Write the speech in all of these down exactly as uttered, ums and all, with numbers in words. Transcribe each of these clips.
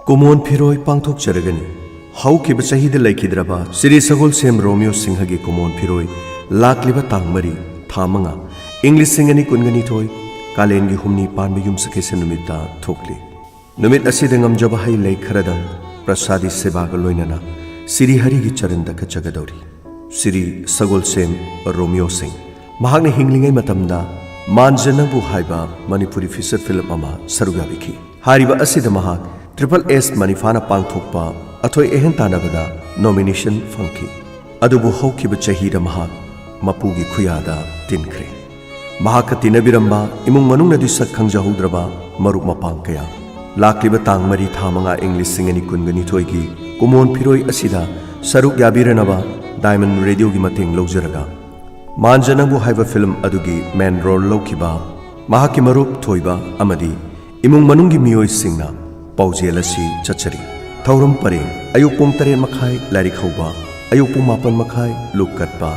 ꯀꯨꯃꯣꯟ ꯐꯤꯔꯣꯏ ꯄꯥꯡꯊꯣꯛꯆꯔꯒꯅꯤ꯫ ꯍꯧꯈꯤꯕ ꯆꯍꯤꯗ ꯂꯩꯈꯤꯗ꯭ꯔꯕ ꯁ꯭ꯔꯤ ꯁꯒꯣꯜꯁꯦꯝ ꯔꯣꯃꯤꯌꯣ ꯁꯤꯡꯍꯒꯤ ꯀꯨꯃꯣꯟ ꯐꯤꯔꯣꯏ ꯂꯥꯛꯂꯤꯕ ꯇꯥꯡ ꯃꯔꯤ, ꯊꯥ ꯃꯉꯥ, ꯏꯪ ꯂꯤꯁꯤꯡ ꯑꯅꯤ ꯀꯨꯟꯒ ꯅꯤꯊꯣꯏ, ꯀꯥꯂꯦꯟꯒꯤ ꯍꯨꯝꯅꯤ ꯄꯥꯟꯕ ꯌꯨꯝꯁꯀꯩꯁ ꯅꯨꯃꯤꯠꯇ ꯊꯣꯛꯂꯤ꯫ ꯅꯨꯃꯤꯠ ꯑꯁꯤꯗ ꯉꯝꯖꯕ ꯍꯩ ꯂꯩ ꯈꯔꯗꯪ ꯄ꯭ꯔꯁꯥꯗꯤ ꯁꯦꯕꯥꯒ ꯂꯣꯏꯅꯅ ꯁ꯭ꯔꯤ ꯍꯔꯤꯒꯤ ꯆꯔꯟꯗ ꯀꯠꯆꯒꯗꯧꯔꯤ꯫ ꯁ꯭ꯔꯤ ꯁꯒꯣꯜꯁꯦꯝ ꯔꯣꯃꯤꯌꯣ ꯁꯤꯡ꯫ ꯃꯍꯥꯛꯅ ꯍꯤꯡꯂꯤꯉꯩ ꯃꯇꯝꯗ ꯃꯥꯟꯖꯅꯕꯨ ꯍꯥꯏꯕ ꯃꯅꯤꯄꯨꯔꯤ ꯐꯤꯆꯔ ꯐꯤꯂꯝ ꯑꯃ ꯁꯔꯨꯛ ꯌꯥꯕꯤꯈꯤ꯫ ꯍꯥꯏꯔꯤꯕ ꯑꯁꯤꯗ ꯃꯍꯥꯛ ꯇ꯭ꯔꯤꯄꯜ ꯑꯦꯁ ꯃꯅꯤꯐꯥꯅ ꯄꯥꯡꯊꯣꯛꯄ ꯑꯊꯣꯏ ꯑꯍꯦꯟ ꯇꯥꯟꯅꯕꯗ ꯅꯣꯃꯤꯅꯦꯁꯟ ꯐꯪꯈꯤ꯫ ꯑꯗꯨꯕꯨ ꯍꯧꯈꯤꯕ ꯆꯍꯤꯗ ꯃꯍꯥꯛ ꯃꯄꯨꯒꯤ ꯈꯨꯌꯥꯗ ꯇꯤꯟꯈ꯭ꯔꯦ꯫ ꯃꯍꯥꯛꯀ ꯇꯤꯟꯅꯕꯤꯔꯝꯕ ꯏꯃꯨꯡ ꯃꯅꯨꯡꯅꯗꯤ ꯁꯛ ꯈꯪꯖꯍꯧꯗ꯭ꯔꯕ ꯃꯔꯨꯞ ꯃꯄꯥꯡ ꯀꯌꯥ꯫ ꯂꯥꯛꯂꯤꯕ ꯇꯥꯡ ꯃꯔꯤ, ꯊꯥ ꯃꯉꯥ, ꯏꯪ ꯂꯤꯁꯤꯡ ꯑꯅꯤ ꯀꯨꯟꯒ ꯅꯤꯊꯣꯏꯒꯤ ꯀꯨꯃꯣꯟ ꯐꯤꯔꯣꯏ ꯑꯁꯤꯗ ꯁꯔꯨꯛ ꯌꯥꯕꯤꯔꯅꯕ ꯗꯥꯏꯃꯟ ꯔꯦꯗꯤꯑꯣꯒꯤ ꯃꯇꯦꯡ ꯂꯧꯖꯔꯒ ꯃꯥꯟꯖꯅꯕꯨ ꯍꯥꯏꯕ ꯐꯤꯂꯝ ꯑꯗꯨꯒꯤ ꯃꯦꯟ ꯔꯣꯜ ꯂꯧꯈꯤꯕ ꯃꯍꯥꯛꯀꯤ ꯃꯔꯨꯞ ꯊꯣꯏꯕ ꯑꯃꯗꯤ ꯏꯃꯨꯡ ꯃꯅꯨꯡꯒꯤ ꯃꯤꯑꯣꯏꯁꯤꯡꯅ ꯄꯥꯎꯖꯦꯜ ꯑꯁꯤ ꯆꯠꯆꯔꯤ꯫ ꯊꯧꯔꯝ ꯄꯔꯦꯡ: ꯑꯌꯨꯛ ꯄꯨꯡ ꯇꯔꯦꯠ ꯃꯈꯥꯏ ꯂꯥꯏꯔꯤꯛ ꯍꯧꯕ, ꯑꯌꯨꯛ ꯄꯨꯡ ꯃꯥꯄꯟ ꯃꯈꯥꯏ ꯂꯨꯛ ꯀꯠꯄ,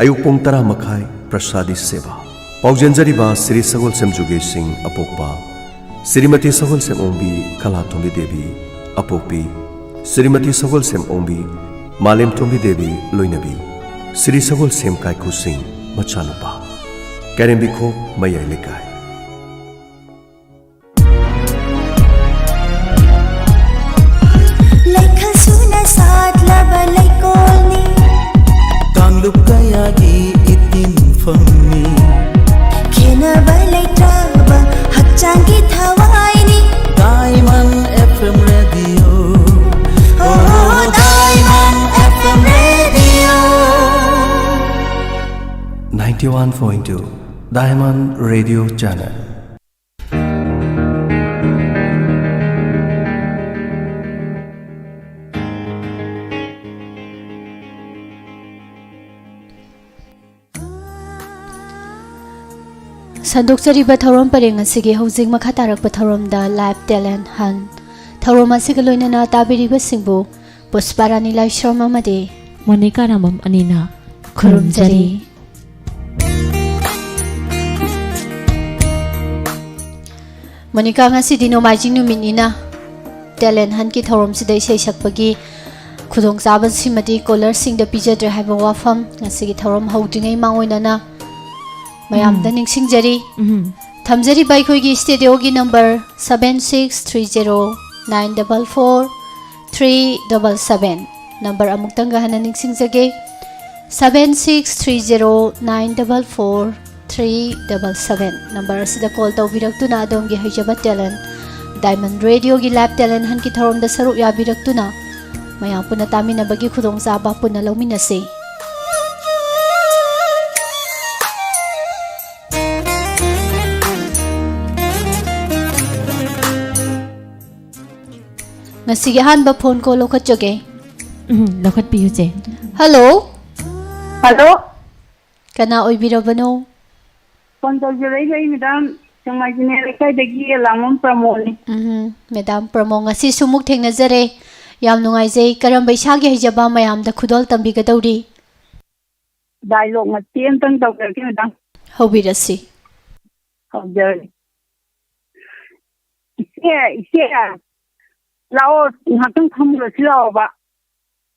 ꯑꯌꯨꯛ ꯄꯨꯡ ꯇꯔꯥ ꯃꯈꯥꯏ ꯄ꯭ꯔꯁꯥꯗꯤ ꯁꯦꯕꯥ꯫ ꯄꯥꯎꯖꯦꯟꯖꯔꯤꯕ ꯁ꯭ꯔꯤ ꯁꯒꯣꯜꯁꯦꯝ ꯖꯨꯒꯦꯁ ꯁꯤꯡ ꯑꯄꯣꯛꯄ, ꯁ꯭ꯔꯤꯃꯇꯤ ꯁꯒꯣꯜꯁꯦꯝ ꯑꯣꯡꯕꯤ ꯀꯂꯥꯇꯣꯝꯕꯤ ꯗꯦꯕꯤ ꯑꯄꯣꯛꯄꯤ, ꯁ꯭ꯔꯤꯃꯇꯤ ꯁꯒꯣꯜꯁꯦꯝ ꯑꯣꯡꯕꯤ ꯃꯥꯂꯦꯝꯇꯣꯝꯕꯤ ꯗꯦꯕꯤ ꯂꯣꯏꯅꯕꯤ, ꯁ꯭ꯔꯤ ꯁꯒꯣꯜꯁꯦꯝ ꯀꯥꯏꯀꯨ ꯁꯤꯡ ꯃꯆꯥꯅꯨꯄꯥ꯫ ꯀꯥꯏꯔꯦꯝꯕꯤꯈꯣꯛ ꯃꯌꯥꯏ ꯂꯩꯀꯥꯏ꯫ ꯂꯩꯈꯜ ꯁꯨꯅ ꯁꯥꯠꯂꯕ ꯂꯩꯀꯣꯜꯅꯤ꯫ ꯀꯥꯡꯂꯨꯞ ꯀꯌꯥꯒꯤ ꯏꯇꯤꯟꯐꯝꯅꯤ꯫ ꯈꯦꯠꯅꯕ ꯂꯩꯇ꯭ꯔꯕ ꯍꯛꯆꯥꯡꯒꯤ ꯊꯋꯥꯏꯅꯤ꯫ Diamond F M Radio. Oh, Diamond F M Radio. Ninety-one point two Diamond Radio Channel. ꯁꯟꯗꯣꯛꯆꯔꯤꯕ ꯊꯧꯔꯝ ꯄꯔꯦꯡ ꯑꯁꯤꯒꯤ ꯍꯧꯖꯤꯛ ꯃꯈꯥ ꯇꯥꯔꯛꯄ ꯊꯧꯔꯝꯗ Live Talent Hunt꯫ ꯊꯧꯔꯝ ꯑꯁꯤꯒ ꯂꯣꯏꯅꯅ ꯇꯥꯕꯤꯔꯤꯕꯁꯤꯡꯕꯨ ꯄꯨꯁꯄꯥꯔꯥꯅꯤ ꯂꯥꯏꯁ꯭ꯔꯝ ꯑꯃꯗꯤ ꯃꯣꯅꯤꯀꯥ ꯔꯥꯃꯝ ꯑꯅꯤꯅ ꯈꯨꯔꯨꯝꯖꯔꯤ꯫ ꯈꯨꯔꯨꯝꯖꯔꯤ꯫ ꯃꯣꯅꯤꯀꯥ, ꯉꯁꯤꯗꯤ ꯅꯣꯡꯃꯥꯏꯖꯤꯡ ꯅꯨꯃꯤꯠꯅꯤꯅ talent huntꯀꯤ ꯊꯧꯔꯝꯁꯤꯗ ꯏꯁꯩ ꯁꯛꯄꯒꯤ ꯈꯨꯗꯣꯡꯆꯥꯕꯁꯤꯃꯗꯤ caller ꯁꯤꯡꯗ ꯄꯤꯖꯗ꯭ꯔꯦ ꯍꯥꯏꯕ ꯋꯥꯐꯝ ꯉꯁꯤꯒꯤ ꯊꯧꯔꯝ ꯍꯧꯗ꯭ꯔꯤꯉꯩ ꯃꯥꯡꯑꯣꯏꯅꯅ ꯃꯌꯥꯝꯗ ꯎꯝ꯫ ꯅꯤꯡꯁꯤꯡꯖꯔꯤ꯫ ꯎꯝ꯫ ꯊꯝꯖꯔꯤꯕ ꯑꯩꯈꯣꯏꯒꯤ studioꯒꯤ number seven six three zero nine double four three double seven꯫ Number ꯑꯃꯨꯛꯇꯪꯒ ꯍꯟꯅ ꯅꯤꯡꯁꯤꯡꯖꯒꯦ, seven six three zero nine double four three double seven꯫ Number ꯑꯁꯤꯗ call ꯇꯧꯕꯤꯔꯛꯇꯨꯅ ꯑꯗꯣꯝꯒꯤ ꯍꯩꯖꯕ talent Diamond Radioꯒꯤ live talent huntꯀꯤ ꯊꯧꯔꯝꯗ ꯁꯔꯨꯛ ꯌꯥꯕꯤꯔꯛꯇꯨꯅ ꯃꯌꯥꯝ ꯄꯨꯟꯅ ꯇꯥꯃꯤꯟꯅꯕꯒꯤ ꯈꯨꯗꯣꯡꯆꯥꯕ ꯄꯨꯟꯅ ꯂꯧꯃꯤꯟꯅꯁꯤ꯫ ꯉꯁꯤꯒꯤ ꯑꯍꯥꯟꯕ phone call ꯂꯧꯈꯠꯆꯒꯦ꯫ ꯎꯝ, ꯂꯧꯈꯠꯄꯤꯌꯨ, ꯆꯦ꯫ Hello꯫ Hello꯫ ꯀꯅꯥ ꯑꯣꯏꯕꯤꯔꯕꯅꯣ? Phone ꯇꯧꯖꯔꯛꯏꯁꯦ ꯑꯩ madam ꯁꯦꯡꯃꯥꯏ ꯆꯤꯅꯦ ꯂꯩꯀꯥꯏꯗꯒꯤ ꯑꯦꯂꯥꯡꯕꯝ ꯄ꯭ꯔꯃꯣꯗꯅꯤ꯫ ꯎꯝ, madam ꯄ꯭ꯔꯃꯣ, ꯉꯁꯤꯁꯨ ꯑꯃꯨꯛ ꯊꯦꯡꯅꯖꯔꯦ꯫ ꯌꯥꯝ ꯅꯨꯡꯉꯥꯏꯖꯩ꯫ ꯀꯔꯝꯕ ꯏꯁꯥꯒꯤ ꯍꯩꯖꯕ ꯃꯌꯥꯝꯗ ꯈꯨꯗꯣꯜ ꯇꯝꯕꯤꯒꯗꯧꯔꯤ? Dialogue ꯃꯇꯦꯛ ꯑꯃꯇꯪ ꯇꯧꯖꯔꯛꯀꯦ madam꯫ ꯍꯧꯕꯤꯔꯁꯤ꯫ ꯍꯧꯖꯔꯒꯦ꯫ ꯏꯆꯦ, ꯏꯆꯦ, ꯂꯥꯛꯑꯣ, ꯉꯥꯏꯍꯥꯛꯇꯪ ꯐꯝꯃꯨꯔꯁꯤ ꯂꯥꯛꯑꯣꯕ꯫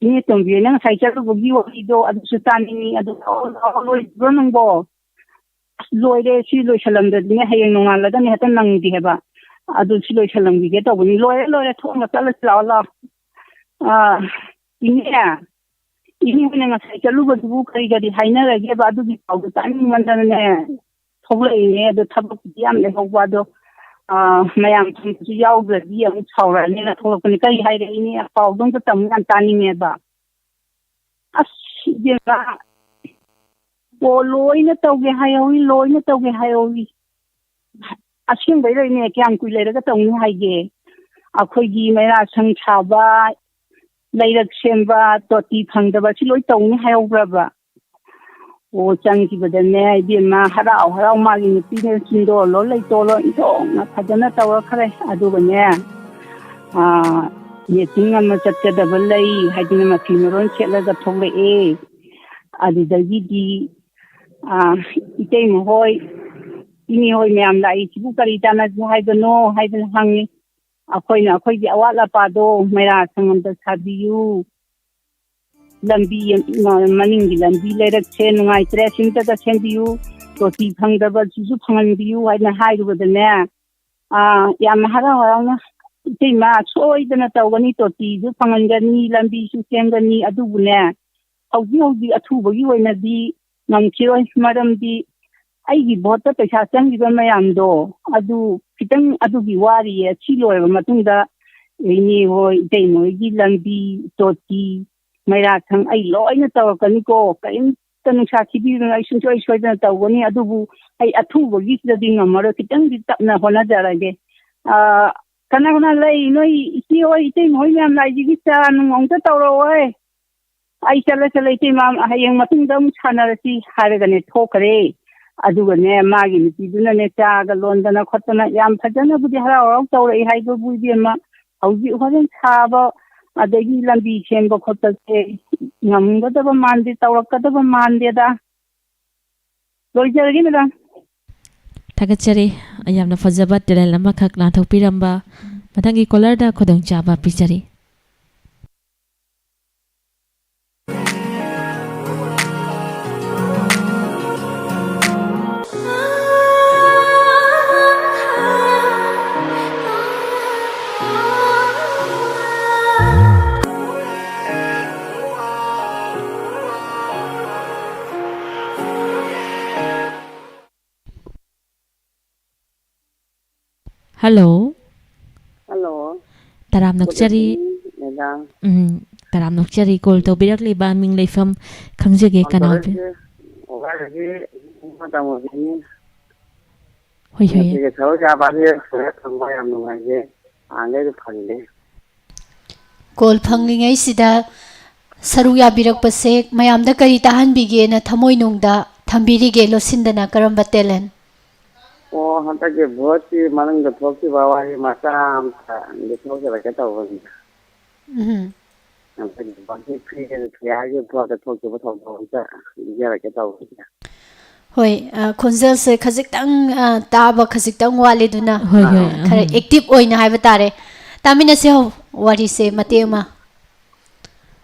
ꯏꯅꯦ ꯇꯣꯝꯕꯤ ꯍꯣꯏꯅ ꯉꯁꯥꯏ ꯆꯠꯂꯨꯕꯒꯤ ꯋꯥꯔꯤꯗꯣ ꯑꯗꯨꯁꯨ ꯇꯥꯅꯤꯡꯉꯤ꯫ ꯑꯗꯨ ꯂꯥꯛꯑꯣ, ꯂꯥꯛꯑꯣ, ꯂꯣꯏꯗ꯭ꯔꯤꯕ꯭ꯔꯣ ꯅꯪꯕꯣ? ꯑꯁ, ꯂꯣꯏꯔꯦ, ꯁꯤ ꯂꯣꯏꯁꯜꯂꯝꯗ꯭ꯔꯗꯤꯅꯦ ꯍꯌꯦꯡ ꯅꯣꯡꯉꯥꯜꯂꯒꯅꯦ ꯍꯦꯛꯇ ꯅꯪꯗꯦ ꯍꯥꯏꯕ꯫ ꯑꯗꯨ ꯁꯤ ꯂꯣꯏꯁꯜꯂꯝꯈꯤꯒꯦ ꯇꯧꯕꯅꯤ꯫ ꯂꯣꯏꯔꯦ, ꯂꯣꯏꯔꯦ, ꯊꯣꯡꯒ ꯆꯠꯂꯁꯤ ꯂꯥꯛꯑꯣ, ꯂꯥꯛꯑꯣ꯫ ꯑꯥ, ꯏꯅꯦ, ꯏꯅꯦ ꯍꯣꯏꯅ ꯉꯁꯥꯏ ꯆꯠꯂꯨꯕꯗꯨꯕꯨ ꯀꯔꯤ ꯀꯔꯤ ꯍꯥꯏꯅꯔꯒꯦꯕ? ꯑꯗꯨꯒꯤ ꯄꯥꯎꯗꯣ ꯇꯥꯅꯤꯡꯃꯟꯗꯅꯅꯦ ꯊꯣꯛꯂꯛꯏꯅꯦ꯫ ꯑꯗꯣ ꯊꯕꯛꯄꯨꯗꯤ ꯌꯥꯝ ꯂꯩꯍꯧꯕ, ꯑꯗꯣ, ꯑꯥ, ꯃꯌꯥꯝ ꯊꯨꯡꯕꯁꯨ ꯌꯥꯎꯗ꯭ꯔꯗꯤ ꯑꯃꯨꯛ ꯁꯥꯎꯔꯛꯑꯅꯤꯅ ꯊꯣꯛꯂꯛꯄꯅꯤ꯫ ꯀꯔꯤ ꯍꯥꯏꯔꯛꯏꯅꯦ? ꯄꯥꯎꯗꯣ ꯑꯝꯇ ꯇꯝꯕ ꯌꯥꯝ ꯇꯥꯅꯤꯡꯉꯦꯕ꯫ ꯑꯁ, ꯏꯕꯦꯝꯃ, ꯑꯣ, ꯂꯣꯏꯅ ꯇꯧꯒꯦ ꯍꯥꯏꯍꯧꯏ, ꯂꯣꯏꯅ ꯇꯧꯒꯦ ꯍꯥꯏꯍꯧꯏ꯫ ꯑꯁꯦꯡꯕꯩꯔꯣ ꯏꯅꯦ? ꯀꯌꯥꯝ ꯀꯨꯏ ꯂꯩꯔꯒ ꯇꯧꯅꯤ ꯍꯥꯏꯒꯦ? ꯑꯩꯈꯣꯏꯒꯤ ꯃꯩꯔꯥ ꯁꯪ ꯁꯥꯕ, ꯂꯩꯔꯛ ꯁꯦꯝꯕ, ꯇꯣꯇꯤ ꯐꯪꯗꯕ, ꯑꯁꯤ ꯂꯣꯏ ꯇꯧꯅꯤ ꯍꯥꯏꯍꯧꯕ꯭ꯔꯕ? ꯑꯣ, ꯆꯪꯈꯤꯕꯗꯅꯦ ꯏꯕꯦꯝꯃ, ꯍꯔꯥꯎ ꯍꯔꯥꯎ ꯃꯥꯒꯤ ꯅꯨꯄꯤꯅ ꯆꯤꯟꯗꯣꯜꯂꯣ ꯂꯩꯇꯣꯜꯂꯣ ꯏꯟꯊꯣꯛꯅ ꯐꯖꯅ ꯇꯧꯔꯛꯈ꯭ꯔꯦ꯫ ꯑꯗꯨꯒꯅꯦ, ꯑꯥ, meeting ꯑꯃ ꯆꯠꯀꯗꯕ ꯂꯩ ꯍꯥꯏꯗꯅ ꯃꯐꯤ ꯃꯔꯣꯟ ꯁꯦꯠꯂꯒ ꯊꯣꯛꯂꯛꯑꯦ꯫ ꯑꯗꯨꯗꯒꯤꯗꯤ, ꯑꯥ, ꯏꯇꯩꯃ ꯍꯣꯏ, ꯏꯅꯦ ꯍꯣꯏ ꯃꯌꯥꯝ ꯂꯥꯛꯏ, "ꯁꯤꯕꯨ ꯀꯔꯤ ꯇꯥꯟꯅꯁꯤ ꯍꯥꯏꯕꯅꯣ?" ꯍꯥꯏꯗꯅ ꯍꯪꯉꯤ꯫ ꯑꯩꯈꯣꯏꯅ ꯑꯩꯈꯣꯏꯒꯤ ꯑꯋꯥꯠ ꯑꯄꯥꯗꯣ ꯃꯩꯔꯥ ꯁꯪ ꯑꯝꯇ ꯁꯥꯕꯤꯌꯨ, ꯂꯝꯕꯤ, ꯃ-, ꯃꯅꯤꯡꯒꯤ ꯂꯝꯕꯤ ꯂꯩꯔꯛꯁꯦ ꯅꯨꯡꯉꯥꯏꯇ꯭ꯔꯦ, ꯁꯤꯝꯇꯒ ꯁꯦꯝꯕꯤꯌꯨ, ꯇꯣꯇꯤ ꯐꯪꯗꯕꯁꯤꯁꯨ ꯐꯪꯍꯟꯕꯤꯌꯨ ꯍꯥꯏꯅ ꯍꯥꯏꯔꯨꯕꯗꯅꯦ, ꯑꯥ, ꯌꯥꯝꯅ ꯍꯔꯥꯎ ꯍꯔꯥꯎꯅ, "ꯏꯇꯩꯃ, ꯁꯣꯏꯗꯅ ꯇꯧꯒꯅꯤ, ꯇꯣꯇꯤꯁꯨ ꯐꯪꯍꯟꯒꯅꯤ, ꯂꯝꯕꯤꯁꯨ ꯁꯦꯝꯒꯅꯤ, ꯑꯗꯨꯕꯨꯅꯦ, ꯍꯧꯖꯤꯛ ꯍꯧꯖꯤꯛ ꯑꯊꯨꯕꯒꯤ ꯑꯣꯏꯅꯗꯤ ꯉꯝꯈꯤꯔꯣꯏ, ꯃꯔꯝꯗꯤ ꯑꯩꯒꯤ ꯚꯣꯠꯇ ꯄꯩꯁꯥ ꯆꯪꯈꯤꯕ ꯃꯌꯥꯝꯗꯣ, ꯑꯗꯨ ꯈꯤꯇꯪ ꯑꯗꯨꯒꯤ ꯋꯥꯔꯤꯌꯦ꯫ ꯁꯤ ꯂꯣꯏꯔꯕ ꯃꯇꯨꯡꯗ ꯏꯅꯦ ꯍꯣꯏ, ꯏꯇꯩꯃ ꯍꯣꯏꯒꯤ ꯂꯝꯕꯤ, ꯇꯣꯇꯤ, ꯃꯩꯔꯥ ꯁꯪ ꯑꯩ ꯂꯣꯏꯅ ꯇꯧꯔꯛꯀꯅꯤꯀꯣ, ꯀꯔꯤꯝꯇ ꯅꯨꯡꯁꯥ ꯊꯤꯕꯤꯔꯨꯅꯨ, ꯑꯩ ꯁꯨꯡꯁꯣꯏ ꯁꯣꯏꯗꯅ ꯇꯧꯒꯅꯤ꯫ ꯑꯗꯨꯕꯨ ꯑꯩ ꯑꯊꯨꯕꯒꯤꯁꯤꯗꯗꯤ ꯉꯝꯃꯔꯣꯏ, ꯈꯤꯇꯪꯗꯤ ꯇꯞꯅ ꯍꯣꯠꯅꯖꯔꯒꯦ꯫ ꯑꯥ, ꯀꯅꯥ ꯀꯅꯥ ꯂꯩ? ꯅꯣꯏ ꯏꯆꯦ ꯍꯣꯏ, ꯏꯇꯩꯃ ꯍꯣꯏ ꯃꯌꯥꯝ ꯂꯥꯛꯏꯁꯤꯒꯤ ꯆꯥ ꯅꯨꯡ ꯑꯃꯨꯛꯇ ꯇꯧꯔꯛꯑꯣꯍꯦ꯫ ꯑꯩ ꯆꯠꯂꯦ, ꯆꯠꯂꯦ, ꯏꯇꯩꯃ, ꯍꯌꯦꯡ ꯃꯇꯨꯡꯗ ꯑꯃꯨꯛ ꯁꯥꯟꯅꯔꯁꯤ," ꯍꯥꯏꯔꯒꯅꯦ ꯊꯣꯛꯈ꯭ꯔꯦ꯫ ꯑꯗꯨꯒꯅꯦ, ꯃꯥꯒꯤ ꯅꯨꯄꯤꯗꯨꯅꯅꯦ ꯆꯥꯒ ꯂꯣꯟꯗꯅ ꯈꯣꯠꯇꯅ ꯌꯥꯝ ꯐꯖꯅꯕꯨꯗꯤ ꯍꯔꯥꯎ ꯍꯔꯥꯎ ꯇꯧꯔꯛꯏ ꯍꯥꯏꯕꯕꯨ, ꯏꯕꯦꯝꯃ, ꯍꯧꯖꯤꯛ ꯍꯣꯔꯦꯟ ꯁꯥꯕ ꯑꯗꯒꯤ ꯂꯝꯕꯤ ꯁꯦꯝꯕ ꯈꯣꯠꯄꯁꯦ ꯉꯝꯒꯗꯕ ꯃꯥꯟꯗꯦ, ꯇꯧꯔꯛꯀꯗꯕ ꯃꯥꯟꯗꯦꯗ꯫ ꯂꯣꯏꯖꯔꯒꯦ, ꯃꯦꯗꯥꯝ꯫ ꯊꯥꯒꯠꯆꯔꯤ꯫ ꯌꯥꯝꯅ ꯐꯖꯕ ꯇꯦꯂꯦꯟ ꯑꯃꯈꯛ ꯂꯥꯟꯊꯣꯛꯄꯤꯔꯝꯕ꯫ ꯃꯊꯪꯒꯤ ꯀꯣꯂꯔꯗ ꯈꯨꯗꯣꯡꯆꯥꯕ ꯄꯤꯖꯔꯤ꯫ ꯍꯜꯂꯣ꯫ ꯍꯜꯂꯣ꯫ ꯇꯔꯥꯝꯅ ꯑꯣꯛꯆꯔꯤ꯫ ꯃꯦꯗꯥꯝ꯫ ꯎꯝ, ꯇꯔꯥꯝꯅ ꯑꯣꯛꯆꯔꯤ꯫ ꯀꯣꯜ ꯇꯧꯕꯤꯔꯛꯂꯤꯕ ꯃꯤꯡ ꯂꯩꯐꯝ ꯈꯪꯖꯒꯦ, ꯀꯅꯥ ꯑꯣꯏꯕꯤ-, ꯇꯧꯔꯛꯏꯁꯦ ꯋꯥꯒꯗꯤ ꯃꯇꯝ ꯑꯣꯏꯕꯤꯅꯤ꯫ ꯍꯣꯏ, ꯍꯣꯏ꯫ ꯉꯁꯤꯒꯤ ꯊꯕꯛ ꯆꯥꯕ ꯑꯁꯤ ꯐꯖꯅ ꯐꯪꯕ ꯌꯥꯝ ꯅꯨꯡꯉꯥꯏꯖꯩ꯫ ꯍꯥꯟꯅꯗꯩꯁꯨ ꯐꯪꯗꯦ꯫ ꯀꯣꯜ ꯐꯪꯂꯤꯉꯩꯁꯤꯗ ꯁꯔꯨꯛ ꯌꯥꯕꯤꯔꯛꯄꯁꯦ ꯃꯌꯥꯝꯗ ꯀꯔꯤ ꯇꯥꯍꯟꯕꯤꯒꯦꯅ ꯊꯃꯣꯏꯅꯨꯡꯗ ꯊꯝꯕꯤꯔꯤꯒꯦ ꯂꯣꯠꯁꯤꯟꯗꯅ? ꯀꯔꯝꯕ ꯇꯦꯂꯦꯟ? ꯑꯣ, ꯍꯟꯗꯛꯀꯤ ꯚꯣꯠꯀꯤ ꯃꯅꯨꯡꯗ ꯊꯣꯛꯈꯤꯕ ꯋꯥꯔꯤ ꯃꯆꯥ ꯑꯃꯇ ꯂꯤꯊꯣꯛꯆꯔꯛꯀꯦ ꯇꯧꯕꯅꯤꯗ꯫ ꯎꯝ꯫ ꯍꯟꯗꯛꯀꯤ ꯚꯣꯠꯀꯤ ꯐ꯭ꯔꯤꯗ ꯅꯨꯡꯁꯤ ꯍꯥꯏꯒꯤ ꯚꯣꯠꯇ ꯊꯣꯛꯈꯤꯕ ꯊꯧꯗꯣꯛ ꯑꯃꯇ ꯂꯤꯖꯔꯛꯀꯦ ꯇꯧꯕꯅꯤꯗ꯫ ꯍꯣꯏ, ꯑ, ꯈꯣꯟꯖꯦꯜꯁꯦ ꯈꯖꯤꯛꯇꯪ, ꯑ, ꯇꯥꯕ ꯈꯖꯤꯛꯇꯪ ꯋꯥꯠꯂꯦ, ꯑꯗꯨꯅ ꯍꯣꯏ, ꯍꯣꯏ, ꯈꯔ ꯎꯝ꯫ Active ꯑꯣꯏꯅ ꯍꯥꯏꯕ ꯇꯥꯔꯦ꯫ ꯇꯥꯃꯤꯟꯅꯁꯦ ꯍꯧ-, ꯋꯥꯔꯤꯁꯦ ꯃꯇꯦꯛ ꯑꯃ꯫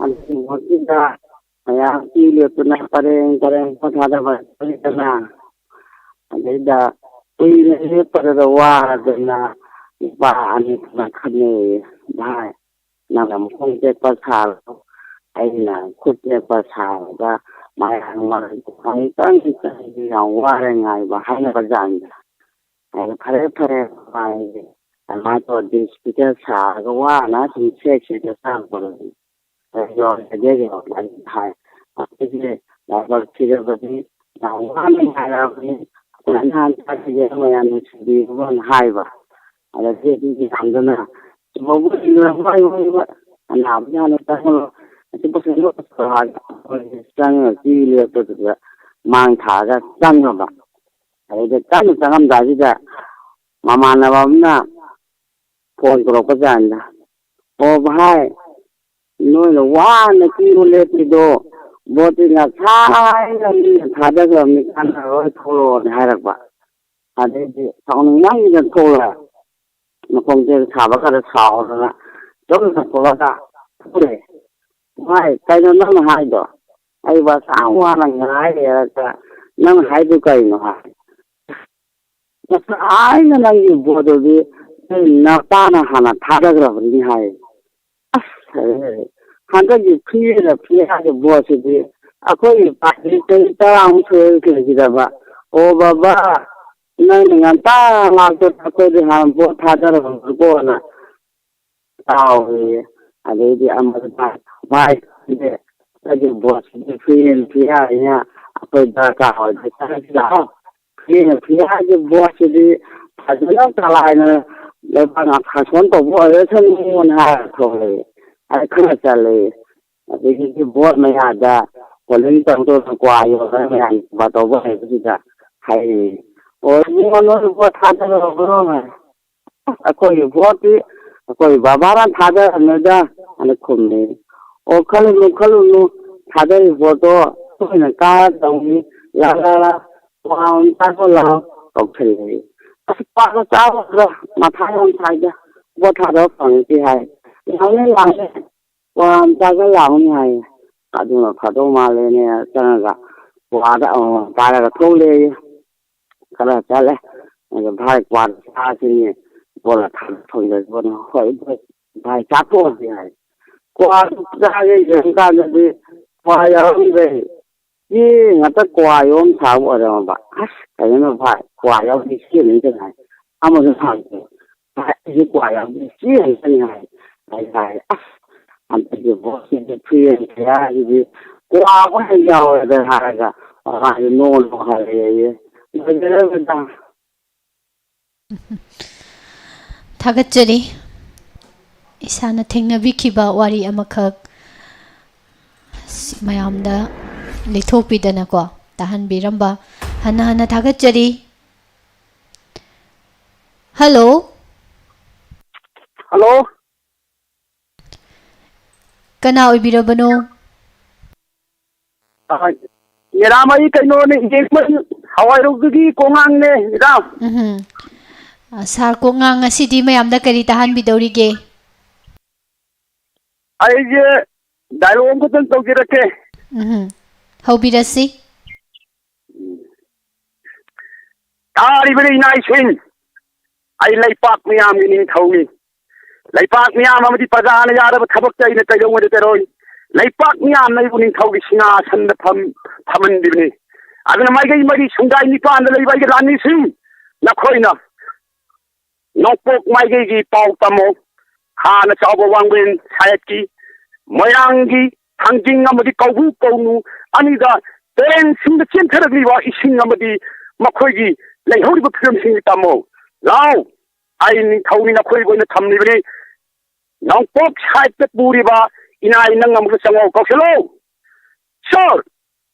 ꯑꯗꯨꯒꯤ ꯃꯍꯨꯠꯁꯤꯗ ꯃꯌꯥꯝ ꯀ꯭ꯌꯨ ꯂꯦꯞꯇꯨꯅ ꯄꯔꯦꯡ ꯄꯔꯦꯡ ꯄꯣꯠ ꯊꯥꯗꯕ ꯂꯩꯗꯅ, ꯑꯗꯩꯗ ꯀꯨꯏꯅ ꯂꯦꯞꯄꯗꯨꯗ ꯋꯥꯔꯗꯅ ꯅꯨꯄꯥ ꯑꯅꯤꯗꯨꯅ ꯈꯟꯅꯩꯌꯦ, "ꯚꯥꯏ, ꯅꯪꯅ ꯃꯈꯣꯡ ꯇꯦꯛꯄ ꯁꯥꯔꯣ, ꯑꯩꯅ ꯈꯨꯠ ꯇꯦꯛꯄ ꯁꯥꯔꯒ ꯃꯌꯥꯝ ꯃꯔꯛꯇ ꯑꯃꯨꯛꯇꯪ ꯆꯪꯕꯗꯤ ꯌꯥꯝ ꯋꯥꯔꯦ ꯉꯥꯏꯕ" ꯍꯥꯏꯅꯕ ꯖꯥꯠꯅꯤꯗ꯫ ꯑꯗ ꯐꯔꯦ, ꯐꯔꯦ, ꯃꯥꯒꯤ ꯑꯗꯨꯃꯥꯏꯅ ꯇꯧꯔꯗꯤ ꯁ꯭ꯄꯤꯀꯔ ꯁꯥꯔꯒ ꯋꯥꯅ ꯁꯨꯝ ꯁꯦꯛ ꯁꯦꯛꯇ ꯆꯪꯉꯛꯄꯗꯗꯤ ꯌꯧꯔꯛꯑꯒꯦ, ꯌꯧꯔꯛꯑꯒꯦ ꯍꯥꯏ꯫ ꯑꯩꯈꯣꯏꯁꯦ ꯂꯥꯏꯕꯛ ꯊꯤꯔꯕꯗꯤ ꯌꯥꯝ ꯋꯥꯅ ꯉꯥꯏꯔꯛꯑꯕꯅꯤ, ꯑꯩꯈꯣꯏ ꯑꯉꯥꯡ ꯆꯥꯛꯁꯤꯗꯤ ꯃꯌꯥꯝ ꯅꯨꯡꯁꯤꯕꯤꯌꯨꯅ ꯍꯥꯏꯕ꯫ ꯑꯗꯒꯤ ꯑꯗꯨꯒꯤ ꯃꯌꯥꯝꯗꯨꯅ "ꯆꯨꯝꯃꯕꯣ? ꯍꯣꯏ, ꯍꯣꯏ, ꯍꯣꯏ, ꯑꯅꯥꯕꯗꯤ ꯍꯥꯟꯅ ꯆꯪꯍꯜꯂꯣ, ꯑꯁꯤ ꯄꯦꯁꯦꯟꯗꯣ ꯄꯨꯊꯣꯔꯛꯑꯣ" ꯍꯥꯏꯔꯒ ꯑꯩꯈꯣꯏꯁꯦ ꯆꯪꯉꯒ ꯀ꯭ꯌꯨ ꯂꯦꯞꯄꯗꯨꯗ ꯃꯥꯡ ꯊꯥꯔꯒ ꯆꯪꯉꯕ꯫ ꯑꯗꯩꯗ ꯀꯟꯅ ꯆꯪꯉꯝꯗꯥꯏꯁꯤꯗ ꯃꯃꯥꯟꯅꯕ ꯑꯃꯅ ꯐꯣꯟ ꯇꯧꯔꯛꯄ ꯖꯥꯠꯅꯤꯗ, "ꯑꯣ ꯚꯥꯏ, ꯅꯣꯏꯅ ꯋꯥꯅ ꯀ꯭ꯌꯨ ꯂꯦꯞꯄꯤꯗꯣ ꯚꯣꯠꯇꯤ ꯉꯁꯥꯏꯅ ꯃꯤꯅ ꯊꯥꯗꯈ꯭ꯔꯕꯅꯤ, ꯀꯥꯟꯅꯔꯣꯏ, ꯊꯣꯛꯂꯛꯑꯣꯅ" ꯍꯥꯏꯔꯛꯄ꯫ ꯑꯗꯩꯗꯤ ꯁꯥꯎꯅꯤꯡꯃꯟꯒꯤꯗꯅ ꯊꯣꯛꯂꯛꯑꯦ꯫ ꯃꯈꯣꯡ ꯇꯦꯛ ꯁꯥꯕ ꯈꯔ ꯁꯥꯎꯗꯅ ꯆꯨꯝꯅ ꯊꯣꯛꯂꯛꯑꯒ ꯐꯨꯔꯦ꯫ "ꯚꯥꯏ, ꯀꯩꯅꯣ ꯅꯪꯅ ꯍꯥꯏꯗꯣ? ꯑꯩ ꯋꯥ ꯑꯁꯥꯡ ꯋꯥꯅ ꯉꯥꯏ ꯂꯩꯔꯒ ꯅꯪ ꯍꯥꯏꯗꯣ ꯀꯩꯅꯣ?" ꯍꯥꯏ꯫ "ꯉꯁꯥꯏꯅ ꯅꯪꯒꯤ ꯚꯣꯠꯇꯨꯗꯤ ꯅꯣꯏ ꯅꯄꯥꯅ ꯍꯥꯟꯅ ꯊꯥꯗꯈ꯭ꯔꯕꯅꯤ" ꯍꯥꯏ꯫ ꯑꯁ, ꯍꯟꯗꯛꯀꯤ ꯐ꯭ꯔꯤ ꯑꯦꯟ ꯐꯤꯌꯔꯒꯤ ꯚꯣꯠꯁꯤꯗꯤ ꯑꯩꯈꯣꯏꯒꯤ ꯄꯥꯔꯇꯤ ꯆꯍꯤ ꯇꯔꯥꯃꯨꯛ ꯁꯨꯔꯦ ꯂꯩꯈꯤꯗꯕ꯫ ꯑꯣ ꯕꯕꯥ, ꯅꯪꯅ ꯉꯟꯇꯥ ꯂꯥꯛꯇꯅ ꯑꯩꯈꯣꯏꯗꯤ ꯍꯥꯟꯅ ꯚꯣꯠ ꯊꯥꯗꯔꯕꯅꯤꯀꯣꯅ ꯇꯥꯎꯔꯦꯌꯦ꯫ ꯑꯗꯩꯗꯤ ꯑꯃꯗꯨꯅ, "ꯚꯥꯏ, ꯑꯩꯒꯤ ꯚꯣꯠꯁꯤꯗꯤ ꯐ꯭ꯔꯤ ꯑꯦꯟ ꯐꯤꯌꯔꯅꯤꯅ ꯑꯩꯈꯣꯏ ꯗꯔꯀꯥꯔ ꯑꯣꯏꯗꯦ, ꯆꯠꯂꯁꯤ ꯂꯥꯛꯑꯣ꯫ ꯐ꯭ꯔꯤ ꯑꯦꯟ ꯐꯤꯌꯔꯒꯤ ꯚꯣꯠꯁꯤꯗꯤ ꯐꯖꯅ ꯆꯂꯥꯏꯅ ꯂꯩꯕꯥꯛ ꯉꯥꯛ ꯁꯥꯁꯣꯟ ꯇꯧꯕ ꯑꯣꯏꯔꯁꯅꯨꯅ" ꯍꯥꯏꯔ ꯊꯣꯛꯂꯛꯑꯦ꯫ ꯑꯩ ꯈꯔ ꯆꯠꯂꯦ꯫ ꯑꯗꯒꯤꯗꯤ ꯚꯣꯠ ꯃꯌꯥꯗ ꯄꯣꯂꯤꯡ ꯇꯧꯗꯧꯅ ꯀ꯭ꯋꯥ ꯌꯣꯟꯕ ꯃꯌꯥꯝ ꯀ꯭ꯋꯥ ꯇꯧꯕ ꯍꯩꯕꯁꯤꯗ ꯍꯥꯏꯔꯛꯑꯦ, "ꯑꯣ, ꯏꯕꯨꯡꯉꯣ, ꯅꯣꯏ ꯚꯣꯠ ꯊꯥꯗꯔꯕ꯭ꯔꯣ?" ꯍꯥꯏ꯫ "ꯑꯁ, ꯑꯩꯈꯣꯏꯒꯤ ꯚꯣꯠꯇꯤ ꯑꯩꯈꯣꯏ ꯕꯕꯥꯅ ꯊꯥꯗꯔꯝꯃꯦꯗ" ꯍꯥꯏꯅ ꯈꯨꯝꯃꯦ꯫ "ꯑꯣ, ꯈꯜꯂꯨꯅꯨ, ꯈꯜꯂꯨꯅꯨ, ꯊꯥꯗꯔꯤ ꯚꯣꯠꯇꯣ ꯑꯩꯈꯣꯏꯅ ꯀꯥꯔꯗꯧꯅꯤ, ꯂꯥ, ꯂꯥ, ꯂꯥ, "ꯀ꯭ꯋꯥ ꯑꯃ ꯆꯥꯔꯨ ꯂꯥꯛꯑꯣ" ꯀꯧꯁꯜꯂꯛꯑꯦ꯫ "ꯑꯁ, ꯀ꯭ꯋꯥꯒ ꯆꯥꯔꯨꯗ꯭ꯔꯣ, ꯃꯊꯥ ꯌꯥꯝ ꯁꯥꯏꯗ, ꯄꯣꯠ ꯊꯥꯗꯕ ꯐꯪꯉꯛꯇꯦ" ꯍꯥꯏ꯫ "ꯂꯥꯛꯑꯣꯅꯦ, ꯂꯥꯛꯑꯣꯅꯦ, ꯀ꯭ꯋꯥ ꯑꯃ ꯆꯥꯔꯨ ꯂꯥꯛꯑꯣꯅꯦ" ꯍꯥꯏꯌꯦ꯫ ꯑꯗꯨꯅ ꯐꯗꯧ ꯃꯥꯜꯂꯦꯅꯦ, ꯆꯪꯉꯒ ꯀ꯭ꯋꯥꯗ ꯑꯃꯃꯝ ꯄꯥꯏꯔꯒ ꯊꯣꯛꯂꯛꯑꯦ꯫ ꯈꯔ ꯆꯠꯂꯦ꯫ ꯑꯗ "ꯚꯥꯏ, ꯀ꯭ꯋꯥꯗ ꯆꯥꯁꯤꯅꯦ, ꯄꯣꯠ ꯊꯥꯗꯕ ꯐꯪꯗ꯭ꯔꯗꯤ ꯄꯣꯠꯅ"꯫ "ꯍꯣꯏ, ꯍꯣꯏ, ꯚꯥꯏ, ꯆꯥꯊꯣꯛꯑꯁꯤ" ꯍꯥꯏ꯫ ꯀ꯭ꯋꯥꯗꯨ ꯆꯥꯒꯦ ꯌꯦꯡꯀꯥꯟꯗꯗꯤ ꯀ꯭ꯋꯥ ꯌꯥꯎꯔꯝꯗ꯭ꯔꯦ꯫ ꯆꯦ ꯉꯥꯛꯇ ꯀ꯭ꯋꯥ ꯌꯣꯝ ꯁꯥꯕ ꯑꯣꯏꯔꯝꯃꯕ꯫ "ꯑꯁ, ꯀꯩꯅꯣ ꯚꯥꯏ, ꯀ꯭ꯋꯥ ꯌꯥꯎꯗꯦ, ꯆꯦ ꯂꯩꯇꯅ" ꯍꯥꯏ꯫ ꯑꯃꯁꯨ ꯍꯪꯉꯦ, "ꯚꯥꯏ, ꯑꯩꯁꯨ ꯀ꯭ꯋꯥ ꯌꯥꯎꯗꯦ, ꯆꯦ ꯂꯩꯇꯅ" ꯍꯥꯏ꯫ ꯑꯩ ꯍꯥꯏ, "ꯑꯁ, ꯍꯟꯗꯛꯀꯤ ꯚꯣꯠꯁꯤꯗꯤ ꯐ꯭ꯔꯤ ꯑꯦꯟ ꯐꯤꯌꯥꯔꯁꯤꯗꯤ ꯀ꯭ꯋꯥ ꯑꯃ ꯍꯦꯛ ꯌꯥꯎꯔꯦꯗ" ꯍꯥꯏꯔꯒ, ꯃꯥꯁꯦ ꯅꯣꯛ ꯅꯣꯛ ꯍꯜꯂꯛꯑꯦꯌꯦ꯫ ꯂꯣꯏꯖꯔꯦ, ꯃꯦꯗꯥꯝ꯫ ꯊꯥꯒꯠꯆꯔꯤ꯫ ꯏꯁꯥꯅ ꯊꯦꯡꯅꯕꯤꯈꯤꯕ ꯋꯥꯔꯤ ꯑꯃꯈꯛ ꯃꯌꯥꯝꯗ ꯂꯤꯊꯣꯛꯄꯤꯗꯅꯀꯣ, ꯇꯥꯍꯟꯕꯤꯔꯝꯕ ꯍꯟꯅ ꯍꯟꯅ ꯊꯥꯒꯠꯆꯔꯤ꯫ ꯍꯜꯂꯣ꯫ ꯍꯜꯂꯣ꯫ ꯀꯅꯥ ꯑꯣꯏꯕꯤꯔꯕꯅꯣ? ꯑ, ꯃꯦꯗꯥꯝ, ꯑꯩ ꯀꯩꯅꯣꯅꯦ, ꯌꯦꯡꯕ ꯍꯋꯥꯏꯔꯧꯗꯒꯤ ꯀꯣꯡꯉꯥꯡꯅꯦ, ꯃꯦꯗꯥꯝ꯫ ꯎꯝꯍꯨꯝ꯫ ꯑ, ꯁꯥꯔ ꯀꯣꯡꯉꯥꯡ ꯉꯁꯤꯗꯤ ꯃꯌꯥꯝꯗ ꯀꯔꯤ ꯇꯥꯍꯟꯕꯤꯗꯧꯔꯤꯒꯦ? ꯑꯩꯁꯦ ꯗꯥꯏꯂꯣꯛ ꯑꯃꯈꯛꯇꯪ ꯇꯧꯖꯔꯛꯀꯦ꯫ ꯎꯝꯍꯨꯝ꯫ ꯍꯧꯕꯤꯔꯁꯤ꯫ ꯇꯥꯔꯤꯕꯅꯤ ꯏꯅꯥꯏꯁꯤꯡ, ꯑꯩ ꯂꯩꯄꯥꯛ ꯃꯤꯌꯥꯝꯒꯤ ꯅꯤꯡꯊꯧꯅꯤ꯫ ꯂꯩꯄꯥꯛ ꯃꯤꯌꯥꯝ ꯑꯃꯗꯤ ꯄ꯭ꯔꯖꯥꯅ ꯌꯥꯗꯕ ꯊꯕꯛꯇ ꯑꯩꯅ ꯀꯩꯗꯧꯉꯩꯗ ꯆꯠꯂꯣꯏ꯫ ꯂꯩꯄꯥꯛ ꯃꯤꯌꯥꯝꯅ ꯑꯩꯕꯨ ꯅꯤꯡꯊꯧꯒꯤ ꯁꯤꯡꯍꯥꯁꯟꯗ ꯐꯝ-, ꯐꯝꯍꯟꯕꯤꯕꯅꯤ꯫ ꯑꯗꯨꯅ ꯃꯥꯏꯀꯩ ꯃꯔꯤ ꯁꯨꯡꯗꯥꯏ ꯅꯤꯄꯥꯟꯗ ꯂꯩꯕ ꯑꯩꯒꯤ ꯂꯥꯟꯃꯤꯁꯤꯡ, ꯅꯈꯣꯏꯅ ꯅꯣꯡꯄꯣꯛ ꯃꯥꯏꯀꯩꯒꯤ ꯄꯥꯎ ꯇꯝꯃꯨ꯫ ꯍꯥꯟꯅ ꯆꯥꯎꯕ ꯋꯥꯡꯕ꯭ꯔꯦꯟ ꯁꯥꯏꯠꯀꯤ ꯃꯣꯏꯔꯥꯡꯒꯤ ꯊꯥꯡꯖꯤꯡ ꯑꯃꯗꯤ ꯀꯧꯕ꯭ꯔꯨ ꯀꯧꯅꯨ ꯑꯅꯤꯗ ꯇꯨꯔꯦꯟꯁꯤꯡꯗ ꯆꯦꯟꯊꯔꯛꯂꯤꯕ ꯏꯁꯤꯡ ꯑꯃꯗꯤ ꯃꯈꯣꯏꯒꯤ ꯂꯩꯍꯧꯔꯤꯕ ꯐꯤꯕꯝꯁꯤꯡ ꯇꯝꯃꯨ꯫ ꯂꯥꯎ, ꯑꯩ ꯅꯤꯡꯊꯧꯅꯤ, ꯅꯈꯣꯏꯕꯨ ꯑꯣꯏꯅ ꯊꯝꯂꯤꯕꯅꯤ꯫ ꯅꯣꯡꯄꯣꯛ ꯁꯥꯏꯠꯇ ꯄꯨꯔꯤꯕ ꯏꯅꯥꯏ, ꯅꯪ ꯑꯃꯨꯛꯇ ꯆꯪꯉꯛꯑꯣ, ꯀꯧꯁꯜꯂꯣ꯫ ꯁꯥꯔ,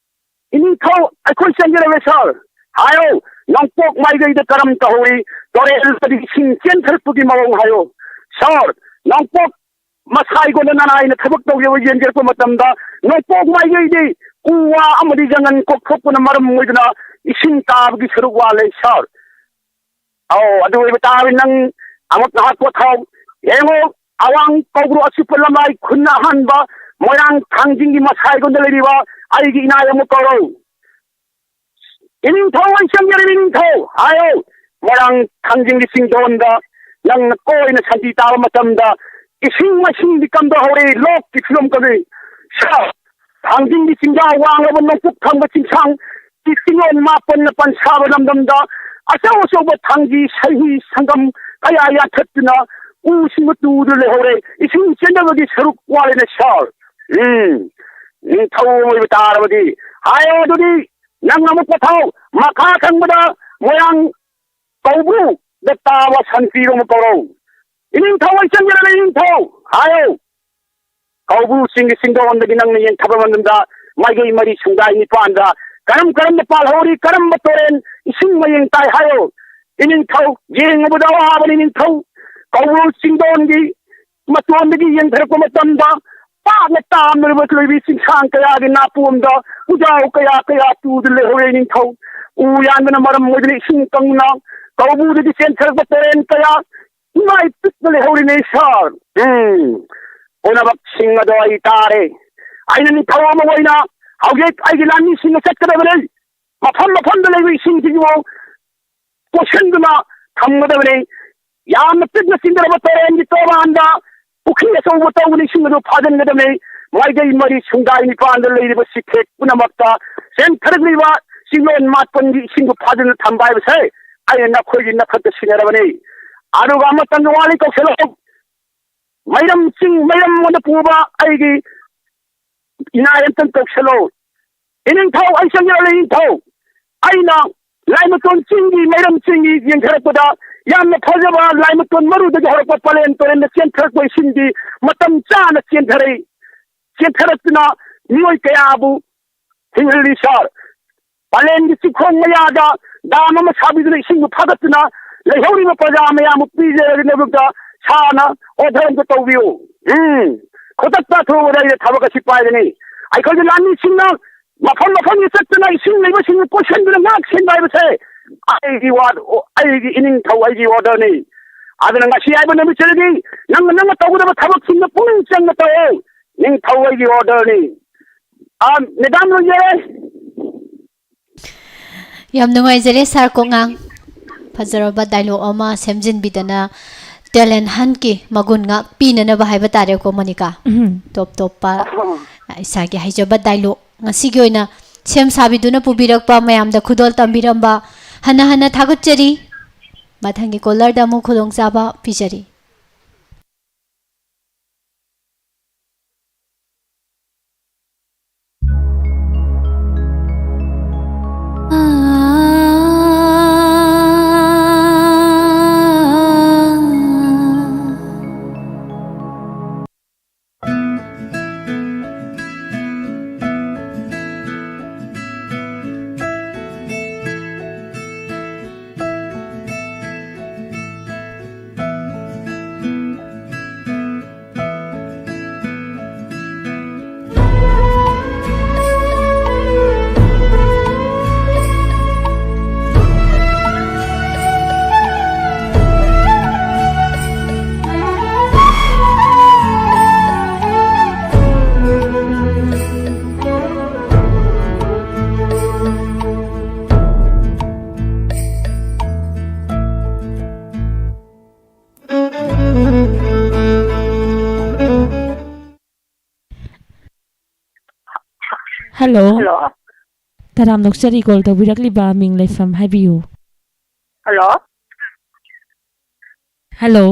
ꯏꯅꯤꯡꯊꯧ, ꯑꯩꯈꯣꯏ ꯆꯪꯖꯔꯒꯦ ꯁꯥꯔ꯫ ꯍꯥꯏꯌꯣ, ꯅꯣꯡꯄꯣꯛ ꯃꯥꯏꯀꯩꯗ ꯀꯔꯝ ꯇꯧꯍꯧꯏ? ꯇꯨꯔꯦꯜ ꯑꯃꯗꯤ ꯏꯁꯤꯡ ꯆꯦꯟꯊꯔꯛꯄꯒꯤ ꯃꯑꯣꯡ ꯍꯥꯏꯌꯣ꯫ ꯁꯥꯔ, ꯅꯣꯡꯄꯣꯛ ꯃꯁꯥꯏꯒꯣꯟꯗ ꯅꯅꯥꯏꯅ ꯊꯕꯛ ꯇꯧꯖꯕ ꯌꯦꯡꯖꯔꯛꯄ ꯃꯇꯝꯗ ꯅꯣꯡꯄꯣꯛ ꯃꯥꯏꯀꯩꯗꯤ ꯎ ꯋꯥ ꯑꯃꯗꯤ ꯖꯪꯒꯜ ꯀꯣꯛꯊꯣꯛꯄꯅ ꯃꯔꯝ ꯑꯣꯏꯗꯨꯅ ꯏꯁꯤꯡ ꯇꯥꯕꯒꯤ ꯁꯔꯨꯛ ꯋꯥꯠꯂꯦ, ꯁꯥꯔ꯫ ꯑꯧ, ꯑꯗꯨ ꯑꯣꯏꯕ ꯇꯥꯔꯕꯗꯤ ꯅꯪ ꯑꯃꯨꯛ ꯉꯥꯏꯍꯥꯛ ꯄꯣꯊꯥꯎ꯫ ꯌꯦꯡꯉꯣ, ꯑꯋꯥꯡ ꯀꯧꯕ꯭ꯔꯨ ꯑꯆꯨꯞꯄ ꯂꯝꯂꯥꯏ ꯈꯨꯟ ꯑꯍꯥꯟꯕ ꯃꯣꯏꯔꯥꯡ ꯊꯥꯡꯖꯤꯡꯒꯤ ꯃꯁꯥꯏꯒꯣꯟꯗ ꯂꯩꯔꯤꯕ ꯑꯩꯒꯤ ꯏꯅꯥꯏ ꯑꯃ ꯀꯧꯔꯧ꯫ "ꯏꯅꯤꯡꯊꯧ, ꯑꯩ ꯆꯪꯖꯔꯦ, ꯏꯅꯤꯡꯊꯧ!" ꯍꯥꯏꯌꯣ꯫ ꯃꯣꯏꯔꯥꯡ ꯊꯥꯡꯖꯤꯡꯒꯤ ꯆꯤꯡꯗꯣꯟꯗ ꯅꯪꯅ ꯀꯣꯏꯅ ꯁꯟꯊꯤ ꯇꯥꯕ ꯃꯇꯝꯗ ꯏꯁꯤꯡ ꯃꯥꯏꯁꯤꯡꯗꯤ ꯀꯝꯗꯧꯍꯧꯔꯦ, ꯂꯣꯛꯀꯤ ꯐꯤꯕꯝ ꯀꯝꯗꯧꯏ? ꯁꯥ, ꯊꯥꯡꯖꯤꯡꯒꯤ ꯆꯤꯡꯖꯥ ꯋꯥꯡꯂꯕ ꯅꯣꯡꯄꯣꯛ ꯊꯪꯕ ꯆꯤꯡꯁꯥꯡ ꯆꯤꯡꯂꯣꯟ ꯃꯥꯄꯟꯅ ꯄꯟꯁꯥꯕ ꯂꯝꯗꯝꯗ ꯑꯆꯧ ꯑꯆꯧꯕ ꯊꯥꯡꯖꯤ, ꯁꯩꯍꯤ, ꯁꯪꯒꯝ ꯀꯌꯥ ꯌꯥꯟꯊꯠꯇꯨꯅ ꯎꯁꯤꯡꯕ ꯇꯨꯗꯨꯅ ꯂꯩꯍꯧꯔꯦ꯫ ꯏꯁꯤꯡ ꯆꯦꯟꯗꯕꯒꯤ ꯁꯔꯨꯛ ꯋꯥꯠꯂꯦꯅꯦ, ꯁꯥꯔ꯫ ꯎꯝ, ꯅꯤꯡꯊꯧ ꯑꯃ ꯑꯣꯏꯕ ꯇꯥꯔꯕꯗꯤ꯫ ꯍꯥꯏꯌꯣ ꯑꯗꯨꯗꯤ, ꯅꯪ ꯑꯃꯨꯛ ꯄꯣꯊꯥꯎ꯫ ꯃꯈꯥ ꯊꯪꯕꯗ ꯃꯣꯏꯔꯥꯡ ꯀꯧꯕ꯭ꯔꯨꯗ ꯇꯥꯕ ꯁꯟꯄꯤꯕ ꯑꯃ ꯀꯧꯔꯧ꯫ "ꯏꯅꯤꯡꯊꯧ, ꯑꯩ ꯆꯪꯖꯔꯒꯦ, ꯏꯅꯤꯡꯊꯧ!" ꯍꯥꯏꯌꯣ꯫ ꯀꯧꯕ꯭ꯔꯨ ꯆꯤꯡꯒꯤ ꯆꯤꯡꯗꯣꯟꯗꯒꯤ ꯅꯪꯅ ꯌꯦꯡꯊꯕ ꯃꯇꯝꯗ ꯃꯥꯏꯀꯩ ꯃꯔꯤ ꯁꯨꯡꯗꯥꯏ ꯅꯤꯄꯥꯟꯗ ꯀꯔꯝ ꯀꯔꯝꯅ ꯄꯥꯜꯍꯧꯔꯤ, ꯀꯔꯝꯕ ꯇꯨꯔꯦꯟ ꯏꯁꯤꯡ ꯃꯌꯦꯡ ꯇꯥꯏ ꯍꯥꯏꯌꯣ꯫ ꯏꯅꯤꯡꯊꯧ, ꯌꯦꯡꯉꯨꯕꯗ ꯑꯋꯥꯕꯅꯤ ꯏꯅꯤꯡꯊꯧ꯫ ꯀꯧꯕ꯭ꯔꯨ ꯆꯤꯡꯗꯣꯟꯒꯤ ꯃꯇꯣꯟꯗꯒꯤ ꯌꯦꯡꯊꯔꯛꯄ ꯃꯇꯝꯗ ꯄꯥꯛꯅ ꯇꯥꯝꯅꯔꯤꯕ ꯂꯣꯏꯕꯤ ꯆꯤꯡꯁꯥꯡ ꯀꯌꯥꯒꯤ ꯅꯥꯄꯣꯝꯗ ꯎꯖꯥꯎ ꯀꯌꯥ ꯀꯌꯥ ꯇꯨꯗꯨꯅ ꯂꯩꯍꯧꯔꯦ ꯏꯅꯤꯡꯊꯧ꯫ ꯎ ꯌꯥꯟꯕꯅ ꯃꯔꯝ ꯑꯣꯏꯗꯨꯅ ꯏꯁꯤꯡ ꯀꯪꯅ ꯀꯧꯕ꯭ꯔꯨꯗꯒꯤ ꯆꯦꯟꯊꯔꯛꯄ ꯇꯨꯔꯦꯟ ꯀꯌꯥ ꯏꯃꯥꯏ ꯄꯤꯛꯅ ꯂꯩꯍꯧꯔꯤꯅꯦ, ꯁꯥꯔ꯫ ꯎꯝ, ꯄꯨꯝꯅꯃꯛꯁꯤꯡ ꯑꯗꯣ ꯑꯩ ꯇꯥꯔꯦ꯫ ꯑꯩꯅ ꯅꯤꯡꯊꯧ ꯑꯃ ꯑꯣꯏꯅ ꯍꯧꯖꯤꯛ ꯑꯩꯒꯤ ꯂꯥꯟꯃꯤꯁꯤꯡꯅ ꯆꯠꯀꯗꯕꯅꯤ꯫ ꯃꯐꯝ ꯃꯐꯝꯗ ꯂꯩꯕ ꯏꯁꯤꯡꯁꯤꯡꯕꯨ ꯀꯣꯏꯁꯤꯟꯗꯨꯅ ꯊꯝꯒꯗꯕꯅꯤ꯫ ꯌꯥꯝꯅ ꯄꯤꯛꯅ ꯆꯤꯟꯗꯔꯕ ꯇꯨꯔꯦꯟꯒꯤ ꯇꯣꯔꯕꯥꯟꯗ ꯄꯨꯈ꯭ꯔꯤ ꯑꯆꯧꯕ ꯇꯧꯗꯨꯅ ꯏꯁꯤꯡ ꯑꯗꯨ ꯐꯥꯖꯤꯟꯒꯗꯕꯅꯤ꯫ ꯃꯥꯏꯀꯩ ꯃꯔꯤ ꯁꯨꯡꯗꯥꯏ ꯅꯤꯄꯥꯟꯗ ꯂꯩꯔꯤꯕ ꯆꯤꯊꯦꯛ ꯄꯨꯝꯅꯃꯛꯇ ꯆꯦꯟꯊꯔꯛꯂꯤꯕ ꯆꯤꯡꯂꯣꯟ ꯃꯥꯄꯟꯒꯤ ꯏꯁꯤꯡꯗꯨ ꯐꯥꯖꯤꯟꯅ ꯊꯝꯕ ꯍꯥꯏꯕꯁꯦ ꯑꯩꯅ ꯅꯈꯣꯏꯒꯤ ꯅꯈꯛꯇ ꯁꯤꯟꯅꯔꯕꯅꯤ꯫ ꯑꯗꯨꯒ ꯑꯃꯇꯪꯒ ꯋꯥꯠꯂꯤ, ꯀꯧꯁꯜꯂꯛꯎ꯫ ꯃꯩꯔꯝ ꯆꯤꯡ, ꯃꯩꯔꯝ ꯑꯣꯏꯅ ꯄꯨꯕ ꯑꯩꯒꯤ ꯏꯅꯥꯏ ꯑꯝꯇꯪ ꯀꯧꯁꯜꯂꯣ꯫ ꯏꯅꯤꯡꯊꯧ, ꯑꯩ ꯆꯪꯖꯔꯛꯂꯦ, ꯏꯅꯤꯡꯊꯧ꯫ ꯑꯩꯅ ꯂꯥꯏꯃꯇꯣꯟ ꯆꯤꯡꯒꯤ, ꯃꯩꯔꯝ ꯆꯤꯡꯒꯤ ꯌꯦꯡꯊꯔꯛꯄꯗ ꯌꯥꯝꯅ ꯐꯖꯕ ꯂꯥꯏꯃꯇꯣꯟ ꯃꯔꯨꯗꯒꯤ ꯍꯧꯔꯛꯄ ꯄꯔꯦꯟ ꯄꯔꯦꯟꯗ ꯆꯦꯟꯊꯔꯛꯄ ꯏꯁꯤꯡꯗꯤ ꯃꯇꯝ ꯆꯥꯅ ꯆꯦꯟꯊꯔꯛꯏ꯫ ꯆꯦꯟꯊꯔꯛꯇꯨꯅ ꯃꯤꯑꯣꯏ ꯀꯌꯥꯕꯨ ꯍꯤꯡꯍꯜꯂꯤ, ꯁꯥꯔ꯫ ꯄꯂꯦꯟꯒꯤ ꯆꯤꯡꯈꯣꯡ ꯃꯌꯥꯗ ꯗꯥꯝ ꯑꯃ ꯁꯥꯕꯤꯗꯨꯅ ꯏꯁꯤꯡꯗꯨ ꯐꯥꯒꯠꯇꯨꯅ ꯂꯩꯍꯧꯔꯤꯕ ꯄ꯭ꯔꯖꯥ ꯃꯌꯥꯝꯕꯨ ꯄꯤꯖꯔꯒꯅꯕꯗ ꯁꯥꯔꯅ order ꯑꯝꯇ ꯇꯧꯕꯤꯌꯨ꯫ ꯎꯝ, ꯈꯨꯗꯛꯇ ꯑꯊꯨꯕꯗ ꯑꯩꯅ ꯊꯕꯛ ꯑꯁꯤ ꯄꯥꯏꯒꯅꯤ꯫ ꯑꯩꯈꯣꯏꯒꯤ ꯂꯥꯟꯃꯤꯁꯤꯡꯅ ꯃꯐꯝ ꯃꯐꯝꯗ ꯆꯠꯇꯨꯅ ꯏꯁꯤꯡ ꯂꯩꯕꯁꯤꯡꯕꯨ ꯀꯣꯏꯁꯤꯟꯗꯨꯅ ꯉꯥꯛ ꯁꯦꯟꯕ ꯍꯥꯏꯕꯁꯦ ꯑꯩꯒꯤ ꯋꯥ-, ꯑꯩꯒꯤ ꯏꯅꯤꯡꯊꯧ, ꯑꯩꯒꯤ order-ꯅꯤ꯫ ꯑꯗꯨꯅ ꯉꯁꯤ ꯍꯥꯏꯕ ꯅꯨꯃꯤꯠꯁꯤꯗꯒꯤ ꯅꯪꯅ, ꯅꯪꯅ ꯇꯧꯒꯗꯕ ꯊꯕꯛꯁꯤꯡꯗꯣ ꯄꯨꯛꯅꯤꯡ ꯆꯪꯅ ꯇꯧ꯫ ꯅꯤꯡꯊꯧ ꯑꯩꯒꯤ order-ꯅꯤ꯫ ꯑꯥ, madam, ꯂꯣꯏꯖꯔꯦ꯫ ꯌꯥꯝ ꯅꯨꯡꯉꯥꯏꯖꯔꯦ, sir ꯀꯣꯉꯥꯡ꯫ ꯐꯖꯔꯕ dialogue ꯑꯃ ꯁꯦꯝꯖꯤꯟꯕꯤꯗꯅ, talent hunt-ꯀꯤ ꯃꯒꯨꯟ ꯉꯥꯛꯄꯤꯅꯅꯕ ꯍꯥꯏꯕ ꯇꯥꯔꯦꯀꯣ, ꯃꯣꯅꯤꯀꯥ? ꯎꯝ꯫ ꯇꯣꯞ ꯇꯣꯞꯄ ꯏꯁꯥꯒꯤ ꯍꯩꯖꯕ dialogue ꯉꯁꯤꯒꯤ ꯑꯣꯏꯅ ꯁꯦꯝ ꯁꯥꯕꯤꯗꯨꯅ ꯄꯨꯕꯤꯔꯛꯄ, ꯃꯌꯥꯝꯗ ꯈꯨꯗꯣꯜ ꯇꯝꯕꯤꯔꯝꯕ ꯍꯟꯅ ꯍꯟꯅ ꯊꯥꯒꯠꯆꯔꯤ꯫ ꯃꯊꯪꯒꯤ caller-ꯗ ꯑꯃꯨꯛ ꯈꯨꯗꯣꯡꯆꯥꯕ ꯄꯤꯖꯔꯤ꯫ Hello. Hello. ꯇꯔꯥꯝꯅ ꯑꯣꯛꯆꯔꯤ, call ꯇꯧꯕꯤꯔꯛꯂꯤꯕ ꯃꯤꯡ ꯂꯩꯐꯝ ꯍꯥꯏꯕꯤꯌꯨ꯫ Hello. Hello.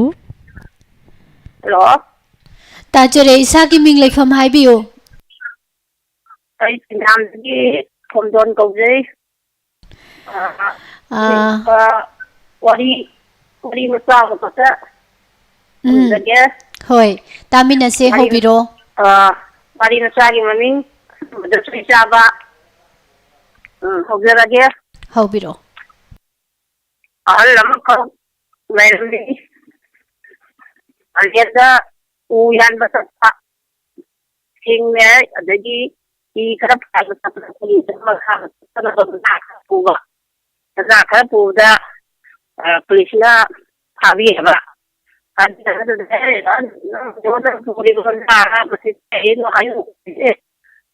Hello. ꯇꯥꯖꯔꯦ, ꯏꯁꯥꯒꯤ ꯃꯤꯡ ꯂꯩꯐꯝ ꯍꯥꯏꯕꯤꯌꯨ꯫ ꯑꯩ ꯆꯤꯡꯈꯥꯝꯗꯒꯤ ꯈꯣꯝꯗꯣꯟ ꯀꯧꯖꯩ꯫ ꯑꯥ, ꯑꯥ꯫ ꯑꯗꯨꯒ ꯋꯥꯔꯤ, ꯋꯥꯔꯤ ꯃꯆꯥ ꯑꯃꯈꯛꯇ ꯎꯝ꯫ ꯈꯨꯝꯖꯒꯦ꯫ ꯍꯣꯏ, ꯇꯥꯃꯤꯟꯅꯁꯦ, ꯋꯥꯔꯤ, ꯍꯧꯕꯤꯔꯣ꯫ ꯑꯥ, ꯋꯥꯔꯤ ꯃꯆꯥꯒꯤ ꯃꯃꯤꯡ ꯑꯆꯨꯝꯕꯗ ꯁꯣꯏ ꯆꯥꯕ꯫ ꯎꯝ, ꯍꯧꯖꯔꯒꯦ꯫ ꯍꯧꯕꯤꯔꯣ꯫ ꯑꯍꯜ ꯑꯃꯈꯛ ꯂꯩꯔꯝꯃꯤ꯫ ꯄꯂꯦꯟꯗ ꯎ ꯌꯥꯟꯕ ꯆꯠꯄ꯫ ꯊꯦꯡꯉꯦ꯫ ꯑꯗꯒꯤ ꯐꯤ ꯈꯔ ꯐꯥꯟꯕ ꯆꯠꯄꯗ ꯑꯩꯈꯣꯏꯒꯤ ꯃꯈꯥꯗ ꯆꯠꯀꯗꯕ ꯃꯅꯥ ꯈꯔ ꯄꯨꯕ꯫ ꯃꯅꯥ ꯈꯔ ꯄꯨꯕꯗ, ꯑ, ꯄꯨꯂꯤꯁꯅ ꯐꯥꯕꯤꯔꯕ꯫ ꯐꯥꯕꯤꯔꯕꯗꯨꯗ, "ꯑꯦ, ꯅꯪ, ꯅꯪ ꯄꯨꯔꯤꯕ ꯃꯅꯥ ꯃꯁꯤ ꯀꯩꯅꯣ?" ꯍꯥꯏꯅ, "ꯑꯦ,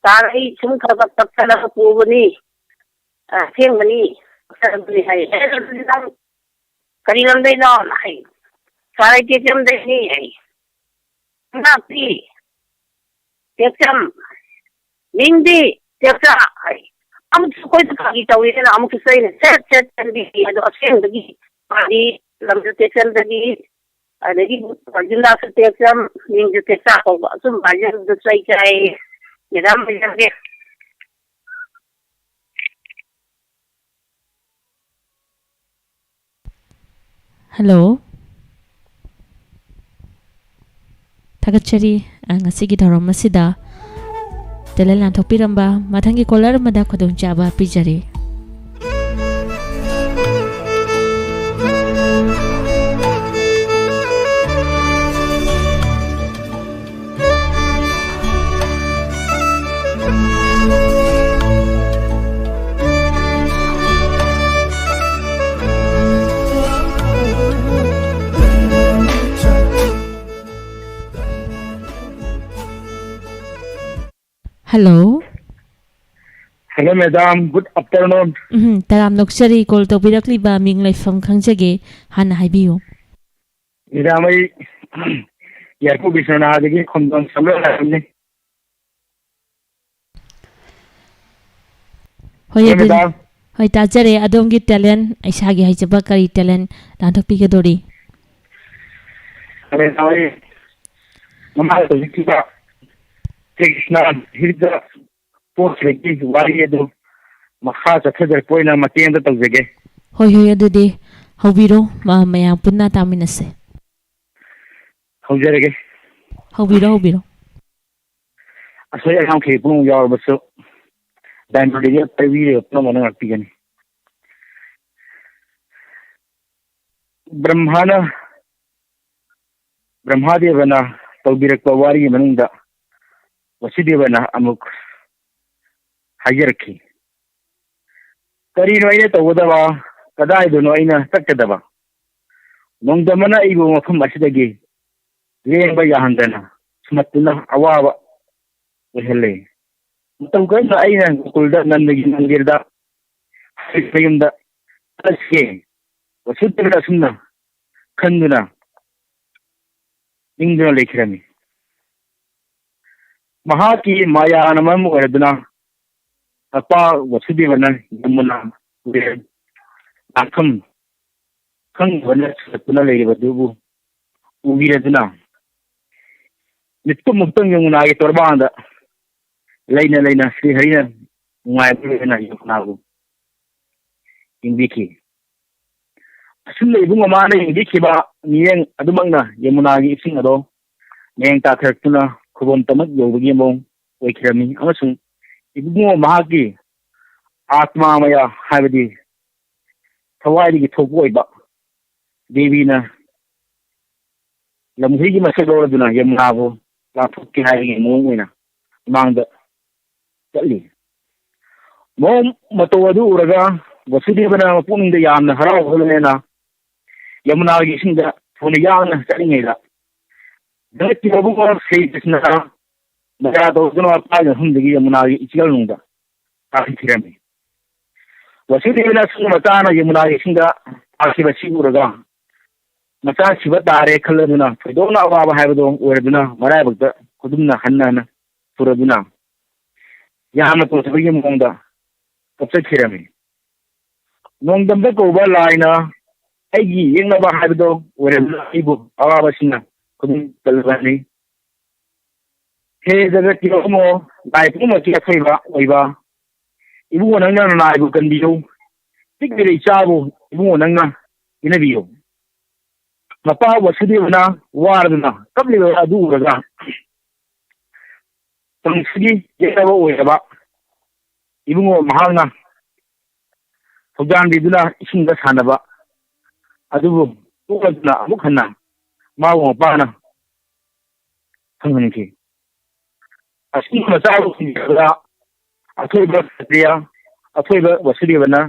ꯁꯥꯔ, ꯑꯩ ꯁꯨꯝ ꯈꯔ ꯈꯔ ꯀꯛꯊꯠꯂꯒ ꯄꯨꯕꯅꯤ, ꯑ, ꯑꯁꯦꯡꯕꯅꯤ, ꯑꯁꯦꯡꯕꯅꯤ" ꯍꯥꯏ꯫ "ꯑꯦ, ꯑꯗꯨꯗꯤ ꯅꯪ ꯀꯔꯤ ꯂꯝꯗꯩꯅꯣ?" ꯍꯥꯏ꯫ "ꯁꯥꯔ, ꯑꯩ ꯇꯦꯛꯆꯝꯗꯩꯅꯤ" ꯍꯥꯏ꯫ "ꯉꯥꯛꯄꯤ, ꯇꯦꯛꯆꯝ, ꯃꯤꯡꯗꯤ ꯇꯦꯛꯆꯥ" ꯍꯥꯏ꯫ ꯑꯃꯨꯛꯁꯨ ꯑꯩꯈꯣꯏꯗ ꯐꯥꯒꯤ ꯇꯧꯔꯤꯗꯅ, ꯑꯃꯨꯛꯁꯨ ꯆꯩꯅ ꯁꯦꯠ ꯁꯦꯠ ꯆꯦꯟꯕꯤ꯫ ꯑꯗꯣ ꯑꯁꯦꯡꯕꯒꯤ ꯃꯥꯗꯤ ꯂꯝꯁꯨ ꯇꯦꯛꯆꯝꯗꯒꯤ, ꯑꯗꯒꯤ ꯖꯤꯂꯥꯁꯨ ꯇꯦꯛꯆꯝ, ꯃꯤꯡꯁꯨ ꯇꯦꯛꯆꯥ ꯀꯧꯕ꯫ ꯑꯆꯨꯝꯕ ꯍꯥꯏꯖꯕꯗ ꯆꯩ ꯆꯥꯏꯌꯦ꯫ ꯃꯦꯗꯥꯝ ꯂꯩꯖꯔꯒꯦ꯫ ꯍꯜꯂꯣ꯫ ꯊꯥꯒꯠꯆꯔꯤ, ꯑ, ꯉꯁꯤꯒꯤ ꯊꯧꯔꯝ ꯑꯁꯤꯗ ꯇꯦꯂꯦꯟ ꯂꯥꯟꯊꯣꯛꯄꯤꯔꯝꯕ꯫ ꯃꯊꯪꯒꯤ ꯀꯣꯂꯔ ꯑꯃꯗ ꯈꯨꯗꯣꯡꯆꯥꯕ ꯄꯤꯖꯔꯤ꯫ Hello. Hello, madam. Good afternoon. ꯎꯝ, ꯇꯔꯥꯝꯅ ꯑꯣꯛꯆꯔꯤ꯫ ꯀꯣꯜ ꯇꯧꯕꯤꯔꯛꯂꯤꯕ ꯃꯤꯡ ꯂꯩꯐꯝ ꯈꯪꯖꯒꯦ, ꯍꯥꯟꯅ ꯍꯥꯏꯕꯤꯌꯨ꯫ ꯃꯦꯗꯥꯝ, ꯑꯩ ꯌꯥꯏꯔꯤꯄꯣꯛ ꯕꯤꯁ꯭ꯋꯥꯅꯥꯊꯗꯒꯤ ꯈꯣꯡꯖꯣꯝ ꯁꯝꯂꯣꯏ ꯂꯥꯏꯁ꯭ꯔꯝꯅꯤ꯫ ꯍꯣꯏ, ꯍꯣꯏ, ꯑꯗꯨꯗꯤ, ꯃꯦꯗꯥꯝ꯫ ꯍꯣꯏ, ꯇꯥꯖꯔꯦ꯫ ꯑꯗꯣꯝꯒꯤ ꯇꯦꯂꯦꯟ, ꯏꯁꯥꯒꯤ ꯍꯩꯖꯕ ꯀꯔꯤ ꯇꯦꯂꯦꯟ ꯂꯥꯟꯊꯣꯛꯄꯤꯒꯗꯧꯔꯤ? ꯃꯦꯗꯥꯝ, ꯑꯩ ꯃꯃꯥꯡꯗ ꯍꯧꯖꯤꯛꯀꯤꯗ ꯏꯆꯦ ꯀ꯭ꯔꯤꯁꯅꯥ ꯍꯤꯔꯗ ꯄꯣꯠꯁꯤꯗꯒꯤ ꯋꯥꯔꯤ ꯑꯗꯨ ꯃꯈꯥ ꯆꯠꯊꯖꯔꯛꯄ ꯑꯣꯏꯅ ꯃꯇꯦꯛ ꯑꯃꯇ ꯇꯧꯖꯒꯦ꯫ ꯍꯣꯏ, ꯍꯣꯏ, ꯑꯗꯨꯗꯤ ꯍꯧꯕꯤꯔꯣ, ꯃ-, ꯃꯌꯥꯝ ꯄꯨꯟꯅ ꯇꯥꯃꯤꯟꯅꯁꯦ꯫ ꯍꯧꯖꯔꯒꯦ꯫ ꯍꯧꯕꯤꯔꯣ, ꯍꯧꯕꯤꯔꯣ꯫ ꯑꯁꯣꯏ ꯑꯉꯥꯝ ꯀꯩ ꯄꯨꯝꯅꯃꯛ ꯌꯥꯎꯔꯕꯁꯨ ꯗꯥꯏꯃꯟꯗꯒꯤ ꯄꯥꯏꯕꯤꯔꯤꯕ ꯄꯨꯝꯅꯃꯛꯅ ꯉꯥꯛꯄꯤꯒꯅꯤ꯫ ꯕ꯭ꯔꯍ꯭ꯃꯥꯅ, ꯕ꯭ꯔꯍ꯭ꯃꯥꯗꯦꯕꯅ ꯇꯧꯕꯤꯔꯛꯄ ꯋꯥꯔꯤꯒꯤ ꯃꯅꯨꯡꯗ ꯋꯁꯨꯗꯦꯕꯅ ꯑꯃꯨꯛ ꯍꯥꯏꯖꯔꯛꯈꯤ, "ꯀꯔꯤꯅꯣ ꯑꯩꯅ ꯇꯧꯒꯗꯕ? ꯀꯗꯥꯏꯗꯅꯣ ꯑꯩꯅ ꯆꯠꯀꯗꯕ? ꯅꯣꯡꯗꯝꯕꯅ ꯑꯩꯕꯨ ꯃꯐꯝ ꯑꯁꯤꯗꯒꯤ ꯂꯦꯡꯕ ꯌꯥꯍꯟꯗꯅ ꯁꯨꯝꯍꯠꯇꯨꯅ ꯑꯋꯥꯕ ꯑꯣꯏꯍꯜꯂꯦ꯫ ꯃꯇꯧ ꯀꯔꯝꯅ ꯑꯩꯅ ꯒꯣꯀꯨꯜꯗ ꯅꯟꯗꯒꯤ ꯃꯟꯗꯤꯔꯗ ꯃꯌꯨꯝꯗ ꯆꯠꯂꯁꯤꯒꯦ?" ꯋꯁꯨꯗꯦꯕꯅ ꯑꯁꯨꯝꯅ ꯈꯟꯗꯨꯅ ꯅꯤꯡꯗꯨꯅ ꯂꯩꯈꯤꯔꯝꯃꯤ꯫ ꯃꯍꯥꯛꯀꯤ ꯃꯥꯌꯥꯅ ꯃꯔꯝ ꯑꯣꯏꯔꯗꯨꯅ ꯃꯄꯥ ꯋꯁꯨꯗꯦꯕꯅ ꯌꯃꯨꯅꯥ ꯇꯨꯔꯦꯜ ꯂꯥꯟꯐꯝ ꯈꯪꯗꯕꯅ ꯁꯨꯝꯍꯠꯇꯨꯅ ꯂꯩꯔꯤꯕꯗꯨꯕꯨ ꯎꯕꯤꯔꯗꯨꯅ ꯃꯤꯠꯀꯨꯞ ꯃꯨꯛꯇꯪ ꯌꯃꯨꯅꯥꯒꯤ ꯇꯣꯔꯕꯥꯟꯗ ꯂꯩꯅ ꯂꯩꯅ ꯁ꯭ꯔꯤ ꯍꯔꯤꯅ ꯅꯨꯡꯉꯥꯏꯕ ꯂꯣꯏꯅꯅ ꯌꯃꯨꯅꯥꯕꯨ ꯌꯦꯡꯕꯤꯈꯤ꯫ ꯑꯁꯨꯝꯅ ꯏꯕꯨꯡ ꯃꯃꯥꯅ ꯌꯦꯡꯕꯤꯈꯤꯕ ꯃꯤꯠꯌꯦꯡ ꯑꯗꯨꯃꯛꯅ ꯌꯃꯨꯅꯥꯒꯤ ꯏꯁꯤꯡ ꯑꯗꯣ ꯃꯌꯦꯡ ꯇꯥꯊꯔꯛꯇꯨꯅ ꯈꯨꯕꯣꯝ ꯇꯃꯛ ꯌꯧꯕꯒꯤ ꯃꯑꯣꯡ ꯑꯣꯏꯈꯤꯔꯝꯃꯤ꯫ ꯑꯃꯁꯨꯡ ꯏꯕꯨꯡꯉꯣ ꯃꯍꯥꯛꯀꯤ ꯑꯥꯇꯃꯥꯃꯌꯥ, ꯍꯥꯏꯕꯗꯤ ꯊꯋꯥꯏꯗꯒꯤ ꯊꯣꯛꯄ ꯑꯣꯏꯕ ꯗꯦꯕꯤꯅ ꯂꯝꯍꯨꯏꯒꯤ ꯃꯁꯛ ꯂꯧꯔꯗꯨꯅ ꯌꯃꯨꯅꯥꯕꯨ ꯂꯥꯟꯊꯣꯛꯀꯦ ꯍꯥꯏꯕꯒꯤ ꯃꯑꯣꯡ ꯑꯣꯏꯅ ꯃꯃꯥꯡꯗ ꯆꯠꯂꯤ꯫ ꯃꯑꯣꯡ ꯃꯇꯧ ꯑꯗꯨ ꯎꯔꯒ ꯋꯁꯨꯗꯦꯕꯅ ꯃꯄꯨꯛꯅꯤꯡꯗ ꯌꯥꯝꯅ ꯍꯔꯥꯎꯕꯒ ꯂꯣꯏꯅꯅ ꯌꯃꯨꯅꯥꯒꯤ ꯏꯁꯤꯡꯗ ꯊꯨꯅ ꯌꯥꯡꯅ ꯆꯠꯂꯤꯉꯩꯗ, ꯖꯒꯠꯀꯤ ꯃꯕꯨꯡ ꯁ꯭ꯔꯤ ꯀ꯭ꯔꯤꯁꯅ ꯃꯌꯥ ꯇꯧꯗꯨꯅ ꯃꯄꯥꯒꯤ ꯃꯐꯝꯗꯒꯤ ꯌꯃꯨꯅꯥꯒꯤ ꯏꯆꯦꯜ ꯅꯨꯡꯗ ꯇꯥꯈꯤꯔꯝꯃꯤ꯫ ꯋꯁꯨꯗꯦꯕꯅ ꯑꯁꯨꯝꯅ ꯃꯆꯥꯅ ꯌꯃꯨꯅꯥꯒꯤ ꯏꯁꯤꯡꯗ ꯇꯥꯈꯤꯕ ꯑꯁꯤ ꯎꯔꯒ, ꯃꯆꯥ ꯁꯤꯕ ꯇꯥꯔꯦ ꯈꯜꯂꯗꯨꯅ ꯊꯣꯏꯗꯣꯛꯅ ꯑꯋꯥꯕ ꯍꯥꯏꯕꯗꯣ ꯑꯣꯏꯔꯗꯨꯅ ꯃꯔꯥꯏꯕꯛꯇ ꯈꯨꯗꯨꯝꯅ ꯍꯟꯅ ꯍꯟꯅ ꯄꯨꯔꯗꯨꯅ ꯌꯥꯝꯅ ꯇꯣꯟꯖꯕꯒꯤ ꯃꯑꯣꯡꯗ ꯀꯞꯆꯈꯤꯔꯝꯃꯤ꯫ ꯅꯣꯡꯗꯝꯕ ꯀꯧꯕ ꯂꯥꯏꯅ ꯑꯩꯒꯤ ꯌꯦꯛꯅꯕ ꯍꯥꯏꯕꯗꯣ ꯑꯣꯏꯔꯕꯅ ꯑꯩꯕꯨ ꯑꯋꯥꯕꯁꯤꯡꯅ ꯈꯨꯗꯤꯡ ꯀꯜꯂꯕꯅꯤ꯫ ꯍꯦ ꯖꯒꯠꯀꯤ ꯃꯕꯨꯡꯉꯣ, ꯂꯥꯏ ꯄꯨꯝꯅꯃꯛꯀꯤ ꯑꯊꯣꯏꯕ ꯑꯣꯏꯕ ꯏꯕꯨꯡꯉꯣ, ꯅꯪꯅ ꯅꯅꯥꯏꯕꯨ ꯀꯟꯕꯤꯌꯨ꯫ ꯄꯤꯛꯂꯤꯕ ꯏꯆꯥꯕꯨ ꯏꯕꯨꯡꯉꯣ ꯅꯪꯅ ꯄꯤꯅꯕꯤꯌꯨ꯫ ꯃꯄꯥ ꯋꯁꯨꯗꯦꯕꯅ ꯋꯥꯔꯗꯨꯅ ꯀꯞꯂꯤꯕ ꯑꯗꯨ ꯎꯔꯒ ꯀꯪꯁꯤꯒꯤ ꯌꯦꯛꯅꯕ ꯑꯣꯏꯔꯕ ꯏꯕꯨꯡꯉꯣ ꯃꯍꯥꯛꯅ ꯊꯧꯖꯥꯟꯕꯤꯗꯨꯅ ꯏꯁꯤꯡꯗ ꯁꯥꯟꯅꯕ ꯑꯗꯨꯕꯨ ꯇꯣꯛꯂꯗꯨꯅ ꯑꯃꯨꯛ ꯍꯟꯅ ꯃꯥꯕꯨ ꯃꯄꯥꯅ ꯐꯪꯍꯟꯈꯤ꯫ ꯑꯁꯤꯒꯨꯝꯕ ꯃꯆꯥꯕꯨ ꯊꯤꯡꯖꯤꯜꯂꯒ ꯑꯊꯣꯏꯕ ꯈꯇ꯭ꯔꯤꯌꯥ, ꯑꯊꯣꯏꯕ ꯋꯁꯨꯗꯦꯕꯅ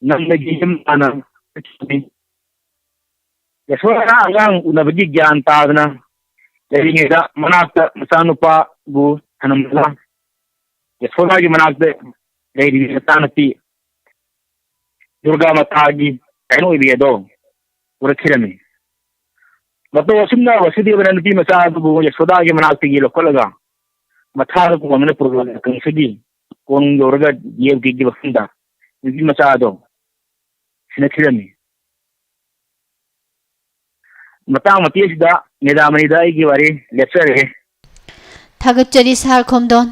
ꯅꯟꯗꯒꯤ ꯌꯨꯝ ꯇꯥꯟꯅ ꯆꯠꯈꯤꯕꯅꯤ꯫ ꯌꯁꯣꯗꯥꯅ ꯑꯉꯥꯡ ꯎꯅꯕꯒꯤ ꯒ꯭ꯌꯥꯟ ꯇꯥꯗꯅ ꯂꯩꯔꯤꯉꯩꯗ ꯃꯅꯥꯛꯇ ꯃꯆꯥꯅꯨꯄꯥꯕꯨ ꯊꯅꯝꯂꯒ ꯌꯁꯣꯗꯥꯒꯤ ꯃꯅꯥꯛꯇ ꯂꯩꯔꯤꯕ ꯃꯆꯥꯅꯨꯄꯤ ꯗꯨꯔꯒꯥ ꯃꯇꯥꯒꯤ ꯀꯩꯅꯣ ꯑꯣꯏꯕꯤ ꯑꯗꯣ ꯎꯔꯛꯈꯤꯔꯝꯃꯤ꯫ ꯃꯇꯧ ꯑꯁꯨꯝꯅ ꯋꯁꯨꯗꯦꯕꯅ ꯅꯨꯄꯤ ꯃꯆꯥ ꯑꯗꯨꯕꯨ ꯌꯁꯣꯗꯥꯒꯤ ꯃꯅꯥꯛꯇꯒꯤ ꯂꯧꯈꯠꯂꯒ ꯃꯊꯥꯗ ꯀꯣꯟꯗꯨꯅ ꯄꯨꯔꯛꯂꯒ ꯀꯪꯁꯒꯤ ꯀꯣꯅꯨꯡ ꯌꯧꯔꯒ ꯌꯦꯞꯈꯤꯕ ꯃꯐꯝꯗ ꯅꯨꯄꯤ ꯃꯆꯥ ꯑꯗꯣ ꯁꯤꯅꯈꯤꯔꯝꯃꯤ꯫ ꯃꯇꯥꯡ ꯃꯇꯦꯛ ꯑꯁꯤꯗ ꯃꯦꯗꯥꯃꯅꯤꯗ ꯑꯩꯒꯤ ꯋꯥꯔꯤ ꯂꯦꯞꯆꯔꯒꯦ꯫ ꯊꯥꯒꯠꯆꯔꯤ ꯁꯥꯔ ꯈꯣꯝꯗꯣꯟ꯫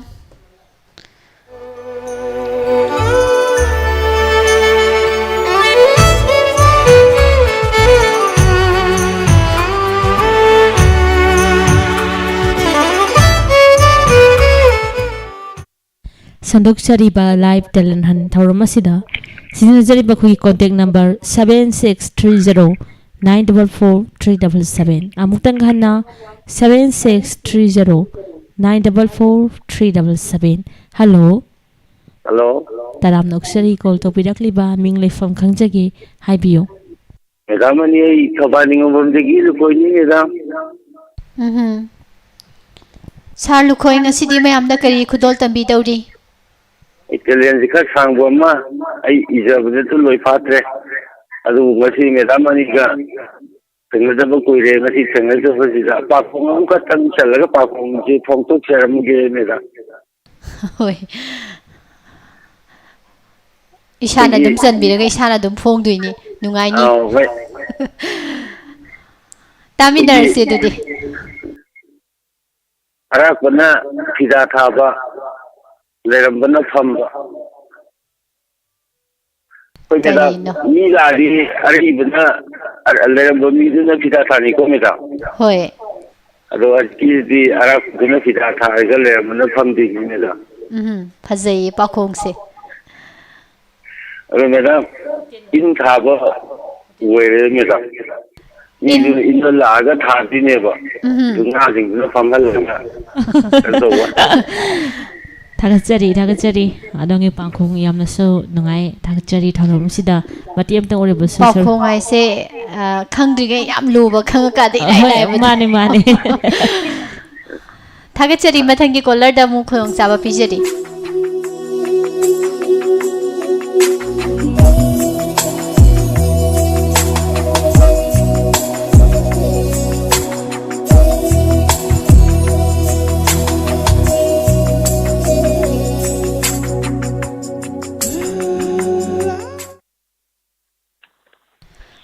ꯁꯟꯗꯣꯛꯆꯔꯤꯕ live talent hunt ꯊꯧꯔꯝ ꯑꯁꯤꯗ ꯁꯤꯖꯤꯟꯅꯖꯔꯤꯕ ꯑꯩꯈꯣꯏꯒꯤ contact number seven six three zero nine double four three double seven꯫ ꯑꯃꯨꯛꯇꯪ ꯍꯟꯅ, seven six three zero nine double four three double seven꯫ Hello꯫ Hello꯫ ꯇꯔꯥꯝꯅ ꯑꯣꯛꯆꯔꯤ, call ꯇꯧꯕꯤꯔꯛꯂꯤꯕ ꯃꯤꯡ ꯂꯩꯐꯝ ꯈꯪꯖꯒꯦ, ꯍꯥꯏꯕꯤꯌꯨ꯫ ꯃꯦꯗꯥꯝ ꯑꯅꯤ, ꯑꯩ ꯊꯧꯕꯥꯜ ꯅꯤꯡꯉꯣꯝꯕꯝꯗꯒꯤ ꯂꯨꯀꯣꯏꯅꯤ ꯃꯦꯗꯥꯝ꯫ ꯎꯝꯍꯨꯝ꯫ ꯁꯥꯔ ꯂꯨꯈꯣꯏ, ꯉꯁꯤꯗꯤ ꯃꯌꯥꯝꯗ ꯀꯔꯤ ꯈꯨꯗꯣꯜ ꯇꯝꯕꯤꯗꯧꯔꯤ? ꯑꯩ ꯀꯥꯂꯦꯟꯁꯤ ꯈꯔ ꯁꯥꯡꯕ ꯑꯃ ꯑꯩ ꯏꯖꯕꯗꯁꯨ ꯂꯣꯏ ꯐꯥꯠꯇ꯭ꯔꯦ꯫ ꯑꯗꯨꯕꯨ ꯉꯁꯤ ꯃꯦꯗꯥꯝ ꯑꯅꯤꯒ ꯊꯦꯡꯅꯗꯕ ꯀꯨꯏꯔꯦ꯫ ꯉꯁꯤ ꯊꯦꯡꯅꯖꯕꯁꯤꯗ ꯄꯥꯈꯣꯡ ꯑꯃꯈꯛꯇꯪ ꯆꯜꯂꯒ ꯄꯥꯈꯣꯡꯁꯤ ꯐꯣꯡꯗꯣꯛꯆꯔꯝꯒꯦ ꯃꯦꯗꯥꯝ꯫ ꯍꯣꯏ꯫ ꯏꯁꯥꯅ ꯑꯩꯈꯣꯏꯒꯤ ꯑꯗꯨꯝ ꯆꯟꯕꯤꯔꯒ ꯏꯁꯥꯅ ꯑꯗꯨꯝ ꯐꯣꯡꯗꯣꯏꯅꯤ꯫ ꯅꯨꯡꯉꯥꯏꯅꯤ꯫ ꯑꯥꯎ, ꯍꯣꯏ꯫ ꯇꯥꯃꯤꯟꯅꯔꯁꯤ ꯑꯩꯈꯣꯏꯒꯤ ꯑꯗꯨꯗꯤ꯫ ꯑꯔꯥꯛꯄꯅ ꯐꯤꯗꯥ ꯊꯥꯕ, ꯂꯩꯔꯝꯕꯅ ꯐꯝꯕ꯫ ꯑꯩꯈꯣꯏ ꯃꯦꯗꯥꯝ, ꯀꯔꯤꯅꯣ? ꯃꯤ ꯂꯥꯛꯑꯗꯤ ꯑꯔꯤꯕꯅ, ꯑ-, ꯂꯩꯔꯝꯕ ꯃꯤꯗꯨꯅ ꯐꯤꯗꯥ ꯊꯥꯅꯤꯀꯣ ꯃꯦꯗꯥꯝ? ꯍꯣꯏ꯫ ꯑꯗꯣ ꯍꯧꯖꯤꯛꯀꯤꯗꯤ ꯑꯔꯥꯛꯄꯗꯨꯅ ꯐꯤꯗꯥ ꯊꯥꯔꯒ ꯂꯩꯔꯝꯕꯅ ꯐꯝꯗꯣꯏꯅꯤ ꯃꯦꯗꯥꯝ꯫ ꯎꯝ, ꯐꯖꯩꯌꯦ ꯄꯥꯈꯣꯡꯁꯦ꯫ ꯑꯗꯣ ꯃꯦꯗꯥꯝ, ꯏꯟ ꯊꯥꯕ ꯑꯣꯏꯔꯦ ꯃꯦꯗꯥꯝ꯫ ꯃꯤꯗꯨꯅ ꯏꯟꯗꯣ ꯂꯥꯛꯑꯒ ꯊꯥꯗꯣꯏꯅꯦꯕ꯫ ꯎꯝ꯫ ꯑꯗꯨ ꯉꯥꯁꯤꯡꯗꯨꯅ ꯐꯝꯍꯜꯂꯒ ꯀꯩꯅꯣ ꯇꯧꯕ꯫ ꯊꯥꯒꯠꯆꯔꯤ, ꯊꯥꯒꯠꯆꯔꯤ꯫ ꯑꯗꯣꯝꯒꯤ ꯄꯥꯎꯈꯣꯡ ꯌꯥꯝꯅꯁꯨ ꯅꯨꯡꯉꯥꯏ꯫ ꯊꯥꯒꯠꯆꯔꯤ꯫ ꯊꯧꯔꯝꯁꯤꯗ ꯃꯇꯦꯛ ꯑꯃꯇꯪ ꯑꯣꯏꯔꯕꯁꯨ ꯁꯔꯨꯛ- ꯄꯥꯎꯈꯣꯡ ꯍꯥꯏꯁꯦ, ꯑ, ꯈꯪꯗ꯭ꯔꯤꯉꯩ ꯌꯥꯝ ꯂꯨꯕ, ꯈꯪꯉꯀꯥꯟꯗ ꯏꯔꯥꯏ ꯍꯣꯏ, ꯂꯥꯏꯕꯗꯣ꯫ ꯃꯥꯅꯦ, ꯃꯥꯅꯦ꯫ ꯊꯥꯒꯠꯆꯔꯤ꯫ ꯃꯊꯪꯒꯤ ꯀꯣꯂꯔꯗ ꯑꯃꯨꯛ ꯈꯨꯗꯣꯡꯆꯥꯕ ꯄꯤꯖꯔꯤ꯫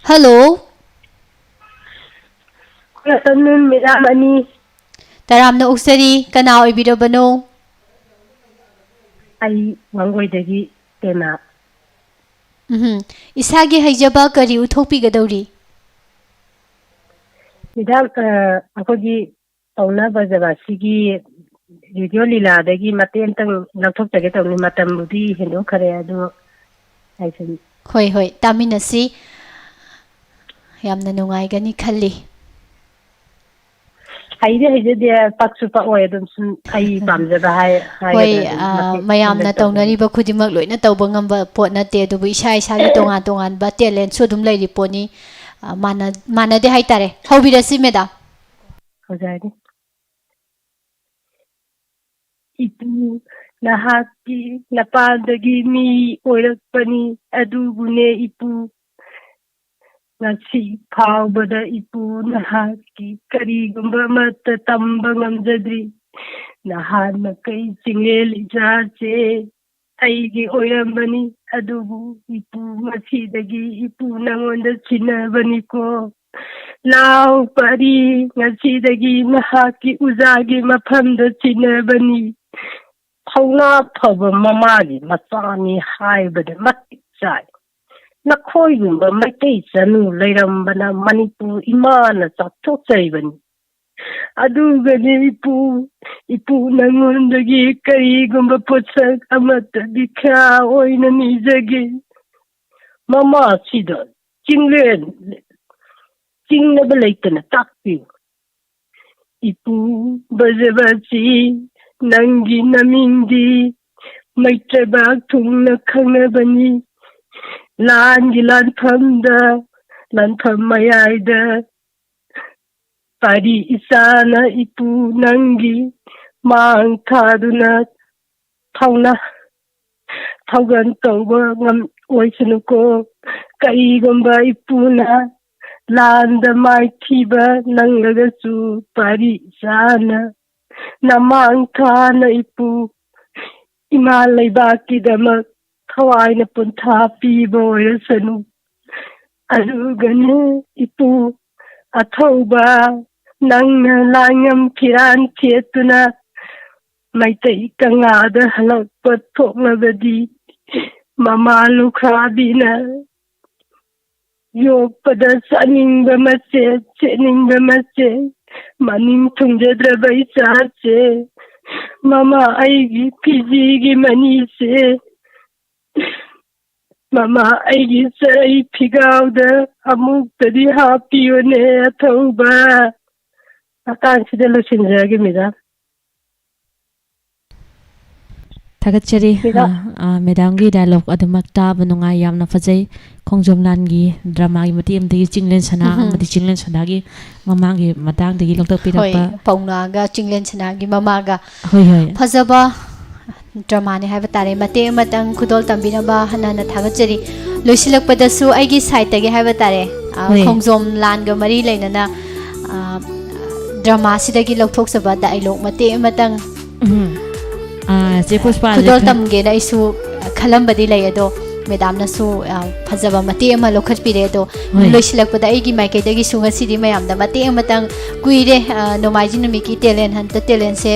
ꯍꯜꯂꯣ꯫ Good afternoon, madam ꯑꯅꯤ꯫ ꯇꯔꯥꯝꯅ ꯑꯣꯛꯆꯔꯤ꯫ ꯀꯅꯥ ꯑꯣꯏꯕꯤꯔꯕꯅꯣ? ꯑꯩ ꯋꯥꯡꯒꯣꯏꯗꯒꯤ ꯇꯦꯅꯥ꯫ ꯎꯝꯍꯨꯝ꯫ ꯏꯁꯥꯒꯤ ꯍꯩꯖꯕ ꯀꯔꯤ ꯎꯠꯊꯣꯛꯄꯤꯒꯗꯧꯔꯤ? Madam, ꯑ, ꯑꯩꯈꯣꯏꯒꯤ ꯄꯥꯎꯅꯥ ꯕ꯭ꯔꯖꯕꯥꯁꯤꯒꯤ ꯔꯦꯗꯤꯑꯣ ꯂꯤꯂꯥꯗꯒꯤ ꯃꯇꯦꯛ ꯑꯃꯇꯪ ꯂꯧꯊꯣꯛꯆꯒꯦ ꯇꯧꯅꯤ꯫ ꯃꯇꯝꯕꯨꯗꯤ ꯍꯦꯟꯗꯣꯛꯈ꯭ꯔꯦ, ꯑꯗꯨ ꯑꯩ ꯁꯨꯝ ꯍꯣꯏ, ꯍꯣꯏ, ꯇꯥꯃꯤꯟꯅꯁꯤ꯫ ꯌꯥꯝꯅ ꯅꯨꯡꯉꯥꯏꯒꯅꯤ ꯈꯜꯂꯤ꯫ ꯍꯩꯗꯤ ꯍꯩꯖꯗꯦ, ꯄꯛꯁꯨ ꯄꯛꯑꯣꯏ, ꯑꯗꯨꯝ ꯁꯨꯝ ꯑꯩ ꯄꯥꯝꯖꯕ ꯍꯥꯏ-, ꯍꯣꯏ, ꯍꯥꯏꯒꯗ꯭ꯔꯥ ꯑꯗꯨꯝ ꯑ, ꯃꯇꯦꯛ ꯃꯌꯥꯝꯅ ꯈꯔ ꯇꯧꯖꯒꯦ꯫ ꯇꯧꯅꯔꯤꯕ ꯈꯨꯗꯤꯡꯃꯛ ꯂꯣꯏꯅ ꯇꯧꯕ ꯉꯝꯕ ꯄꯣꯠ ꯅꯠꯇꯦ, ꯑꯗꯨꯕꯨ ꯏꯁꯥ ꯏꯁꯥꯒꯤ ꯇꯣꯉꯥꯟ ꯇꯣꯉꯥꯟꯕ talentꯁꯨ ꯑꯗꯨꯝ ꯂꯩꯔꯤ ꯄꯣꯠꯅꯤ꯫ ꯑ, ꯃꯥꯟꯅ-, ꯃꯥꯟꯅꯗꯦ ꯍꯥꯏꯇꯥꯔꯦ꯫ ꯍꯧꯕꯤꯔꯁꯤ, madam꯫ ꯍꯧꯖꯔꯒꯦ꯫ ꯏꯄꯨ, ꯅꯍꯥꯛꯀꯤ ꯅꯄꯥꯗꯒꯤ ꯃꯤ ꯑꯣꯏꯔꯛꯄꯅꯤ, ꯑꯗꯨꯕꯨꯅꯦ ꯏꯄꯨ, ꯉꯁꯤ ꯐꯥꯎꯕꯗ ꯏꯄꯨ ꯅꯍꯥꯛꯀꯤ ꯀꯔꯤꯒꯨꯝꯕ ꯑꯃꯠꯇ ꯇꯝꯕ ꯉꯝꯖꯗ꯭ꯔꯤ꯫ ꯅꯍꯥꯛꯅ ꯀꯩ ꯆꯤꯡꯂꯦꯜ ꯏꯆꯥꯁꯦ ꯑꯩꯒꯤ ꯑꯣꯏꯔꯝꯕꯅꯤ, ꯑꯗꯨꯕꯨ ꯏꯄꯨ ꯉꯁꯤꯗꯒꯤ ꯏꯄꯨ ꯅꯉꯣꯟꯗ ꯁꯤꯟꯅꯕꯅꯤꯀꯣ꯫ ꯂꯥꯎ ꯄꯥꯔꯤ, ꯉꯁꯤꯗꯒꯤ ꯅꯍꯥꯛꯀꯤ ꯎꯖꯥꯒꯤ ꯃꯐꯝꯗ ꯁꯤꯟꯅꯕꯅꯤ꯫ ꯊꯧꯅꯥ ꯐꯕ ꯃꯃꯥꯒꯤ ꯃꯆꯥꯅꯤ ꯍꯥꯏꯕꯗ ꯃꯇꯤꯛ ꯆꯥꯏ꯫ ꯅꯈꯣꯏꯒꯨꯝꯕ ꯃꯩꯇꯩ ꯆꯅꯨ ꯂꯩꯔꯝꯕꯅ ꯃꯅꯤꯄꯨꯔ ꯏꯃꯥꯅ ꯆꯥꯎꯊꯣꯛꯆꯔꯤꯕꯅꯤ꯫ ꯑꯗꯨꯒꯅꯤ ꯏꯄꯨ, ꯏꯄꯨ ꯅꯉꯣꯟꯗꯒꯤ ꯀꯔꯤꯒꯨꯝꯕ ꯄꯣꯠꯁꯛ ꯑꯃꯠꯇ ꯚꯤꯈ꯭ꯌꯥ ꯑꯣꯏꯅ ꯅꯤꯖꯒꯦ꯫ ꯃꯃꯥꯁꯤꯗ ꯆꯤꯡꯂꯦꯟ ꯆꯤꯡꯅꯕ ꯂꯩꯇꯅ ꯇꯥꯛꯄꯤꯌꯨ꯫ ꯏꯄꯨ ꯕꯖꯕꯁꯤ, ꯅꯪꯒꯤ ꯅꯃꯤꯡꯗꯤ ꯃꯩꯇ꯭ꯔꯩꯕꯥꯛ ꯊꯨꯡꯅ ꯈꯪꯅꯕꯅꯤ꯫ ꯂꯥꯟꯒꯤ ꯂꯥꯟꯐꯝꯗ, ꯂꯥꯟꯐꯝ ꯃꯌꯥꯏꯗ ꯄꯥꯔꯤ ꯏꯆꯥꯅ ꯏꯄꯨ ꯅꯪꯒꯤ ꯃꯥꯡ ꯊꯥꯗꯨꯅ ꯊꯧꯅ ꯊꯧꯒꯜ ꯇꯧꯕ ꯉꯝ ꯑꯣꯏꯁꯅꯨꯀꯣ꯫ ꯀꯔꯤꯒꯨꯝꯕ ꯏꯄꯨꯅ ꯂꯥꯟꯗ ꯃꯥꯏꯊꯤꯕ ꯅꯪꯂꯒꯁꯨ, ꯄꯥꯔꯤ ꯏꯆꯥꯅ ꯅꯃꯥꯡ ꯊꯥꯅ ꯏꯄꯨ ꯏꯃꯥ ꯂꯩꯕꯥꯛꯀꯤꯗꯃꯛ ꯊꯋꯥꯏꯅ ꯄꯨꯟꯊꯥ ꯄꯤꯕ ꯑꯣꯏꯔꯁꯅꯨ꯫ ꯑꯗꯨꯒꯅꯦ ꯏꯄꯨ ꯑꯊꯧꯕ, ꯅꯪꯅ ꯂꯥꯡꯉꯝ ꯐꯤꯔꯥꯟ ꯊꯦꯠꯇꯨꯅ ꯃꯩꯇꯩ ꯀꯪꯂꯥꯗ ꯍꯜꯂꯛꯄ ꯊꯣꯛꯂꯕꯗꯤ, ꯃꯃꯥ ꯂꯨꯈ꯭ꯔꯥꯕꯤꯅ ꯌꯣꯛꯄꯗ ꯆꯥꯅꯤꯡꯕ ꯃꯆꯦꯠ, ꯁꯦꯠꯅꯤꯡꯕ ꯃꯆꯦꯠ, ꯃꯅꯤꯡ ꯊꯨꯡꯖꯗ꯭ꯔꯕ ꯏꯆꯥꯁꯦ, ꯃꯃꯥ ꯑꯩꯒꯤ ꯐꯤꯖꯤꯒꯤ ꯃꯅꯤꯁꯦ, ꯃꯃꯥ ꯑꯩꯒꯤ ꯆꯔꯩ ꯐꯤꯒꯥꯎꯗ ꯑꯃꯨꯛꯇꯗꯤ ꯍꯥꯞꯄꯤꯌꯨꯅꯦ ꯑꯊꯧꯕ꯫ ꯃꯇꯥꯡꯁꯤꯗ ꯂꯣꯏꯁꯤꯟꯖꯔꯒꯦ, ꯃꯦꯗꯥꯝ꯫ ꯊꯥꯒꯠꯆꯔꯤ꯫ ꯃꯦꯗꯥꯝ꯫ ꯑ, ꯑ, ꯃꯦꯗꯥꯝꯒꯤ ꯗꯥꯏꯂꯣꯛ ꯑꯗꯨꯃꯛ ꯇꯥꯕ ꯅꯨꯡꯉꯥꯏ, ꯌꯥꯝꯅ ꯐꯖꯩ꯫ ꯈꯣꯡꯖꯣꯝ ꯂꯥꯟꯒꯤ ꯗ꯭ꯔꯃꯥꯒꯤ ꯃꯇꯦꯛ ꯑꯃꯗꯒꯤ ꯆꯤꯡꯂꯦꯟ ꯁꯅꯥ ꯎꯝ꯫ ꯑꯃꯗꯤ ꯆꯤꯡꯂꯦꯟ ꯁꯅꯥꯒꯤ ꯃꯃꯥꯡꯒꯤ ꯃꯇꯥꯡꯗꯒꯤ ꯂꯧꯊꯣꯛꯄꯤꯔꯛꯄ꯫ ꯍꯣꯏ, ꯄꯥꯎꯅꯥꯒ ꯆꯤꯡꯂꯦꯟ ꯁꯅꯥꯒꯤ ꯃꯃꯥꯒ꯫ ꯍꯣꯏ, ꯍꯣꯏ꯫ ꯐꯖꯕ ꯗ꯭ꯔꯃꯥꯅꯤ ꯍꯥꯏꯕ ꯇꯥꯔꯦ꯫ ꯃꯇꯦꯛ ꯑꯃꯇꯪ ꯈꯨꯗꯣꯜ ꯇꯝꯕꯤꯅꯕ ꯍꯟꯅ ꯍꯟꯅ ꯊꯥꯒꯠꯆꯔꯤ꯫ ꯂꯣꯏꯁꯤꯜꯂꯛꯄꯗꯁꯨ ꯑꯩꯒꯤ ꯁꯥꯏꯠꯇꯒꯤ ꯍꯥꯏꯕ ꯇꯥꯔꯦ, ꯑ, ꯍꯣꯏ꯫ ꯈꯣꯡꯖꯣꯝ ꯂꯥꯟꯒ ꯃꯔꯤ ꯂꯩꯅꯅ, ꯑ, ꯗ꯭ꯔꯃꯥꯁꯤꯗꯒꯤ ꯂꯧꯊꯣꯛꯆꯕ ꯗꯥꯏꯂꯣꯛ ꯃꯇꯦꯛ ꯑꯃꯇꯪ ꯎꯝ꯫ ꯑꯥ, ꯆꯦ ꯄꯨꯁꯄꯥꯁꯦ ꯈꯨꯗꯣꯜ ꯈꯔ ꯇꯝꯒꯦꯅ ꯑꯩꯁꯨ ꯈꯜꯂꯝꯕꯗꯤ ꯂꯩ, ꯑꯗꯣ ꯃꯦꯗꯥꯝꯅꯁꯨ, ꯑ, ꯐꯖꯕ ꯃꯇꯦꯛ ꯑꯃ ꯂꯧꯈꯠꯄꯤꯔꯦ꯫ ꯑꯗꯣ ꯍꯣꯏ꯫ ꯂꯣꯏꯁꯤꯜꯂꯛꯄꯗ ꯑꯩꯒꯤ ꯃꯥꯏꯀꯩꯗꯒꯤꯁꯨ ꯉꯁꯤꯗꯤ ꯃꯌꯥꯝꯗ ꯃꯇꯦꯛ ꯑꯃꯇꯪ, ꯀꯨꯏꯔꯦ, ꯑ, ꯅꯣꯡꯃꯥꯏꯖꯤꯡ ꯅꯨꯃꯤꯠꯀꯤ ꯇꯦꯂꯦꯟ ꯍꯟꯠꯇ ꯇꯦꯂꯦꯟꯁꯦ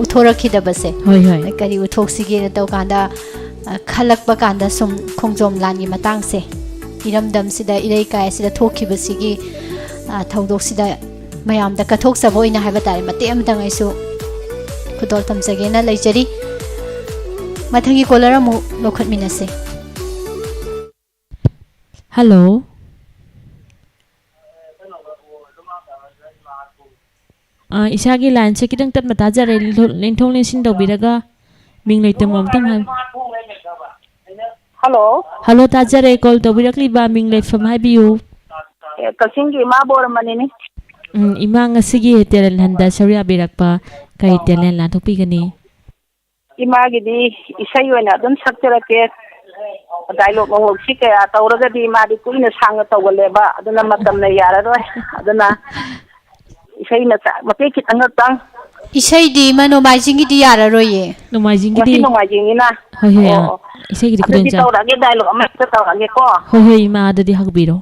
ꯎꯠꯊꯣꯔꯛꯈꯤꯗꯕꯁꯦ꯫ ꯍꯣꯏ, ꯍꯣꯏ꯫ ꯀꯔꯤ ꯎꯠꯊꯣꯛꯁꯤꯒꯦꯅ ꯇꯧꯀꯥꯟꯗ, ꯑ, ꯈꯜꯂꯛꯄ ꯀꯥꯟꯗ ꯁꯨꯝ ꯈꯣꯡꯖꯣꯝ ꯂꯥꯟꯒꯤ ꯃꯇꯥꯡꯁꯦ, ꯏꯔꯝꯗꯝꯁꯤꯗ, ꯏꯔꯩꯀꯥꯏ ꯑꯁꯤꯗ ꯊꯣꯛꯈꯤꯕꯁꯤꯒꯤ, ꯑ, ꯊꯧꯗꯣꯛꯁꯤꯗ ꯃꯌꯥꯝꯗ ꯀꯠꯊꯣꯛꯆꯕ ꯑꯣꯏꯅ ꯍꯥꯏꯕ ꯇꯥꯔꯦ, ꯃꯇꯦꯛ ꯑꯃꯇꯪ ꯑꯩꯁꯨ ꯈꯨꯗꯣꯜ ꯇꯝꯖꯒꯦꯅ ꯂꯩꯖꯔꯤ꯫ ꯃꯊꯪꯒꯤ ꯀꯣꯂꯔ ꯑꯃꯨꯛ ꯂꯧꯈꯠꯃꯤꯟꯅꯁꯦ꯫ ꯍꯜꯂꯣ꯫ ꯑ, ꯏꯁꯥꯒꯤ ꯂꯥꯏꯟꯁꯦ ꯈꯤꯇꯪ ꯇꯞꯅ ꯇꯥꯖꯔꯦ꯫ ꯂꯦꯡꯊꯣꯛ-, ꯂꯦꯡꯊꯣꯛ ꯂꯦꯡꯁꯤꯟ ꯇꯧꯕꯤꯔꯒ ꯃꯤꯡ ꯂꯩꯇ ꯑꯃꯇꯪ ꯍꯥꯏ-, ꯍꯜꯂꯣ꯫ ꯍꯜꯂꯣ, ꯇꯥꯖꯔꯦ꯫ ꯀꯣꯜ ꯇꯧꯕꯤꯔꯛꯂꯤꯕ ꯃꯤꯡ ꯂꯩꯐꯝ ꯍꯥꯏꯕꯤꯌꯨ꯫ ꯑꯦ, ꯀꯛꯆꯤꯡꯒꯤ ꯏꯃꯥ ꯕꯣꯔꯃꯅꯤꯅꯤ꯫ ꯎꯝ, ꯏꯃꯥ, ꯉꯁꯤꯒꯤ ꯇꯦꯂꯦꯟ ꯍꯟꯗ ꯁꯔꯨꯛ ꯌꯥꯕꯤꯔꯛꯄ ꯀꯔꯤ ꯇꯦꯂꯦꯟ ꯂꯥꯟꯊꯣꯛꯄꯤꯒꯅꯤ? ꯏꯃꯥꯒꯤꯗꯤ ꯏꯁꯩ ꯑꯣꯏꯅ ꯑꯗꯨꯝ ꯁꯛꯆꯔꯛꯀꯦ꯫ ꯗꯥꯏꯂꯣꯛ ꯅꯣꯡꯂꯣꯛꯁꯤ ꯀꯌꯥ ꯇꯧꯔꯒꯗꯤ ꯃꯥꯗꯤ ꯀꯨꯏꯅ ꯁꯥꯡꯅ ꯇꯧꯒꯜꯂꯦꯕ, ꯑꯗꯨꯅ ꯃꯇꯝꯅ ꯌꯥꯔꯔꯣꯏ꯫ ꯑꯗꯨꯅ ꯏꯁꯩ ꯃꯆꯥ ꯃꯇꯦꯛ ꯈꯤꯇꯪ ꯈꯛꯇꯪ꯫ ꯏꯁꯩꯗꯤ ꯏꯃꯥ ꯅꯣꯡꯃꯥꯏꯖꯤꯡꯒꯤꯗꯤ ꯌꯥꯔꯔꯣꯏꯌꯦ꯫ ꯅꯣꯡꯃꯥꯏꯖꯤꯡꯒꯤꯗꯤ ꯉꯁꯤ ꯅꯣꯡꯃꯥꯏꯖꯤꯡꯅꯤꯅ꯫ ꯍꯣꯏ, ꯍꯣꯏ, ꯑꯣ, ꯑꯥ, ꯑꯣ꯫ ꯏꯁꯩꯒꯤꯗꯤ ꯑꯗꯨꯗꯤ ꯈꯨꯗꯣꯡꯆꯥ-, ꯇꯧꯔꯛꯑꯒꯦ, ꯗꯥꯏꯂꯣꯛ ꯑꯃ ꯍꯦꯛꯇ ꯇꯧꯔꯛꯑꯒꯦꯀꯣ꯫ ꯍꯣꯏ, ꯍꯣꯏ, ꯏꯃꯥ, ꯑꯗꯨꯗꯤ ꯍꯧꯕꯤꯔꯣ꯫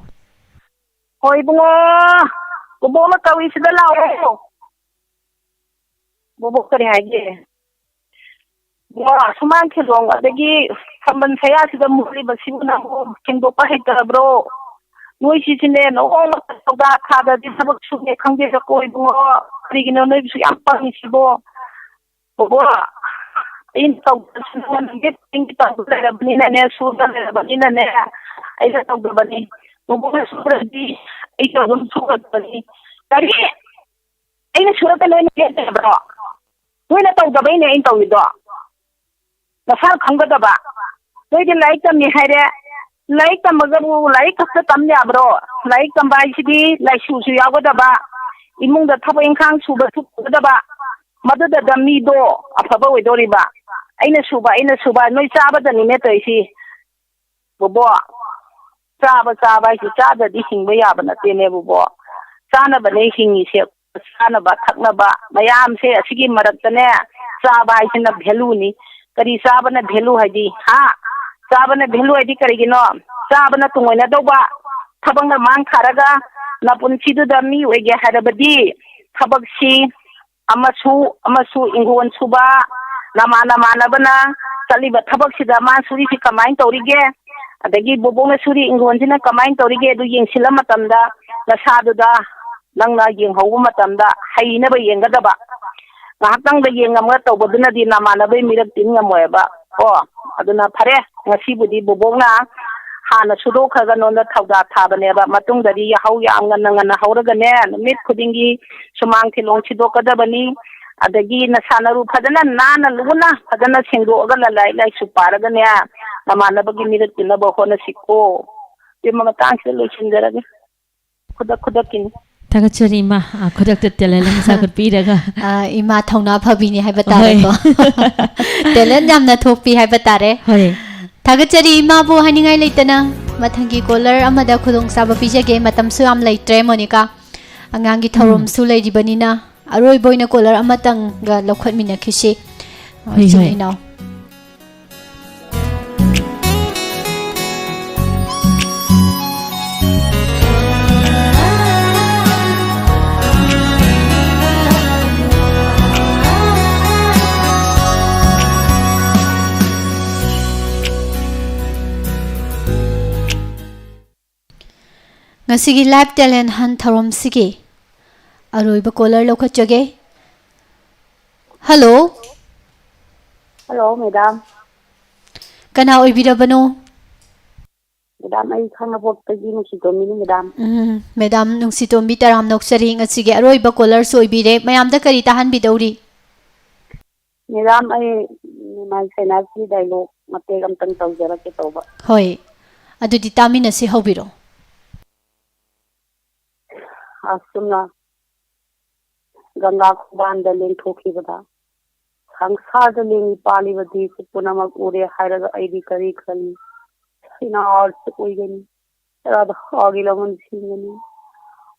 ꯍꯣꯏ, ꯏꯕꯨꯡꯉꯣ, ꯕꯣꯕꯣꯛꯅ ꯀꯧꯏꯁꯤꯗ ꯂꯥꯛꯑꯣ꯫ ꯕꯣꯕꯣꯛ ꯀꯔꯤ ꯍꯥꯏꯒꯦ? ꯕꯣ, ꯁꯨꯃꯥꯡ ꯈꯦꯂꯣꯡ ꯑꯗꯒꯤ ꯈꯝꯕꯟ ꯁꯌꯥꯁꯤꯗ ꯃꯨꯜꯂꯤꯕꯁꯤꯕꯨ ꯅꯪꯕꯨ ꯁꯦꯡꯗꯣꯛꯄ ꯍꯩꯇꯔꯕ꯭ꯔꯣ? ꯅꯣꯏꯁꯤꯁꯨꯅꯦ, ꯅꯣꯡꯃꯇ ꯊꯧꯗꯥ ꯊꯥꯗꯗꯤ ꯊꯕꯛ ꯁꯨꯒꯦ ꯈꯪꯗꯦꯗꯀꯣ ꯏꯕꯨꯡꯉꯣ꯫ ꯀꯔꯤꯒꯤꯅꯣ ꯅꯣꯏꯕꯨꯁꯨ ꯌꯥꯝ ꯄꯪꯉꯤꯁꯤꯕꯣ? ꯕꯣꯕꯣ, ꯑꯩꯅ ꯇꯧꯗ꯭ꯔꯁꯨ ꯅꯪꯅ ꯅꯪꯒꯤ ꯇꯧꯗ ꯂꯩꯔꯕꯅꯤꯅꯅꯦ, ꯁꯨꯗ ꯂꯩꯔꯕꯅꯤꯅꯅꯦ, ꯑꯩꯅ ꯇꯧꯗꯕꯅꯤ꯫ ꯕꯣꯕꯣꯅ ꯁꯨꯗ꯭ꯔꯗꯤ ꯑꯩꯁꯨ ꯑꯗꯨꯝ ꯁꯨꯒꯗꯕꯅꯤ꯫ ꯀꯔꯤ? ꯑꯩꯅ ꯁꯨꯔꯒ ꯅꯣꯏꯅ ꯂꯦꯞꯇꯕ꯭ꯔꯣ? ꯅꯣꯏꯅ ꯇꯧꯗꯕꯩꯅꯦ ꯑꯩꯅ ꯇꯧꯔꯤꯗꯣ꯫ ꯅꯁꯥ ꯈꯪꯒꯗꯕ꯫ ꯅꯣꯏꯗꯤ ꯂꯥꯏꯔꯤꯛ ꯇꯝꯃꯤ ꯍꯥꯏꯔꯦ꯫ ꯂꯥꯏꯔꯤꯛ ꯇꯝꯃꯒꯕꯨ ꯂꯥꯏꯔꯤꯛ ꯈꯛꯇ ꯇꯝ ꯌꯥꯕ꯭ꯔꯣ? ꯂꯥꯏꯔꯤꯛ ꯇꯝꯕ ꯍꯥꯏꯁꯤꯗꯤ ꯂꯥꯏꯁꯨꯁꯨ ꯌꯥꯎꯒꯗꯕ, ꯏꯃꯨꯡꯗ ꯊꯕꯛ ꯏꯪꯈꯥꯡ ꯁꯨꯕꯁꯨ ꯇꯧꯒꯗꯕ, ꯃꯗꯨꯗ ꯃꯤꯗꯣ ꯑꯐꯕ ꯑꯣꯏꯗꯧꯔꯤꯕ꯫ ꯑꯩꯅ ꯁꯨꯕ, ꯑꯩꯅ ꯁꯨꯕ, ꯅꯣꯏ ꯆꯥꯕꯗꯅꯤꯅꯦ ꯇꯧꯔꯤꯁꯤ꯫ ꯕꯣꯕꯣ, ꯆꯥꯕ ꯆꯥꯕ ꯍꯥꯏꯁꯤ ꯆꯥꯗ꯭ꯔꯗꯤ ꯍꯤꯡꯕ ꯌꯥꯕ ꯅꯠꯇꯦꯅꯦ ꯕꯣꯕꯣ꯫ ꯆꯥꯅꯕꯅꯦ ꯍꯤꯡꯉꯤꯁꯦ꯫ ꯆꯥꯅꯕ ꯊꯛꯅꯕ ꯃꯌꯥꯝꯁꯦ ꯑꯁꯤꯒꯤ ꯃꯔꯛꯇꯅꯦ, ꯆꯥꯕ ꯍꯥꯏꯁꯤꯅ ꯚꯦꯂꯨꯅꯤ꯫ ꯀꯔꯤ ꯆꯥꯕꯅ ꯚꯦꯂꯨ ꯍꯥꯏꯗꯤ? ꯍꯥ? ꯆꯥꯕꯅ ꯚꯦꯂꯨ ꯍꯥꯏꯗꯤ ꯀꯔꯤꯒꯤꯅꯣ? ꯆꯥꯕꯅ ꯇꯨꯡꯑꯣꯏꯅꯗꯧꯕ꯫ ꯊꯕꯛꯅ ꯃꯥꯡ ꯊꯥꯔꯒ ꯅꯄꯨꯟꯁꯤꯗꯨꯗ ꯃꯤ ꯑꯣꯏꯒꯦ ꯍꯥꯏꯔꯕꯗꯤ ꯊꯕꯛꯁꯤ ꯑꯃꯁꯨ, ꯑꯃꯁꯨ ꯏꯪꯈꯣꯜ ꯁꯨꯕ, ꯅꯃꯥꯟ ꯅꯃꯥꯟꯅꯕꯅ ꯆꯠꯂꯤꯕ ꯊꯕꯛꯁꯤꯗ ꯃꯥ ꯁꯨꯔꯤꯁꯤ ꯀꯃꯥꯏꯅ ꯇꯧꯔꯤꯒꯦ? ꯑꯗꯒꯤ ꯕꯣꯕꯣꯛꯅ ꯁꯨꯔꯤ ꯏꯪꯈꯣꯜꯁꯤꯅ ꯀꯃꯥꯏꯅ ꯇꯧꯔꯤꯒꯦ? ꯑꯗꯨ ꯌꯦꯡꯁꯤꯜꯂ ꯃꯇꯝꯗ ꯅꯁꯥꯗꯨꯗ ꯅꯪꯅ ꯌꯦꯡꯍꯧꯕ ꯃꯇꯝꯗ ꯍꯩꯅꯕ ꯌꯦꯡꯒꯗꯕ꯫ ꯉꯥꯏꯍꯥꯛꯇꯪꯗ ꯌꯦꯡꯉꯝꯃꯒ ꯇꯧꯕꯗꯨꯅꯗꯤ ꯅꯃꯥꯟꯅꯕꯩ ꯃꯤꯔꯛ ꯇꯤꯟ ꯉꯝꯃꯣꯏꯕ꯫ ꯀꯣ, ꯑꯗꯨꯅ ꯐꯔꯦ, ꯉꯁꯤꯕꯨꯗꯤ ꯕꯣꯕꯣꯛꯅ ꯍꯥꯟꯅ ꯁꯨꯗꯣꯛꯈ꯭ꯔꯒꯅꯣꯅ ꯊꯧꯗꯥ ꯊꯥꯕꯅꯦꯕ꯫ ꯃꯇꯨꯡꯗꯗꯤ ꯌꯥꯍꯧ ꯌꯥꯝ ꯉꯟꯅ ꯉꯟꯅ ꯍꯧꯔꯒꯅꯦ, ꯅꯨꯃꯤꯠ ꯈꯨꯗꯤꯡꯒꯤ ꯁꯨꯃꯥꯡ ꯊꯤꯂꯣꯡ ꯁꯤꯗꯣꯛꯀꯗꯕꯅꯤ꯫ ꯑꯗꯒꯤ ꯅꯁꯥ ꯅꯔꯨ ꯐꯖꯅ ꯅꯥꯟꯅ ꯂꯨꯅ ꯐꯖꯅ ꯁꯦꯡꯗꯣꯛꯑꯒ ꯂ-, ꯂꯥꯏꯔꯤꯛ ꯂꯥꯏꯁꯨ ꯄꯥꯔꯒꯅꯦ, ꯅꯃꯥꯟꯅꯕꯒꯤ ꯃꯤꯔꯛ ꯇꯤꯟꯅꯕ ꯍꯣꯠꯅꯁꯤꯀꯣ꯫ ꯏꯕꯦꯝꯃ, ꯃꯇꯥꯡꯁꯤꯗ ꯂꯣꯏꯁꯤꯟꯖꯔꯒꯦ꯫ ꯈꯨꯗꯛ ꯈꯨꯗꯛꯀꯤꯅꯤ꯫ ꯊꯥꯒꯠꯆꯔꯤ ꯏꯃꯥ꯫ ꯑꯥ, ꯈꯨꯗꯛꯇ talent ꯑꯃ ꯁꯥꯒꯠꯄꯤꯔꯒ꯫ ꯑꯥ, ꯏꯃꯥ ꯊꯧꯅꯥ ꯐꯕꯤꯅꯤ ꯍꯥꯏꯕ ꯍꯣꯏ꯫ ꯇꯥꯔꯦꯀꯣ꯫ Talent ꯌꯥꯝꯅ ꯊꯣꯛꯄꯤ ꯍꯥꯏꯕ ꯇꯥꯔꯦ꯫ ꯍꯣꯏ꯫ ꯊꯥꯒꯠꯆꯔꯤ ꯏꯃꯥꯕꯨ ꯍꯥꯏꯅꯤꯡꯉꯥꯏ ꯂꯩꯇꯅ꯫ ꯃꯊꯪꯒꯤ caller ꯑꯃꯗ ꯈꯨꯗꯣꯡꯆꯥꯕ ꯄꯤꯖꯒꯦ꯫ ꯃꯇꯝꯁꯨ ꯌꯥꯝ ꯂꯩꯇ꯭ꯔꯦ, ꯃꯣꯅꯤꯀꯥ꯫ ꯑꯉꯥꯡꯒꯤ ꯎꯝ꯫ ꯊꯧꯔꯝꯁꯨ ꯂꯩꯔꯤꯕꯅꯤꯅ ꯑꯔꯣꯏꯕ ꯑꯣꯏꯅ caller ꯑꯃꯇꯪꯒ ꯂꯧꯈꯠꯃꯤꯟꯅꯈꯤꯁꯤ꯫ ꯍꯣꯏ, ꯏꯆꯤꯟ ꯍꯣꯏ꯫ ꯏꯅꯥꯎ꯫ ꯉꯁꯤꯒꯤ Live Talent Hunt ꯊꯧꯔꯝꯁꯤꯒꯤ ꯑꯔꯣꯏꯕ caller ꯂꯧꯈꯠꯆꯒꯦ꯫ Hello꯫ Hello, madam꯫ ꯀꯅꯥ ꯑꯣꯏꯕꯤꯔꯕꯅꯣ? Madam, ꯑꯩ ꯈꯥꯡꯉꯕꯣꯛꯇꯒꯤ ꯅꯨꯡꯁꯤꯇꯣꯝꯕꯤꯅꯤ, madam꯫ ꯎꯝ, madam ꯅꯨꯡꯁꯤꯇꯣꯝꯕꯤ, ꯇꯔꯥꯝ ꯅꯣꯛꯆꯔꯤ꯫ ꯉꯁꯤꯒꯤ ꯑꯔꯣꯏꯕ callerꯁꯨ ꯑꯣꯏꯕꯤꯔꯦ꯫ ꯃꯌꯥꯝꯗ ꯀꯔꯤ ꯇꯥꯍꯟꯕꯤꯗꯧꯔꯤ? Madam, ꯑꯩ ꯅꯤꯃꯥꯏ ꯁꯩꯅꯥꯁꯤ dialogue ꯃꯇꯦꯛ ꯑꯝꯇꯪ ꯇꯧꯖꯔꯛꯀꯦ ꯇꯧꯕ꯫ ꯍꯣꯏ, ꯑꯗꯨꯗꯤ ꯇꯥꯃꯤꯟꯅꯁꯤ, ꯍꯧꯕꯤꯔꯣ꯫ ꯑꯁꯨꯝꯅ ꯒꯪꯒꯥ ꯈꯣꯡꯕꯥꯟꯗ ꯂꯦꯡꯊꯣꯛꯈꯤꯕꯗ, ꯁꯪꯁꯥꯔꯗ ꯂꯦꯡꯉꯤ ꯄꯥꯜꯂꯤꯕ ꯗꯦꯁ ꯄꯨꯝꯅꯃꯛ ꯎꯔꯦ ꯍꯥꯏꯔꯒ ꯑꯩꯗꯤ ꯀꯔꯤ ꯈꯜꯂꯤ? ꯁꯩꯅꯥꯁꯨ ꯑꯣꯏꯒꯅꯤ, ꯔꯥꯙꯥꯒꯤ ꯂꯃꯟ ꯁꯤꯡꯒꯅꯤ꯫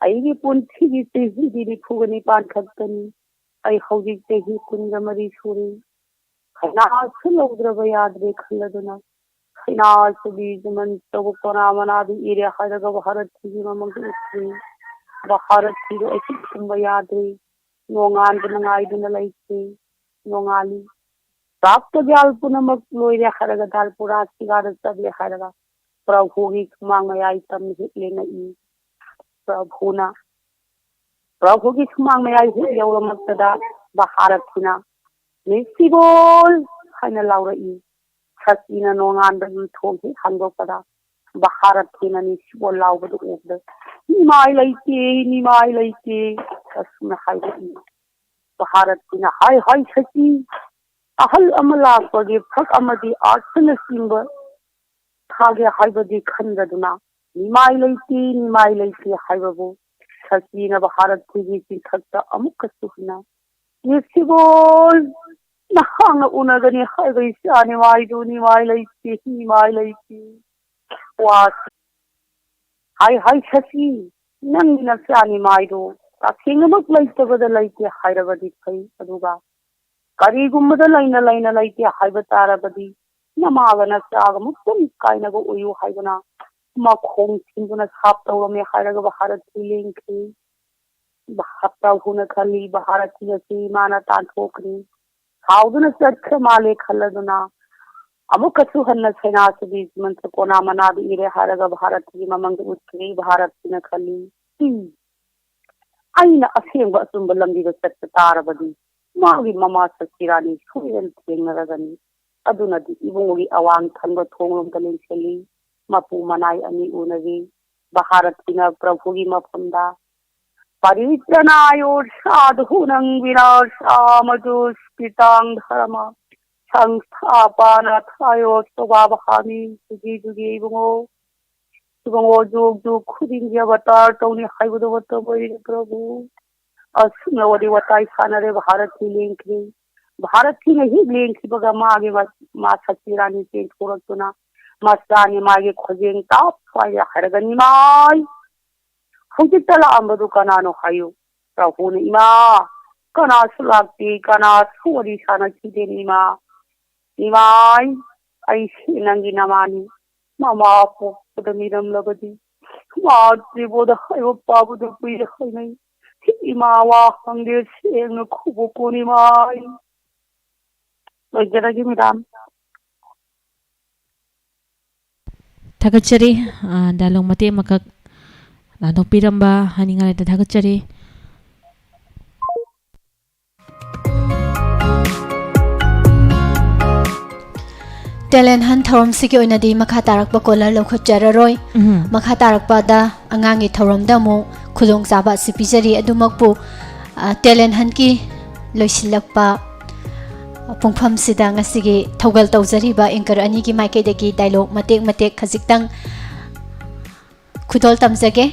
ꯑꯩꯒꯤ ꯄꯨꯟꯁꯤꯒꯤ ꯆꯍꯤꯗꯤ ꯅꯤꯐꯨꯒ ꯅꯤꯄꯥꯟ ꯈꯛꯇꯅꯤ꯫ ꯑꯩ ꯍꯧꯖꯤꯛ ꯆꯍꯤ ꯀꯨꯟꯒ ꯃꯔꯤ ꯁꯨꯔꯦ꯫ ꯁꯩꯅꯥꯁꯨ ꯂꯧꯗ꯭ꯔꯕ ꯌꯥꯗ꯭ꯔꯦ ꯈꯜꯂꯗꯨꯅ, ꯁꯩꯅꯥꯁꯨ ꯕꯤꯖꯃꯟ ꯇꯧꯕ ꯀꯣꯅꯥ ꯃꯅꯥꯗꯨ ꯏꯔꯦ ꯍꯥꯏꯔꯒ ꯚꯥꯔꯠꯀꯤ ꯃꯃꯜꯗꯨ ꯎꯠꯈ꯭ꯔꯦ꯫ ꯚꯥꯔꯠꯀꯤꯗꯨ ꯑꯩꯁꯨ ꯇꯨꯝꯕ ꯌꯥꯗ꯭ꯔꯦ꯫ ꯅꯣꯡꯉꯥꯟꯕꯅ ꯉꯥꯏꯗꯨꯅ ꯂꯩꯇꯦ꯫ ꯅꯣꯡꯉꯥꯜꯂꯤ꯫ ꯄ꯭ꯔꯥꯞꯇ ꯒ꯭ꯌꯥꯜ ꯄꯨꯝꯅꯃꯛ ꯂꯣꯏꯔꯦ ꯍꯥꯏꯔꯒ ꯗꯥꯜꯄꯨꯔꯥ ꯁꯤꯒꯥꯗ ꯆꯠꯂꯦ ꯍꯥꯏꯔꯒ ꯄ꯭ꯔꯚꯨꯒꯤ ꯁꯨꯃꯥꯡ ꯃꯌꯥꯏ ꯇꯝꯅ ꯍꯦꯛ ꯂꯦꯡꯉꯛꯏ꯫ ꯄ꯭ꯔꯚꯨꯅ, ꯄ꯭ꯔꯚꯨꯒꯤ ꯁꯨꯃꯥꯡ ꯃꯌꯥꯏ ꯍꯦꯛ ꯌꯧꯔꯝꯃꯛꯄꯗ ꯚꯥꯔꯠꯁꯤꯅ "ꯃꯤꯁꯤꯕꯣꯜ" ꯍꯥꯏꯅ ꯂꯥꯎꯔꯛꯏ꯫ ꯁꯇꯤꯅ ꯅꯣꯡꯉꯥꯟꯕꯒꯤ ꯊꯣꯡ ꯍꯦꯛ ꯍꯥꯡꯗꯣꯛꯄꯗ ꯚꯥꯔꯠꯀꯤꯅ ꯅꯤꯡꯁꯤꯡꯕ ꯂꯥꯎꯕꯗꯨ ꯎꯕꯗ, "ꯅꯤꯃꯥꯏ ꯂꯩꯇꯦ, ꯅꯤꯃꯥꯏ ꯂꯩꯇꯦ" ꯑꯁꯨꯝꯅ ꯍꯥꯏꯔꯛꯏ꯫ ꯚꯥꯔꯠꯀꯤꯅ ꯍꯥꯏ ꯍꯥꯏ ꯁꯈꯤ, ꯑꯍꯜ ꯑꯃ ꯂꯥꯛꯄꯒꯤ ꯐꯛ ꯑꯃꯗꯤ ꯑꯥꯔꯠꯁꯅꯆꯤꯡꯕ ꯊꯥꯒꯦ ꯍꯥꯏꯕꯗꯤ ꯈꯟꯗꯗꯨꯅ, "ꯅꯤꯃꯥꯏ ꯂꯩꯇꯦ, ꯅꯤꯃꯥꯏ ꯂꯩꯇꯦ" ꯍꯥꯏꯕꯕꯨ ꯁꯈꯤꯅ ꯚꯥꯔꯠꯀꯤꯒꯤ ꯆꯤꯟꯊꯛꯇ ꯑꯃꯨꯛꯀꯁꯨ ꯍꯟꯅ, "ꯌꯦꯁꯤꯕꯣꯜ, ꯅꯍꯥꯛꯅ ꯎꯅꯒꯅꯤ ꯍꯥꯏꯕ ꯏꯆꯥ ꯅꯤꯃꯥꯏꯗꯨ ꯅꯤꯃꯥꯏ ꯂꯩꯇꯦ, ꯅꯤꯃꯥꯏ ꯂꯩꯇꯦ" ꯋꯥꯁꯤ꯫ "ꯍꯥꯏ ꯍꯥꯏ ꯁꯈꯤ, ꯅꯪꯒꯤ ꯅꯆꯥ ꯅꯤꯃꯥꯏꯗꯨ ꯇꯁꯦꯡꯅꯃꯛ ꯂꯩꯇꯕꯗ ꯂꯩꯇꯦ ꯍꯥꯏꯔꯕꯗꯤ ꯐꯩ, ꯑꯗꯨꯒ ꯀꯔꯤꯒꯨꯝꯕꯗ ꯂꯩꯅ ꯂꯩꯅ ꯂꯩꯇꯦ ꯍꯥꯏꯕ ꯇꯥꯔꯕꯗꯤ ꯅꯃꯥꯒ ꯅꯆꯥꯒ ꯑꯃꯨꯛꯇꯪ ꯀꯥꯏꯅꯕ ꯑꯣꯏꯌꯨ" ꯍꯥꯏꯗꯨꯅ ꯃꯈꯣꯡ ꯊꯤꯟꯗꯨꯅ ꯁꯥꯞ ꯇꯧꯔꯝꯃꯦ ꯍꯥꯏꯔꯒ ꯚꯥꯔꯠꯀꯤ ꯂꯦꯡꯈ꯭ꯔꯦ꯫ ꯚꯥꯔꯠ ꯄ꯭ꯔꯚꯨꯅ ꯈꯜꯂꯤ, ꯚꯥꯔꯠꯀꯤ ꯑꯁꯤ ꯃꯥꯅ ꯇꯥꯟꯊꯣꯛꯈ꯭ꯔꯦ, ꯁꯥꯎꯗꯨꯅ ꯆꯠꯈ꯭ꯔ ꯃꯥꯜꯂꯦ ꯈꯜꯂꯗꯨꯅ ꯑꯃꯨꯛꯀꯁꯨ ꯍꯟꯅ ꯁꯅꯥꯁꯨꯕꯤ ꯃꯟꯇ꯭ꯔ ꯀꯣꯅꯥ ꯃꯅꯥꯗ ꯏꯔꯦ ꯍꯥꯏꯔꯒ ꯚꯥꯔꯠꯀꯤ ꯃꯃꯥꯡꯗ ꯎꯠꯈ꯭ꯔꯦ꯫ ꯚꯥꯔꯠꯀꯤꯅ ꯈꯜꯂꯤ, "ꯎꯝ, ꯑꯩꯅ ꯑꯁꯦꯡꯕ ꯑꯆꯨꯝꯕ ꯂꯝꯕꯤꯗ ꯆꯠꯄ ꯇꯥꯔꯕꯗꯤ ꯃꯥꯒꯤ ꯃꯃꯥ ꯁꯛꯇꯤ ꯔꯥꯅꯤ ꯁꯣꯏꯗꯅ ꯊꯦꯡꯅꯔꯒꯅꯤ"꯫ ꯑꯗꯨꯅꯗꯤ ꯏꯕꯨꯡꯉꯣꯒꯤ ꯑꯋꯥꯡ ꯊꯪꯕ ꯊꯣꯡꯂꯣꯝꯗ ꯂꯦꯡꯁꯤꯜꯂꯤ꯫ ꯃꯄꯨ ꯃꯅꯥꯏ ꯑꯅꯤ ꯎꯅꯔꯤ꯫ ꯚꯥꯔꯠꯀꯤꯅ ꯄ꯭ꯔꯚꯨꯒꯤ ꯃꯐꯝꯗ, "ꯄꯔꯤꯇ꯭ꯔꯅꯥꯌꯣ ꯁꯥꯙꯨꯅꯪ ꯕꯤꯅꯥꯁꯥꯃ ꯗꯨꯁ꯭ꯀ꯭ꯔꯤꯇꯥꯡ ꯙꯔꯃ ꯁꯪꯁ꯭ꯊꯥꯄꯅꯥꯊꯥꯌꯣ ꯁꯣꯚꯥꯚꯥꯃꯤ"꯫ ꯖꯨꯒꯤ ꯖꯨꯒꯤ ꯏꯕꯨꯡꯉꯣ, ꯏꯕꯨꯡꯉꯣ ꯖꯨꯒ ꯖꯨꯒ ꯈꯨꯗꯤꯡꯒꯤ ꯑꯕꯇꯥꯔ ꯇꯧꯅꯤ ꯍꯥꯏꯕꯗꯨ ꯃꯇꯝ ꯑꯣꯏꯔꯦ ꯄ꯭ꯔꯚꯨ꯫ ꯑꯁꯨꯝꯅ ꯋꯥꯔꯤ ꯋꯥꯇꯥꯏ ꯁꯥꯟꯅꯔꯦ꯫ ꯚꯥꯔꯠꯀꯤ ꯂꯦꯡꯈ꯭ꯔꯦ꯫ ꯚꯥꯔꯠꯀꯤꯅ ꯍꯦꯛ ꯂꯦꯡꯈꯤꯕꯒ ꯃꯥꯒꯤ ꯃ-, ꯃꯥ ꯁꯛꯇꯤ ꯔꯥꯅꯤ ꯆꯦꯟꯊꯣꯔꯛꯇꯨꯅ ꯃꯆꯥꯅꯤ ꯃꯥꯒꯤ ꯈꯣꯟꯖꯦꯜ ꯇꯞ ꯁ꯭ꯋꯥꯏꯗ ꯍꯥꯏꯔꯒ, "ꯅꯤꯃꯥꯏ, ꯍꯧꯖꯤꯛꯇ ꯂꯥꯛꯑꯝꯕꯗꯨ ꯀꯅꯥꯅꯣ ꯍꯥꯏꯌꯨ"꯫ ꯄ꯭ꯔꯚꯨꯅ, "ꯏꯃꯥ, ꯀꯅꯥꯁꯨ ꯂꯥꯛꯇꯦ, ꯀꯅꯥꯁꯨ ꯋꯥꯔꯤ ꯁꯥꯟꯅꯈꯤꯗꯦꯅꯦ ꯏꯃꯥ꯫ ꯏꯃꯥꯏ, ꯑꯩꯁꯦ ꯅꯪꯒꯤ ꯅꯃꯥꯅꯤ꯫ ꯃꯃꯥ ꯄꯣꯛꯄꯗ ꯃꯤꯔꯝꯂꯕꯗꯤ ꯃꯥ ꯇ꯭ꯔꯤꯕꯣꯗ ꯍꯥꯏꯕ ꯄꯥꯕꯗꯨ ꯀꯨꯏꯔꯦ ꯍꯥꯏꯅꯩ꯫ ꯏꯃꯥ ꯋꯥ ꯍꯪꯗꯦ, ꯁꯦꯡꯅ ꯈꯨꯕꯣꯛ ꯀꯣꯟ ꯏꯃꯥꯏ"꯫ ꯂꯣꯏꯖꯔꯒꯦ, ꯃꯦꯗꯥꯝ꯫ ꯊꯥꯒꯠꯆꯔꯤ꯫ ꯑ, ꯗꯥꯏꯂꯣꯒ ꯃꯇꯦꯛ ꯑꯃꯈꯛ ꯂꯥꯟꯊꯣꯛꯄꯤꯔꯝꯕ ꯍꯥꯏꯅꯤꯡꯉꯥꯏ ꯂꯩꯇꯦ꯫ ꯊꯥꯒꯠꯆꯔꯤ꯫ Talent Hunt ꯊꯧꯔꯝꯁꯤꯒꯤ ꯑꯣꯏꯅꯗꯤ ꯃꯈꯥ ꯇꯥꯔꯛꯄ caller ꯂꯧꯈꯠꯆꯔꯔꯣꯏ꯫ ꯎꯝ꯫ ꯃꯈꯥ ꯇꯥꯔꯛꯄꯗ ꯑꯉꯥꯡꯒꯤ ꯊꯧꯔꯝꯗ ꯑꯃꯨꯛ ꯈꯨꯗꯣꯡꯆꯥꯕ ꯑꯁꯤ ꯄꯤꯖꯔꯤ꯫ ꯑꯗꯨꯃꯛꯄꯨ, ꯑ, Talent Huntꯀꯤ ꯂꯣꯏꯁꯤꯜꯂꯛꯄ ꯄꯨꯡꯐꯝꯁꯤꯗ ꯉꯁꯤꯒꯤ ꯊꯧꯒꯜ ꯇꯧꯖꯔꯤꯕ anchor ꯑꯅꯤꯒꯤ ꯃꯥꯏꯀꯩꯗꯒꯤ dialogue ꯃꯇꯦꯛ ꯃꯇꯦꯛ ꯈꯖꯤꯛꯇꯪ ꯈꯨꯗꯣꯜ ꯇꯝꯖꯒꯦ꯫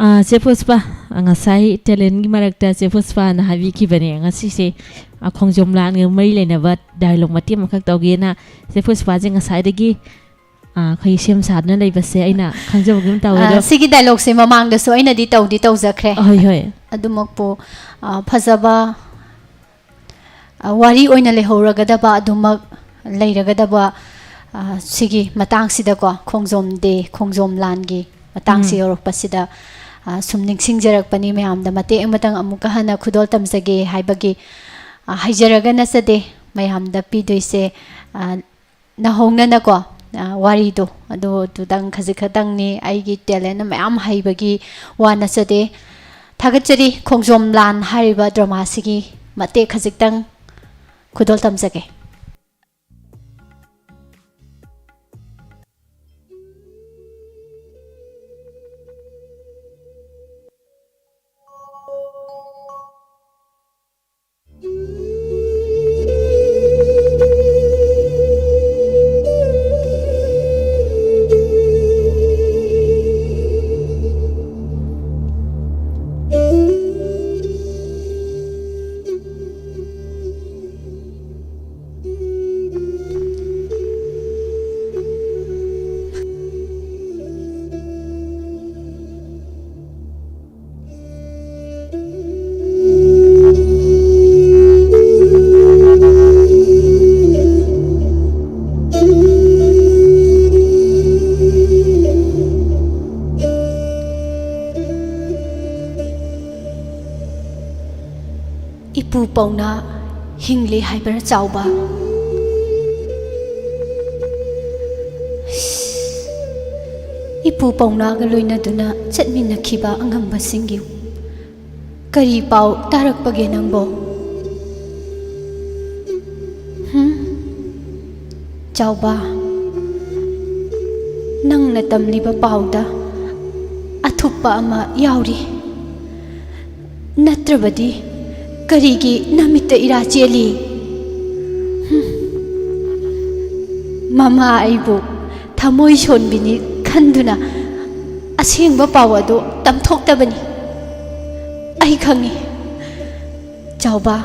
ꯑꯥ, ꯆꯦ ꯄꯨꯁꯄꯥ, ꯑꯥ, ꯉꯁꯥꯏ talentꯀꯤ ꯃꯔꯛꯇ ꯆꯦ ꯄꯨꯁꯄꯥꯅ ꯍꯥꯏꯕꯤꯈꯤꯕꯅꯦ, ꯉꯁꯤꯁꯦ, ꯑꯥ, ꯈꯣꯡꯖꯣꯝ ꯂꯥꯟꯒ ꯃꯔꯤ ꯂꯩꯅꯕ dialogue ꯃꯇꯦꯛ ꯑꯃꯈꯛ ꯇꯧꯒꯦꯅ꯫ ꯆꯦ ꯄꯨꯁꯄꯥꯁꯦ ꯉꯁꯥꯏꯗꯒꯤ, ꯑꯥ, ꯑꯩꯈꯣꯏ ꯁꯦꯝ ꯁꯥꯗꯨꯅ ꯂꯩꯕꯁꯦ ꯑꯩꯅ ꯈꯪꯖꯕꯒꯨꯝ ꯇꯧꯋꯦ꯫ ꯑꯥ, ꯑꯗꯣ ꯁꯤꯒꯤ dialogueꯁꯦ ꯃꯃꯥꯡꯗꯁꯨ ꯑꯩꯅꯗꯤ ꯇꯧꯗꯤ ꯇꯧꯖꯈ꯭ꯔꯦ꯫ ꯍꯣꯏ, ꯍꯣꯏ꯫ ꯑꯗꯨꯃꯛꯄꯨ, ꯑꯥ, ꯐꯖꯕ ꯑ, ꯋꯥꯔꯤ ꯑꯣꯏꯅ ꯂꯩꯍꯧꯔꯒꯗꯕ ꯑꯗꯨꯃꯛ ꯂꯩꯔꯒꯗꯕ, ꯑ, ꯁꯤꯒꯤ ꯃꯇꯥꯡꯁꯤꯗꯀꯣ, ꯈꯣꯡꯖꯣꯝ day, ꯈꯣꯡꯖꯣꯝ ꯂꯥꯟꯒꯤ ꯃꯇꯥꯡꯁꯤ ꯎꯝ꯫ ꯌꯧꯔꯛꯄꯁꯤꯗ, ꯑ, ꯁꯨꯝ ꯅꯤꯡꯁꯤꯡꯖꯔꯛꯄꯅꯤ꯫ ꯃꯌꯥꯝꯗ ꯃꯇꯦꯛ ꯑꯃꯇꯪ ꯑꯃꯨꯛꯀ ꯍꯟꯅ ꯈꯨꯗꯣꯜ ꯇꯝꯖꯒꯦ ꯍꯥꯏꯕꯒꯤ, ꯑ, ꯍꯥꯏꯖꯔꯒ ꯅꯠꯆꯗꯦ꯫ ꯃꯌꯥꯝꯗ ꯄꯤꯗꯣꯏꯁꯦ, ꯑ, ꯅꯧꯍꯧꯅꯅꯀꯣ, ꯑ, ꯋꯥꯔꯤꯗꯣ ꯑꯗꯨꯗꯨꯗꯪ ꯈꯖꯤꯛ ꯈꯛꯇꯪꯅꯤ꯫ ꯑꯩꯒꯤ talentꯅ ꯃꯌꯥꯝ ꯍꯩꯕꯒꯤ ꯋꯥ ꯅꯠꯆꯗꯦ꯫ ꯊꯥꯒꯠꯆꯔꯤ꯫ ꯈꯣꯡꯖꯣꯝ ꯂꯥꯟ ꯍꯥꯏꯔꯤꯕ dramaꯁꯤꯒꯤ ꯃꯇꯦꯛ ꯈꯖꯤꯛꯇꯪ ꯈꯨꯗꯣꯜ ꯇꯝꯖꯒꯦ꯫ ꯄꯨ ꯄꯥꯎꯅꯥ ꯍꯤꯡꯂꯤ ꯍꯥꯏꯕ꯭ꯔꯥ, ꯆꯥꯎꯕ? ꯏꯄꯨ ꯄꯥꯎꯅꯥꯒ ꯂꯣꯏꯅꯗꯨꯅ ꯆꯠꯃꯤꯟꯅꯈꯤꯕ ꯑꯉꯝꯕꯁꯤꯡꯒꯤ ꯀꯔꯤ ꯄꯥꯎ ꯇꯥꯔꯛꯄꯒꯦ ꯅꯪꯕꯣ? ꯍꯨꯝ? ꯆꯥꯎꯕ, ꯅꯪꯅ ꯇꯝꯂꯤꯕ ꯄꯥꯎꯗ ꯑꯊꯨꯞꯄ ꯑꯃ ꯌꯥꯎꯔꯤ꯫ ꯅꯠꯇ꯭ꯔꯕꯗꯤ ꯀꯔꯤꯒꯤ ꯅꯃꯤꯠꯇ ꯏꯔꯥ ꯆꯦꯜꯂꯤ? ꯍꯨꯝ꯫ ꯃꯃꯥ ꯑꯩꯕꯨ ꯊꯃꯣꯏ ꯁꯣꯟꯕꯤꯅꯤ ꯈꯟꯗꯨꯅ ꯑꯁꯦꯡꯕ ꯄꯥꯎ ꯑꯗꯨ ꯇꯝꯊꯣꯛꯇꯕꯅꯤ꯫ ꯑꯩ ꯈꯪꯏ, ꯆꯥꯎꯕ꯫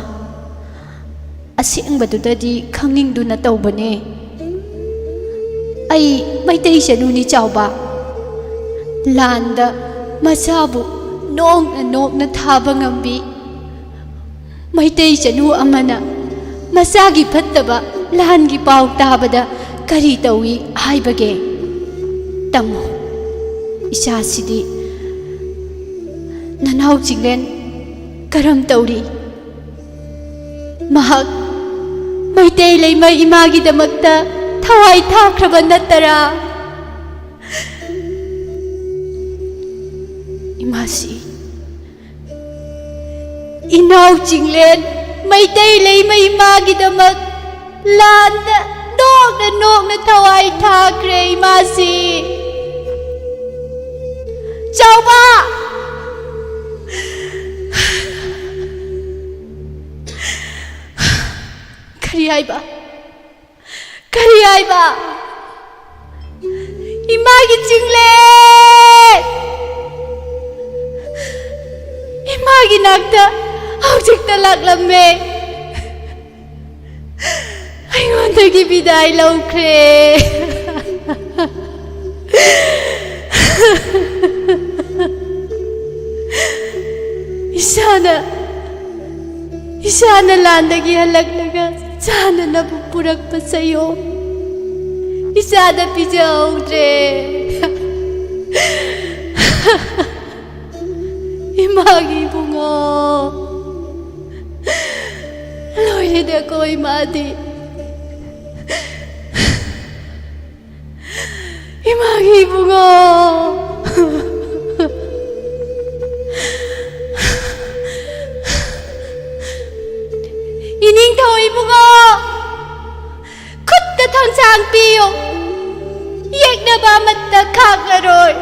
ꯑꯁꯦꯡꯕꯗꯨꯗꯗꯤ ꯈꯪꯅꯤꯡꯗꯨꯅ ꯇꯧꯕꯅꯦ꯫ ꯑꯩ ꯃꯩꯇꯩ ꯆꯅꯨꯅꯤ, ꯆꯥꯎꯕ꯫ ꯂꯥꯟꯗ ꯃꯆꯥꯕꯨ ꯅꯣꯛꯅ ꯅꯣꯛꯅ ꯊꯥꯕ ꯉꯝꯕꯤ ꯃꯩꯇꯩ ꯆꯅꯨ ꯑꯃꯅ ꯃꯆꯥꯒꯤ ꯐꯠꯇꯕ ꯂꯥꯟꯒꯤ ꯄꯥꯎ ꯇꯥꯕꯗ ꯀꯔꯤ ꯇꯧꯏ ꯍꯥꯏꯕꯒꯦ? ꯇꯝꯃꯨ꯫ ꯏꯆꯥꯁꯤꯗꯤ ꯅꯅꯥꯎ ꯆꯤꯡꯂꯦꯟ ꯀꯔꯝ ꯇꯧꯔꯤ? ꯃꯍꯥꯛ ꯃꯩꯇꯩ ꯂꯩꯃ ꯏꯃꯥꯒꯤꯗꯃꯛꯇ ꯊꯋꯥꯏ ꯊꯥꯈ꯭ꯔꯕ ꯅꯠꯇꯔꯥ? ꯏꯃꯥꯁꯤ, ꯏꯅꯥꯎ ꯆꯤꯡꯂꯦꯟ ꯃꯩꯇꯩ ꯂꯩꯃ ꯏꯃꯥꯒꯤꯗꯃꯛ ꯂꯥꯟꯗ ꯅꯣꯛꯅ ꯅꯣꯛꯅ ꯊꯋꯥꯏ ꯊꯥꯈ꯭ꯔꯦ, ꯏꯃꯥꯁꯤ꯫ ꯆꯥꯎꯕ! ꯀꯔꯤ ꯍꯥꯏꯕ? ꯀꯔꯤ ꯍꯥꯏꯕ? ꯏꯃꯥꯒꯤ ꯆꯤꯡꯂꯦꯟ! ꯏꯃꯥꯒꯤ ꯅꯥꯛꯇ ꯍꯧꯖꯤꯛꯇ ꯂꯥꯛꯂꯝꯃꯦ꯫ ꯑꯩꯉꯣꯟꯗꯒꯤ ꯕꯤꯗꯥꯏ ꯂꯧꯈ꯭ꯔꯦ꯫ ꯏꯁꯥꯅ, ꯏꯁꯥꯅ ꯂꯥꯟꯗꯒꯤ ꯍꯜꯂꯛꯂꯒ ꯆꯥꯅꯅꯕ ꯄꯨꯔꯛꯄ ꯆꯌꯣ ꯏꯆꯥꯗ ꯄꯤꯖꯍꯧꯗ꯭ꯔꯦ꯫ ꯏꯃꯥꯒꯤ ꯏꯕꯨꯡꯉꯣ, ꯂꯣꯏꯔꯦꯗꯀꯣ ꯏꯃꯥꯗꯤ꯫ ꯏꯃꯥꯒꯤ ꯏꯕꯨꯡꯉꯣ꯫ ꯏꯅꯤꯡꯊꯧ ꯏꯕꯨꯡꯉꯣ, ꯈꯨꯠꯇ ꯊꯥꯡꯁꯥꯡ ꯄꯤꯌꯨ꯫ ꯌꯦꯛꯅꯕ ꯑꯃꯠꯇ ꯈꯥꯛꯂꯔꯣꯏ꯫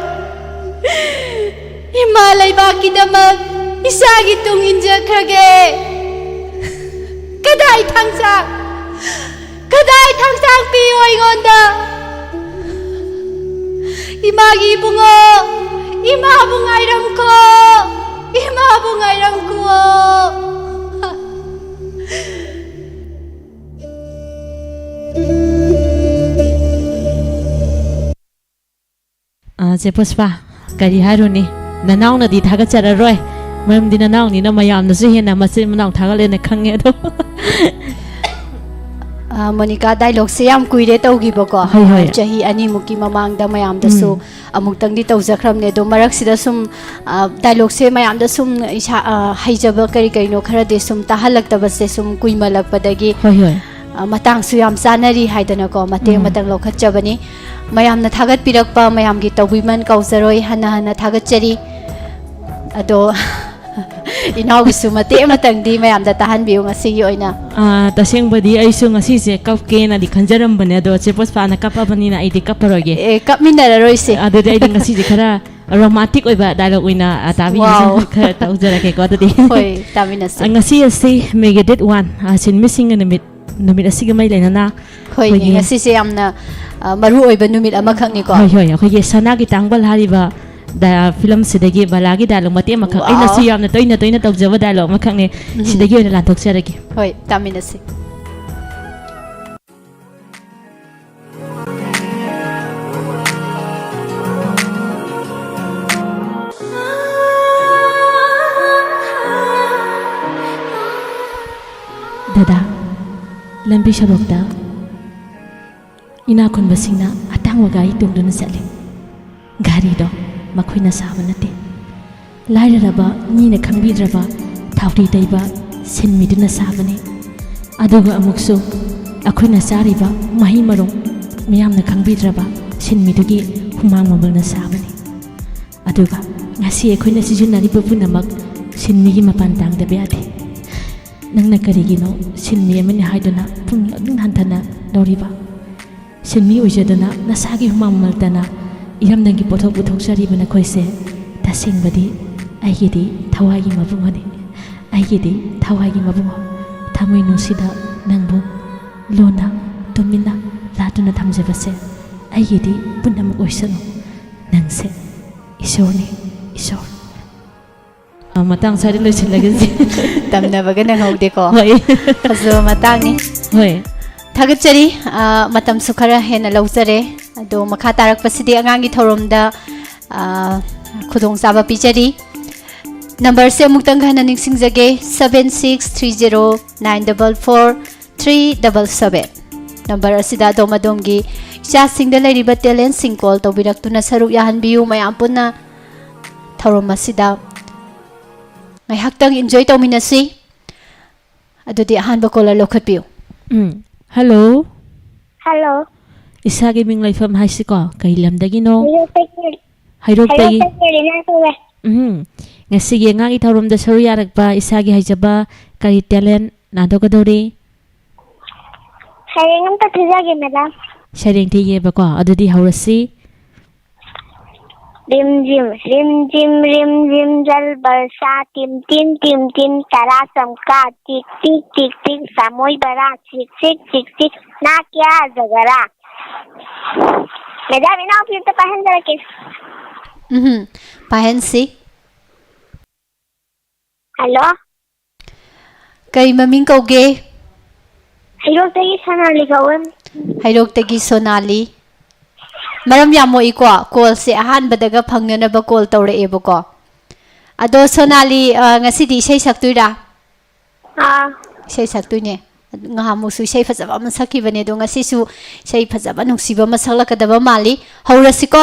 ꯏꯃꯥ ꯂꯩꯕꯥꯛꯀꯤꯗꯃꯛ ꯏꯆꯥꯒꯤ ꯇꯨꯡ ꯏꯟꯖꯈ꯭ꯔꯒꯦ꯫ ꯀꯗꯥꯏ ꯊꯥꯡꯁꯥꯡ? ꯀꯗꯥꯏ ꯊꯥꯡꯁꯥꯡ ꯄꯤꯌꯨ ꯑꯩꯉꯣꯟꯗ? ꯏꯃꯥꯒꯤ ꯏꯕꯨꯡꯉꯣ, ꯏꯃꯥꯕꯨ ꯉꯥꯏꯔꯝꯈꯣ, ꯏꯃꯥꯕꯨ ꯉꯥꯏꯔꯝꯈꯣ꯫ ꯑꯥ, ꯆꯦ ꯄꯨꯁꯄꯥ, ꯀꯔꯤ ꯍꯥꯏꯔꯨꯅꯤ? ꯅꯅꯥꯎꯅꯗꯤ ꯊꯥꯒꯠꯆꯔꯔꯣꯏ, ꯃꯔꯝꯗꯤ ꯅꯅꯥꯎꯅꯤꯅ ꯃꯌꯥꯝꯅꯁꯨ ꯍꯦꯟꯅ ꯃꯆꯤꯟ ꯃꯅꯥꯎ ꯊꯥꯒꯠꯂꯦꯅ ꯈꯪꯉꯦ꯫ ꯑꯗꯣ ꯑꯥ, ꯃꯣꯅꯤꯀꯥ, ꯗꯥꯏꯂꯣꯒꯁꯦ ꯌꯥꯝ ꯀꯨꯏꯔꯦ ꯇꯧꯈꯤꯕꯀꯣ꯫ ꯍꯣꯏ, ꯍꯣꯏ꯫ ꯆꯍꯤ ꯑꯅꯤꯃꯨꯛꯀꯤ ꯃꯃꯥꯡꯗ ꯃꯌꯥꯝꯗꯁꯨ ꯎꯝ꯫ ꯑꯃꯨꯛꯇꯪꯗꯤ ꯇꯧꯖꯈ꯭ꯔꯕꯅꯦ꯫ ꯑꯗꯣ ꯃꯔꯛꯁꯤꯗ ꯁꯨꯝ, ꯑꯥ, ꯗꯥꯏꯂꯣꯒꯁꯦ ꯃꯌꯥꯝꯗ ꯁꯨꯝ ꯏꯁꯥ, ꯑꯥ, ꯍꯩꯖꯕ ꯀꯔꯤ ꯀꯔꯤꯅꯣ ꯈꯔꯗꯤ ꯁꯨꯝ ꯇꯥꯍꯜꯂꯛꯇꯕꯁꯦ ꯁꯨꯝ ꯀꯨꯏꯃꯜꯂꯛꯄꯗꯒꯤ, ꯍꯣꯏ, ꯍꯣꯏ꯫ ꯑꯥ, ꯃꯇꯥꯡꯁꯨ ꯌꯥꯝ ꯆꯥꯅꯔꯤ ꯍꯥꯏꯗꯅꯀꯣ, ꯃꯇꯦꯛ ꯎꯝ꯫ ꯑꯃꯇꯪ ꯂꯧꯈꯠꯆꯕꯅꯤ꯫ ꯃꯌꯥꯝꯅ ꯊꯥꯒꯠꯄꯤꯔꯛꯄ ꯃꯌꯥꯝꯒꯤ ꯇꯧꯕꯤꯃꯜ ꯀꯥꯎꯖꯔꯣꯏ, ꯍꯟꯅ ꯍꯟꯅ ꯊꯥꯒꯠꯆꯔꯤ꯫ ꯑꯗꯣ ꯏꯅꯥꯎꯒꯤꯁꯨ ꯃꯇꯦꯛ ꯑꯃꯇꯪꯗꯤ ꯃꯌꯥꯝꯗ ꯇꯥꯍꯟꯕꯤꯌꯨ ꯉꯁꯤꯒꯤ ꯑꯣꯏꯅ꯫ ꯑꯥ, ꯇꯁꯦꯡꯕꯗꯤ ꯑꯩꯁꯨ ꯉꯁꯤꯁꯦ ꯀꯞꯀꯦꯅꯗꯤ ꯈꯟꯖꯔꯝꯕꯅꯦ, ꯑꯗꯣ ꯆꯦ ꯄꯨꯁꯄꯥꯅ ꯀꯞꯄꯕꯅꯤꯅ ꯑꯩꯗꯤ ꯀꯞꯄꯔꯣꯏꯒꯦ꯫ ꯑꯦ, ꯀꯞꯃꯤꯟꯅꯔꯔꯣꯏꯁꯦ꯫ ꯑꯗꯨꯗꯤ ꯑꯩꯗꯤ ꯉꯁꯤꯁꯦ ꯈꯔ ꯔꯣꯃꯥꯟꯇꯤꯛ ꯑꯣꯏꯕ ꯗꯥꯏꯂꯣꯒ ꯑꯣꯏꯅ, ꯑꯥ, ꯇꯥꯕꯤꯅꯕ ꯋꯥꯎ꯫ ꯈꯔ ꯇꯧꯖꯔꯛꯀꯦꯀꯣ ꯑꯗꯨꯗꯤ꯫ ꯍꯣꯏ, ꯇꯥꯃꯤꯟꯅꯁꯦ꯫ ꯑꯥ, ꯉꯁꯤ ꯑꯁꯤ May the date one, ꯑꯥ, ꯁꯤꯟꯃꯤꯁꯤꯡꯒꯤ ꯅꯨꯃꯤꯠ, ꯅꯨꯃꯤꯠ ꯑꯁꯤꯒ ꯃꯔꯤ ꯂꯩꯅꯅ ꯍꯣꯏꯅꯦ, ꯑꯩꯈꯣꯏꯒꯤ ꯉꯁꯤꯁꯦ ꯌꯥꯝꯅ, ꯑ, ꯃꯔꯨ ꯑꯣꯏꯕ ꯅꯨꯃꯤꯠ ꯑꯃꯈꯛꯅꯤꯀꯣ꯫ ꯍꯣꯏ, ꯍꯣꯏ, ꯑꯩꯈꯣꯏꯒꯤ ꯁꯅꯥꯒꯤ ꯇꯥꯡꯕꯜ ꯍꯥꯏꯔꯤꯕ ꯗ-, ꯐꯤꯂꯝꯁꯤꯗꯒꯤ ꯕꯂꯥꯒꯤ ꯗꯥꯏꯂꯣꯒ ꯃꯇꯦꯛ ꯑꯃꯈꯛ, ꯋꯥꯎ꯫ ꯑꯩꯅꯁꯨ ꯌꯥꯝꯅ ꯇꯣꯏꯅ ꯇꯣꯏꯅ ꯇꯧꯖꯕ ꯗꯥꯏꯂꯣꯒ ꯑꯃꯈꯛꯅꯦ꯫ ꯎꯝ꯫ ꯁꯤꯗꯒꯤ ꯑꯣꯏꯅ ꯂꯥꯟꯊꯣꯛꯆꯔꯒꯦ꯫ ꯍꯣꯏ, ꯇꯥꯃꯤꯟꯅꯁꯤ꯫ ꯗꯗꯥ, ꯂꯝꯕꯤ ꯁꯣꯔꯣꯛꯇ ꯏꯅꯥꯛ ꯈꯨꯟꯕꯁꯤꯡꯅ ꯑꯇꯥꯡꯕ ꯒꯥꯔꯤ ꯇꯣꯡꯗꯨꯅ ꯆꯠꯂꯤ꯫ ꯒꯥꯔꯤꯗꯣ ꯃꯈꯣꯏꯅ ꯁꯥꯕ ꯅꯠꯇꯦ꯫ ꯂꯥꯏꯔꯔꯕ, ꯃꯤꯅ ꯈꯪꯕꯤꯗ꯭ꯔꯕ, ꯊꯥꯎꯔꯤ ꯇꯩꯕ ꯁꯤꯟꯃꯤꯗꯨꯅ ꯁꯥꯕꯅꯤ꯫ ꯑꯗꯨꯒ ꯑꯃꯨꯛꯁꯨ ꯑꯩꯈꯣꯏꯅ ꯆꯥꯔꯤꯕ ꯃꯍꯩ ꯃꯔꯣꯡ ꯃꯤꯌꯥꯝꯅ ꯈꯪꯕꯤꯗ꯭ꯔꯕ ꯁꯤꯟꯃꯤꯗꯨꯒꯤ ꯍꯨꯃꯥꯡ ꯃꯃꯜꯅ ꯁꯥꯕꯅꯤ꯫ ꯑꯗꯨꯒ ꯉꯁꯤ ꯑꯩꯈꯣꯏꯅ ꯁꯤꯖꯤꯟꯅꯔꯤꯕ ꯄꯨꯝꯅꯃꯛ ꯁꯤꯟꯃꯤꯒꯤ ꯃꯄꯥꯟ ꯇꯥꯡꯗꯕ ꯌꯥꯗꯦ꯫ ꯅꯪꯅ ꯀꯔꯤꯒꯤꯅꯣ ꯁꯤꯟꯃꯤ ꯑꯃꯅꯤ ꯍꯥꯏꯗꯨꯅ ꯄꯨꯛꯅꯤꯡ ꯑꯗꯨꯝ ꯍꯟꯊꯅ ꯂꯧꯔꯤꯕ? ꯁꯤꯟꯃꯤ ꯑꯣꯏꯖꯗꯨꯅ ꯅꯁꯥꯒꯤ ꯍꯨꯃꯥꯡ ꯃꯃꯜꯇꯅ ꯏꯔꯝꯗꯝꯒꯤ ꯄꯣꯠꯊꯣꯛ ꯄꯨꯊꯣꯛꯆꯔꯤꯕ ꯅꯈꯣꯏꯁꯦ ꯇꯁꯦꯡꯕꯗꯤ ꯑꯩꯒꯤꯗꯤ ꯊꯋꯥꯏꯒꯤ ꯃꯕꯨꯡꯉꯣꯅꯤ꯫ ꯑꯩꯒꯤꯗꯤ ꯊꯋꯥꯏꯒꯤ ꯃꯕꯨꯡꯉꯣ꯫ ꯊꯃꯣꯏ ꯅꯨꯡꯁꯤꯗ ꯅꯪꯕꯨ ꯂꯨꯅ ꯇꯨꯃꯤꯟꯅ ꯂꯥꯠꯇꯨꯅ ꯊꯝꯖꯕꯁꯦ ꯑꯩꯒꯤꯗꯤ ꯄꯨꯝꯅꯃꯛ ꯑꯣꯏꯁꯅꯨ꯫ ꯅꯪꯁꯦ ꯏꯁꯣꯔꯅꯤ, ꯏꯁꯣꯔ꯫ ꯑ, ꯃꯇꯥꯡ ꯁ꯭ꯋꯥꯏꯗ ꯂꯣꯏꯁꯤꯜꯂꯒꯦ꯫ ꯇꯝꯅꯕꯒ ꯅꯪꯍꯧꯗꯦꯀꯣ꯫ ꯍꯣꯏ꯫ ꯐꯖꯕ ꯃꯇꯥꯡꯅꯤ꯫ ꯍꯣꯏ꯫ ꯊꯥꯒꯠꯆꯔꯤ꯫ ꯑ, ꯃꯇꯝꯁꯨ ꯈꯔ ꯍꯦꯟꯅ ꯂꯧꯖꯔꯦ꯫ ꯑꯗꯣ ꯃꯈꯥ ꯇꯥꯔꯛꯄꯁꯤꯗꯤ ꯑꯉꯥꯡꯒꯤ ꯊꯧꯔꯝꯗ, ꯑ, ꯈꯨꯗꯣꯡꯆꯥꯕ ꯄꯤꯖꯔꯤ꯫ ꯅꯝꯕꯔꯁꯦ ꯑꯃꯨꯛꯇꯪ ꯍꯟꯅ ꯅꯤꯡꯁꯤꯡꯖꯒꯦ, seven six three zero nine double four three double seven꯫ Number ꯑꯁꯤꯗ ꯑꯗꯣꯝ ꯑꯗꯣꯝꯒꯤ ꯏꯆꯥꯁꯤꯡꯗ ꯂꯩꯔꯤꯕ ꯇꯦꯂꯦꯟꯁꯤꯡ ꯀꯣꯜ ꯇꯧꯕꯤꯔꯛꯇꯨꯅ ꯁꯔꯨꯛ ꯌꯥꯍꯟꯕꯤꯌꯨ꯫ ꯃꯌꯥꯝ ꯄꯨꯟꯅ ꯊꯧꯔꯝ ꯑꯁꯤꯗ ꯉꯥꯏꯍꯥꯛꯇꯪ ꯏꯟꯖꯣꯏ ꯇꯧꯃꯤꯟꯅꯁꯤ꯫ ꯑꯗꯨꯗꯤ ꯑꯍꯥꯟꯕ ꯀꯣꯂꯔ ꯂꯧꯈꯠꯄꯤꯌꯨ꯫ ꯎꯝ꯫ ꯍꯜꯂꯣ꯫ ꯍꯜꯂꯣ꯫ ꯏꯁꯥꯒꯤ ꯃꯤꯡ ꯂꯩꯐꯝ ꯍꯥꯏꯁꯤꯀꯣ ꯀꯩ ꯂꯝꯗꯒꯤꯅꯣ? ꯍꯩꯔꯣꯛꯇꯒꯤ꯫ ꯍꯩꯔꯣꯛꯇꯒꯤ꯫ ꯍꯩꯔꯣꯛꯇꯒꯤ ꯔꯤꯅꯥ ꯀꯧꯋꯦ꯫ ꯎꯝ꯫ ꯉꯁꯤꯒꯤ ꯑꯉꯥꯡꯒꯤ ꯊꯧꯔꯝꯗ ꯁꯔꯨꯛ ꯌꯥꯔꯛꯄ ꯏꯁꯥꯒꯤ ꯍꯩꯖꯕ ꯀꯔꯤ ꯇꯦꯂꯦꯟ ꯅꯥꯟꯊꯣꯛꯀꯗꯧꯔꯤ? ꯁꯩꯔꯦꯡ ꯑꯝꯇ ꯊꯤꯖꯒꯦ, ꯃꯦꯗꯥꯝ꯫ ꯁꯩꯔꯦꯡ ꯊꯤꯒꯦꯕꯀꯣ, ꯑꯗꯨꯗꯤ ꯍꯧꯔꯁꯤ꯫ ꯔꯤꯝ ꯖꯤꯝ, ꯔꯤꯝ ꯖꯤꯝ, ꯔꯤꯝ ꯖꯤꯝ, ꯖꯜ ꯕꯔꯁꯥ, ꯇꯤꯝ ꯇꯤꯝ, ꯇꯤꯝ ꯇꯤꯝ, ꯇꯔꯥ ꯆꯝꯀꯥ, ꯇꯤꯛ ꯇꯤꯛ, ꯇꯤꯛ ꯇꯤꯛ, ꯆꯥꯃꯣꯏ ꯕꯔꯥ, ꯆꯤꯛ ꯆꯤꯛ, ꯆꯤꯛ ꯆꯤꯛ, ꯅꯥ ꯀꯌꯥ ꯖꯒꯔꯥ꯫ ꯃꯦꯗꯥꯝ, ꯏꯅꯥꯎꯄꯤ ꯑꯝꯇ ꯄꯥꯏꯍꯟꯖꯔꯛꯀꯦ꯫ ꯎꯝ, ꯄꯥꯏꯍꯟꯁꯤ꯫ ꯍꯜꯂꯣ꯫ ꯀꯩ ꯃꯃꯤꯡ ꯀꯧꯒꯦ? ꯍꯩꯔꯣꯛꯇꯒꯤ ꯁꯣꯅꯥꯂꯤ ꯀꯧꯋꯦ꯫ ꯍꯩꯔꯣꯛꯇꯒꯤ ꯁꯣꯅꯥꯂꯤ꯫ ꯃꯔꯝ ꯌꯥꯝ ꯃꯣꯛꯏꯀꯣ, ꯀꯣꯜꯁꯦ ꯑꯍꯥꯟꯕꯗꯒ ꯐꯪꯅꯅꯕ ꯀꯣꯜ ꯇꯧꯔꯛꯑꯦꯕꯀꯣ꯫ ꯑꯗꯣ ꯁꯣꯅꯥꯂꯤ, ꯑ, ꯉꯁꯤꯗꯤ ꯏꯁꯩ ꯁꯛꯇꯣꯏꯔꯥ? ꯑꯥ꯫ ꯏꯁꯩ ꯁꯛꯇꯣꯏꯅꯦ꯫ ꯉꯍꯥꯟꯃꯨꯛꯁꯨ ꯏꯁꯩ ꯐꯖꯕ ꯑꯃ ꯁꯛꯈꯤꯕꯅꯦ, ꯑꯗꯣ ꯉꯁꯤꯁꯨ ꯏꯁꯩ ꯐꯖꯕ ꯅꯨꯡꯁꯤꯕ ꯑꯃ ꯁꯛꯂꯛꯀꯗꯕ ꯃꯥꯜꯂꯤ꯫ ꯍꯧꯔꯁꯤꯀꯣ꯫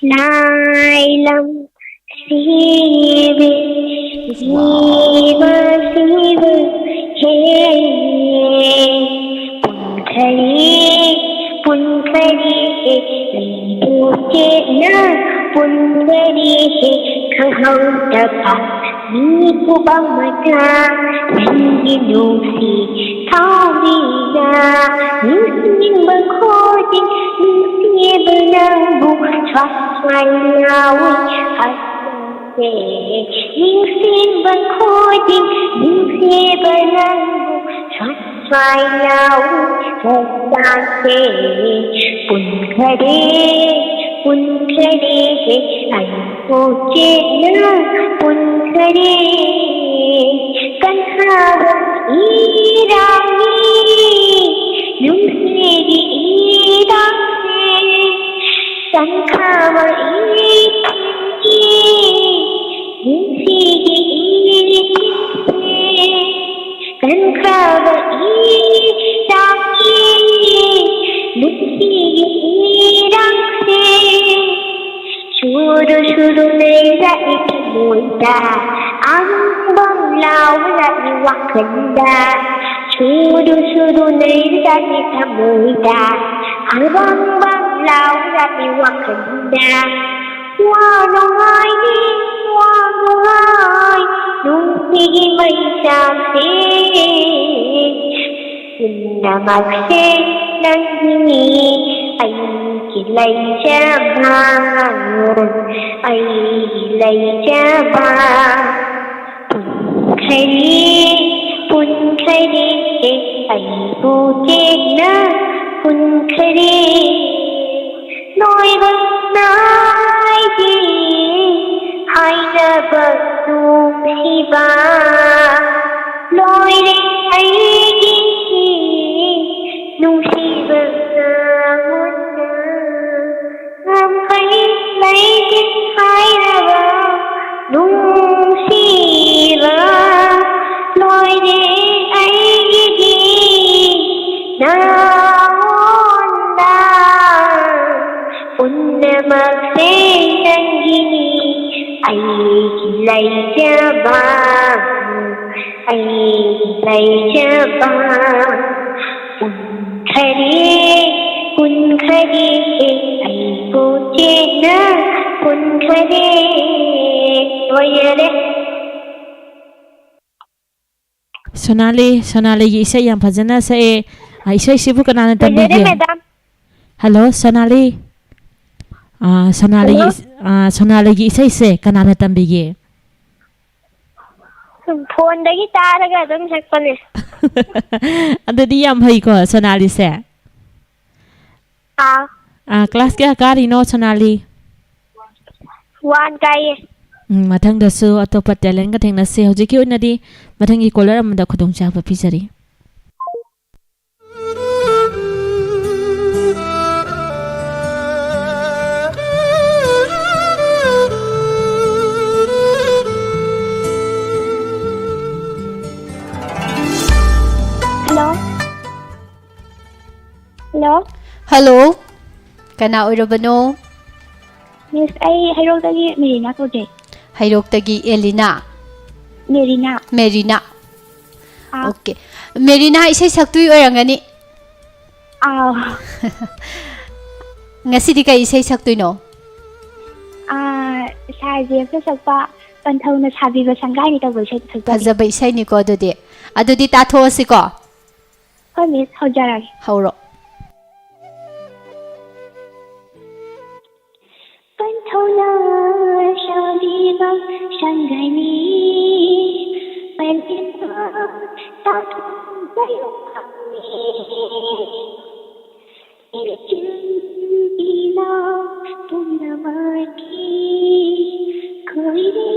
ꯂꯥꯏꯂꯝ ꯁꯤꯕꯤ, ꯁꯤꯕ, ꯁꯤꯕ, ꯍꯦ꯫ ꯄꯨꯟꯈꯔꯦ, ꯄꯨꯟꯈꯔꯦ, ꯍꯦ, ꯂꯩꯕꯨ ꯆꯦꯠꯅ ꯄꯨꯟꯈꯔꯦ, ꯍꯦ, ꯈꯪꯍꯧꯗꯕ ꯃꯤꯀꯨꯞ ꯑꯃꯗ ꯅꯪꯒꯤ ꯅꯨꯡꯁꯤ ꯊꯥꯎꯔꯤꯅ ꯅꯤꯡꯁꯤꯡꯕ ꯈꯨꯗꯤꯡ ꯅꯨꯡꯁꯤꯕ ꯅꯪꯕꯨ ꯁ꯭ꯋꯥꯏ ꯁ꯭ꯋꯥꯏ ꯂꯥꯎꯏ꯫ ꯍꯛꯆꯥꯡꯁꯦ ꯅꯤꯡꯁꯤꯡꯕ ꯈꯨꯗꯤꯡ ꯅꯨꯡꯁꯤꯕ ꯅꯪꯕꯨ ꯁ꯭ꯋꯥꯏ ꯁ꯭ꯋꯥꯏ ꯂꯥꯎꯏ꯫ ꯍꯛꯆꯥꯡꯁꯦ ꯄꯨꯟꯈꯔꯦ, ꯄꯨꯟꯈꯔꯦ, ꯑꯩꯕꯨ ꯆꯦꯠꯅ ꯄꯨꯟꯈꯔꯦ꯫ ꯀꯟꯈ꯭ꯔꯕ ꯏꯔꯥꯡꯅꯤ ꯅꯨꯡꯁꯤꯒꯤ ꯏꯔꯥꯡꯁꯦ, ꯀꯟꯈ꯭ꯔꯕ ꯏꯊꯤꯟꯒꯤ ꯅꯨꯡꯁꯤꯒꯤ ꯏꯊꯤꯟꯁꯦ, ꯀꯟꯈ꯭ꯔꯕ ꯏꯔꯥꯡꯒꯤ ꯅꯨꯡꯁꯤꯒꯤ ꯏꯔꯥꯡꯁꯦ, ꯁꯨꯔꯨ ꯁꯨꯔꯨ ꯂꯩꯔꯛꯏ ꯊꯃꯣꯏꯗ, ꯑꯉꯥꯡꯕꯝ ꯂꯥꯎꯔꯛꯏ ꯋꯥꯈꯜꯗ꯫ ꯁꯨꯔꯨ ꯁꯨꯔꯨ ꯂꯩꯔꯛꯏ ꯊꯃꯣꯏꯗ, ꯑꯉꯥꯡꯕꯝ ꯂꯥꯎꯔꯛꯏ ꯋꯥꯈꯜꯗ꯫ ꯋꯥ ꯅꯨꯡꯉꯥꯏꯅꯤ, ꯋꯥ ꯅꯨꯡꯉꯥꯏ, ꯅꯨꯡꯁꯤꯒꯤ ꯃꯩꯆꯥꯛꯁꯦ꯫ ꯄꯨꯝꯅꯃꯛꯁꯦ ꯅꯪꯒꯤꯅꯤ, ꯑꯩꯒꯤ ꯂꯩꯖꯕ, ꯑꯩꯒꯤ ꯂꯩꯖꯕ꯫ ꯄꯨꯟꯈꯔꯦ, ꯄꯨꯟꯈꯔꯦ, ꯑꯩꯕꯨ ꯆꯦꯠꯅ ꯄꯨꯟꯈꯔꯦ꯫ ꯂꯣꯏꯕ ꯅꯥꯏꯗꯦ ꯍꯥꯏꯅꯕ ꯅꯨꯡꯁꯤꯕ, ꯂꯣꯏꯔꯦ ꯑꯩꯒꯤ ꯅꯨꯡꯁꯤꯕ ꯅꯉꯣꯟꯗ꯫ ꯉꯝꯈꯩ ꯂꯩꯇꯦ ꯍꯥꯏꯔꯕ ꯅꯨꯡꯁꯤꯕ, ꯂꯣꯏꯔꯦ ꯑꯩꯒꯤꯗꯤ ꯅꯉꯣꯟꯗ꯫ ꯄꯨꯝꯅꯃꯛꯁꯦ ꯅꯪꯒꯤꯅꯤ, ꯑꯩ ꯂꯩꯖꯕ, ꯑꯩ ꯂꯩꯖꯕ, ꯎꯟꯈꯔꯦ, ꯎꯟꯈꯔꯦ, ꯑꯩꯕꯨ ꯆꯦꯟꯅ ꯎꯟꯈꯔꯦ꯫ ꯂꯣꯏꯔꯦ꯫ ꯁꯣꯅꯥꯂꯤ, ꯁꯣꯅꯥꯂꯤꯒꯤ ꯏꯁꯩ ꯌꯥꯝ ꯐꯖꯅ ꯁꯛꯑꯦ꯫ ꯑ, ꯏꯁꯩꯁꯤꯕꯨ ꯀꯅꯥꯅ ꯂꯣꯏꯖꯔꯦ, ꯇꯝꯕꯤꯒꯦ? ꯃꯦꯗꯥꯝ꯫ ꯍꯜꯂꯣ, ꯁꯣꯅꯥꯂꯤ꯫ ꯑ, ꯁꯣꯅꯥꯂꯤꯒꯤ ꯍꯜꯂꯣ꯫ ꯏꯁ-, ꯑ, ꯁꯣꯅꯥꯂꯤꯒꯤ ꯏꯁꯩꯁꯦ ꯀꯅꯥꯅ ꯇꯝꯕꯤꯒꯦ? ꯁꯨꯝ ꯐꯣꯟꯗꯒꯤ ꯇꯥꯔꯒ ꯑꯗꯨꯝ ꯁꯛꯄꯅꯦ꯫ ꯑꯗꯨꯗꯤ ꯌꯥꯝ ꯍꯩꯀꯣ, ꯁꯣꯅꯥꯂꯤꯁꯦ꯫ ꯑꯥ꯫ ꯑꯥ, ꯀ꯭ꯂꯥꯁ ꯀꯌꯥ ꯀꯥꯔꯤꯅꯣ, ꯁꯣꯅꯥꯂꯤ? ꯋꯥꯟ ꯀꯥꯏꯌꯦ꯫ ꯎꯝ, ꯃꯊꯪꯗꯁꯨ ꯑꯇꯣꯞꯄ ꯇꯦꯂꯦꯟꯒ ꯊꯦꯡꯅꯁꯤ꯫ ꯍꯧꯖꯤꯛꯀꯤ ꯑꯣꯏꯅꯗꯤ ꯃꯊꯪꯒꯤ ꯀꯣꯂꯔ ꯑꯃꯗ ꯈꯨꯗꯣꯡꯆꯥꯕ ꯄꯤꯖꯔꯤ꯫ ꯍꯜꯂꯣ꯫ ꯍꯜꯂꯣ꯫ ꯍꯜꯂꯣ꯫ ꯀꯅꯥ ꯑꯣꯏꯔꯕꯅꯣ? ꯃꯤꯁ, ꯑꯩ ꯍꯩꯔꯣꯛꯇꯒꯤ ꯃꯦꯔꯤꯅꯥ ꯀꯧꯖꯩ꯫ ꯍꯩꯔꯣꯛꯇꯒꯤ ꯑꯦꯂꯤꯅꯥ? ꯃꯦꯔꯤꯅꯥ꯫ ꯃꯦꯔꯤꯅꯥ꯫ ꯑꯥ꯫ ꯑꯣꯀꯦ꯫ ꯃꯦꯔꯤꯅꯥ ꯏꯁꯩ ꯁꯛꯇꯣꯏ ꯑꯣꯏꯔꯝꯒꯅꯤ꯫ ꯑꯥꯎ꯫ ꯉꯁꯤꯗꯤ ꯀꯩ ꯏꯁꯩ ꯁꯛꯇꯣꯏꯅꯣ? ꯑꯥ, ꯁꯥꯔ ꯖꯦꯝꯁꯅ ꯁꯛꯄ ꯄꯟꯊꯧꯅ ꯁꯥꯕꯤꯕ ꯁꯪꯒꯥꯏꯅꯤ ꯇꯧꯕ ꯏꯁꯩꯗꯣ ꯁꯛꯆꯒꯦ꯫ ꯐꯖꯕ ꯏꯁꯩꯅꯤꯀꯣ ꯑꯗꯨꯗꯤ꯫ ꯑꯗꯨꯗꯤ ꯇꯥꯊꯣꯛꯑꯁꯤꯀꯣ꯫ ꯍꯣꯏ, ꯃꯤꯁ, ꯍꯧꯖꯔꯒꯦ꯫ ꯍꯧꯔꯣ꯫ ꯄꯟꯊꯧꯅ ꯁꯥꯕꯤꯕ ꯁꯪꯒꯥꯏꯅꯤ, ꯄꯟꯊꯧꯅ ꯇꯥꯊꯣꯛꯄ ꯌꯨꯝꯐꯝꯅꯤ꯫ ꯏꯆꯤꯟ ꯏꯅꯥꯎ ꯄꯨꯝꯅꯃꯛꯀꯤ ꯈꯣꯏꯔꯤ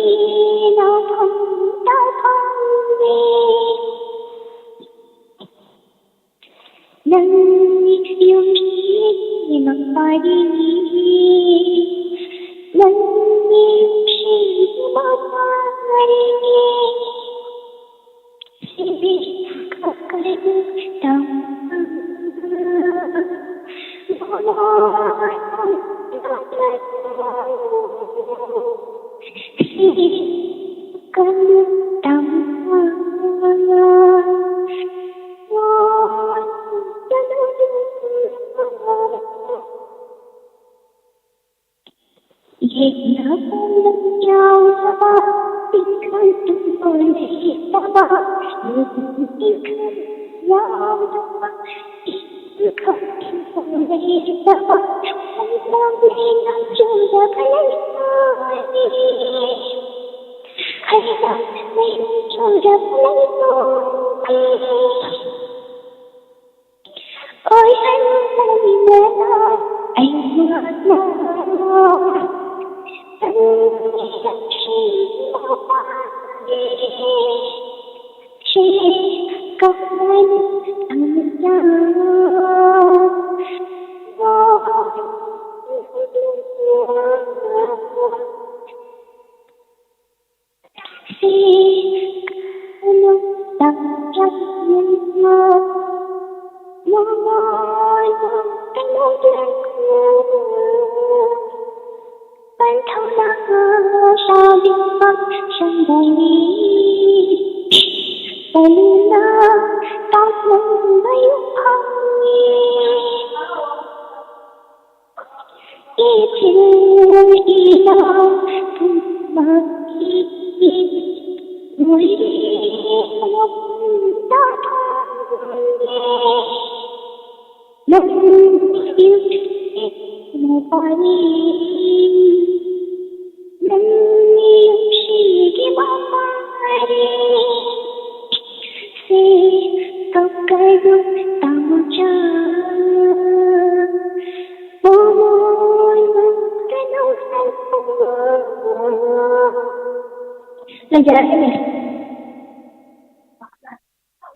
ꯅꯥꯎꯐꯝ ꯇꯥꯐꯝꯅꯤ꯫ ꯅꯪꯒꯤ ꯌꯨꯝꯒꯤ ꯃꯄꯥꯔꯤꯅꯤ, ꯅꯪꯒꯤ ꯌꯨꯝꯁꯤ ꯃꯄꯥꯔꯤꯅꯤ꯫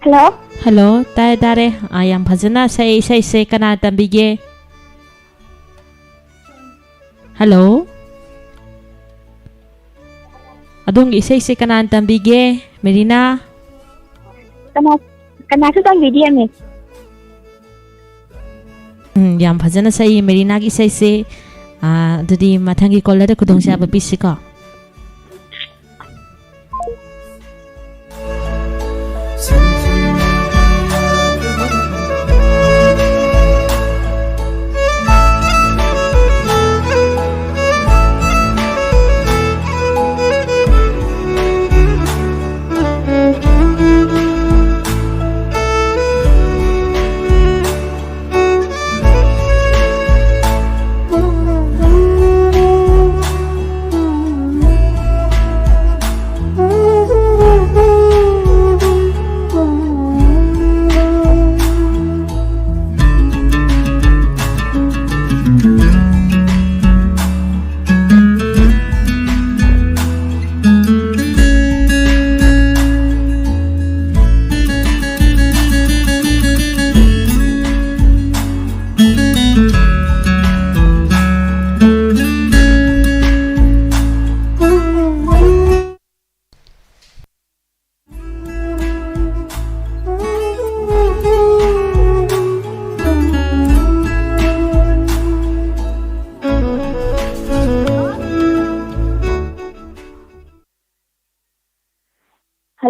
ꯍꯜꯂꯣ꯫ ꯍꯜꯂꯣ, ꯇꯥꯔꯦ, ꯇꯥꯔꯦ꯫ ꯑꯥ, ꯌꯥꯝ ꯐꯖꯅ ꯁꯛꯑꯦ ꯏꯁꯩꯁꯦ꯫ ꯀꯅꯥ ꯇꯝꯕꯤꯒꯦ? ꯍꯜꯂꯣ꯫ ꯑꯗꯣꯝꯒꯤ ꯏꯁꯩꯁꯦ ꯀꯅꯥꯅ ꯇꯝꯕꯤꯒꯦ, ꯃꯦꯔꯤꯅꯥ? ꯀꯅꯥ, ꯀꯅꯥꯁꯨ ꯇꯝꯕꯤꯗꯤꯌꯦ, ꯃꯤꯁ꯫ ꯎꯝ, ꯌꯥꯝ ꯐꯖꯅ ꯁꯛꯏ ꯃꯦꯔꯤꯅꯥꯒꯤ ꯏꯁꯩꯁꯦ꯫ ꯑꯥ, ꯑꯗꯨꯗꯤ ꯃꯊꯪꯒꯤ ꯀꯣꯂꯔꯗ ꯈꯨꯗꯣꯡꯆꯥꯕ ꯄꯤꯁꯤꯀꯣ꯫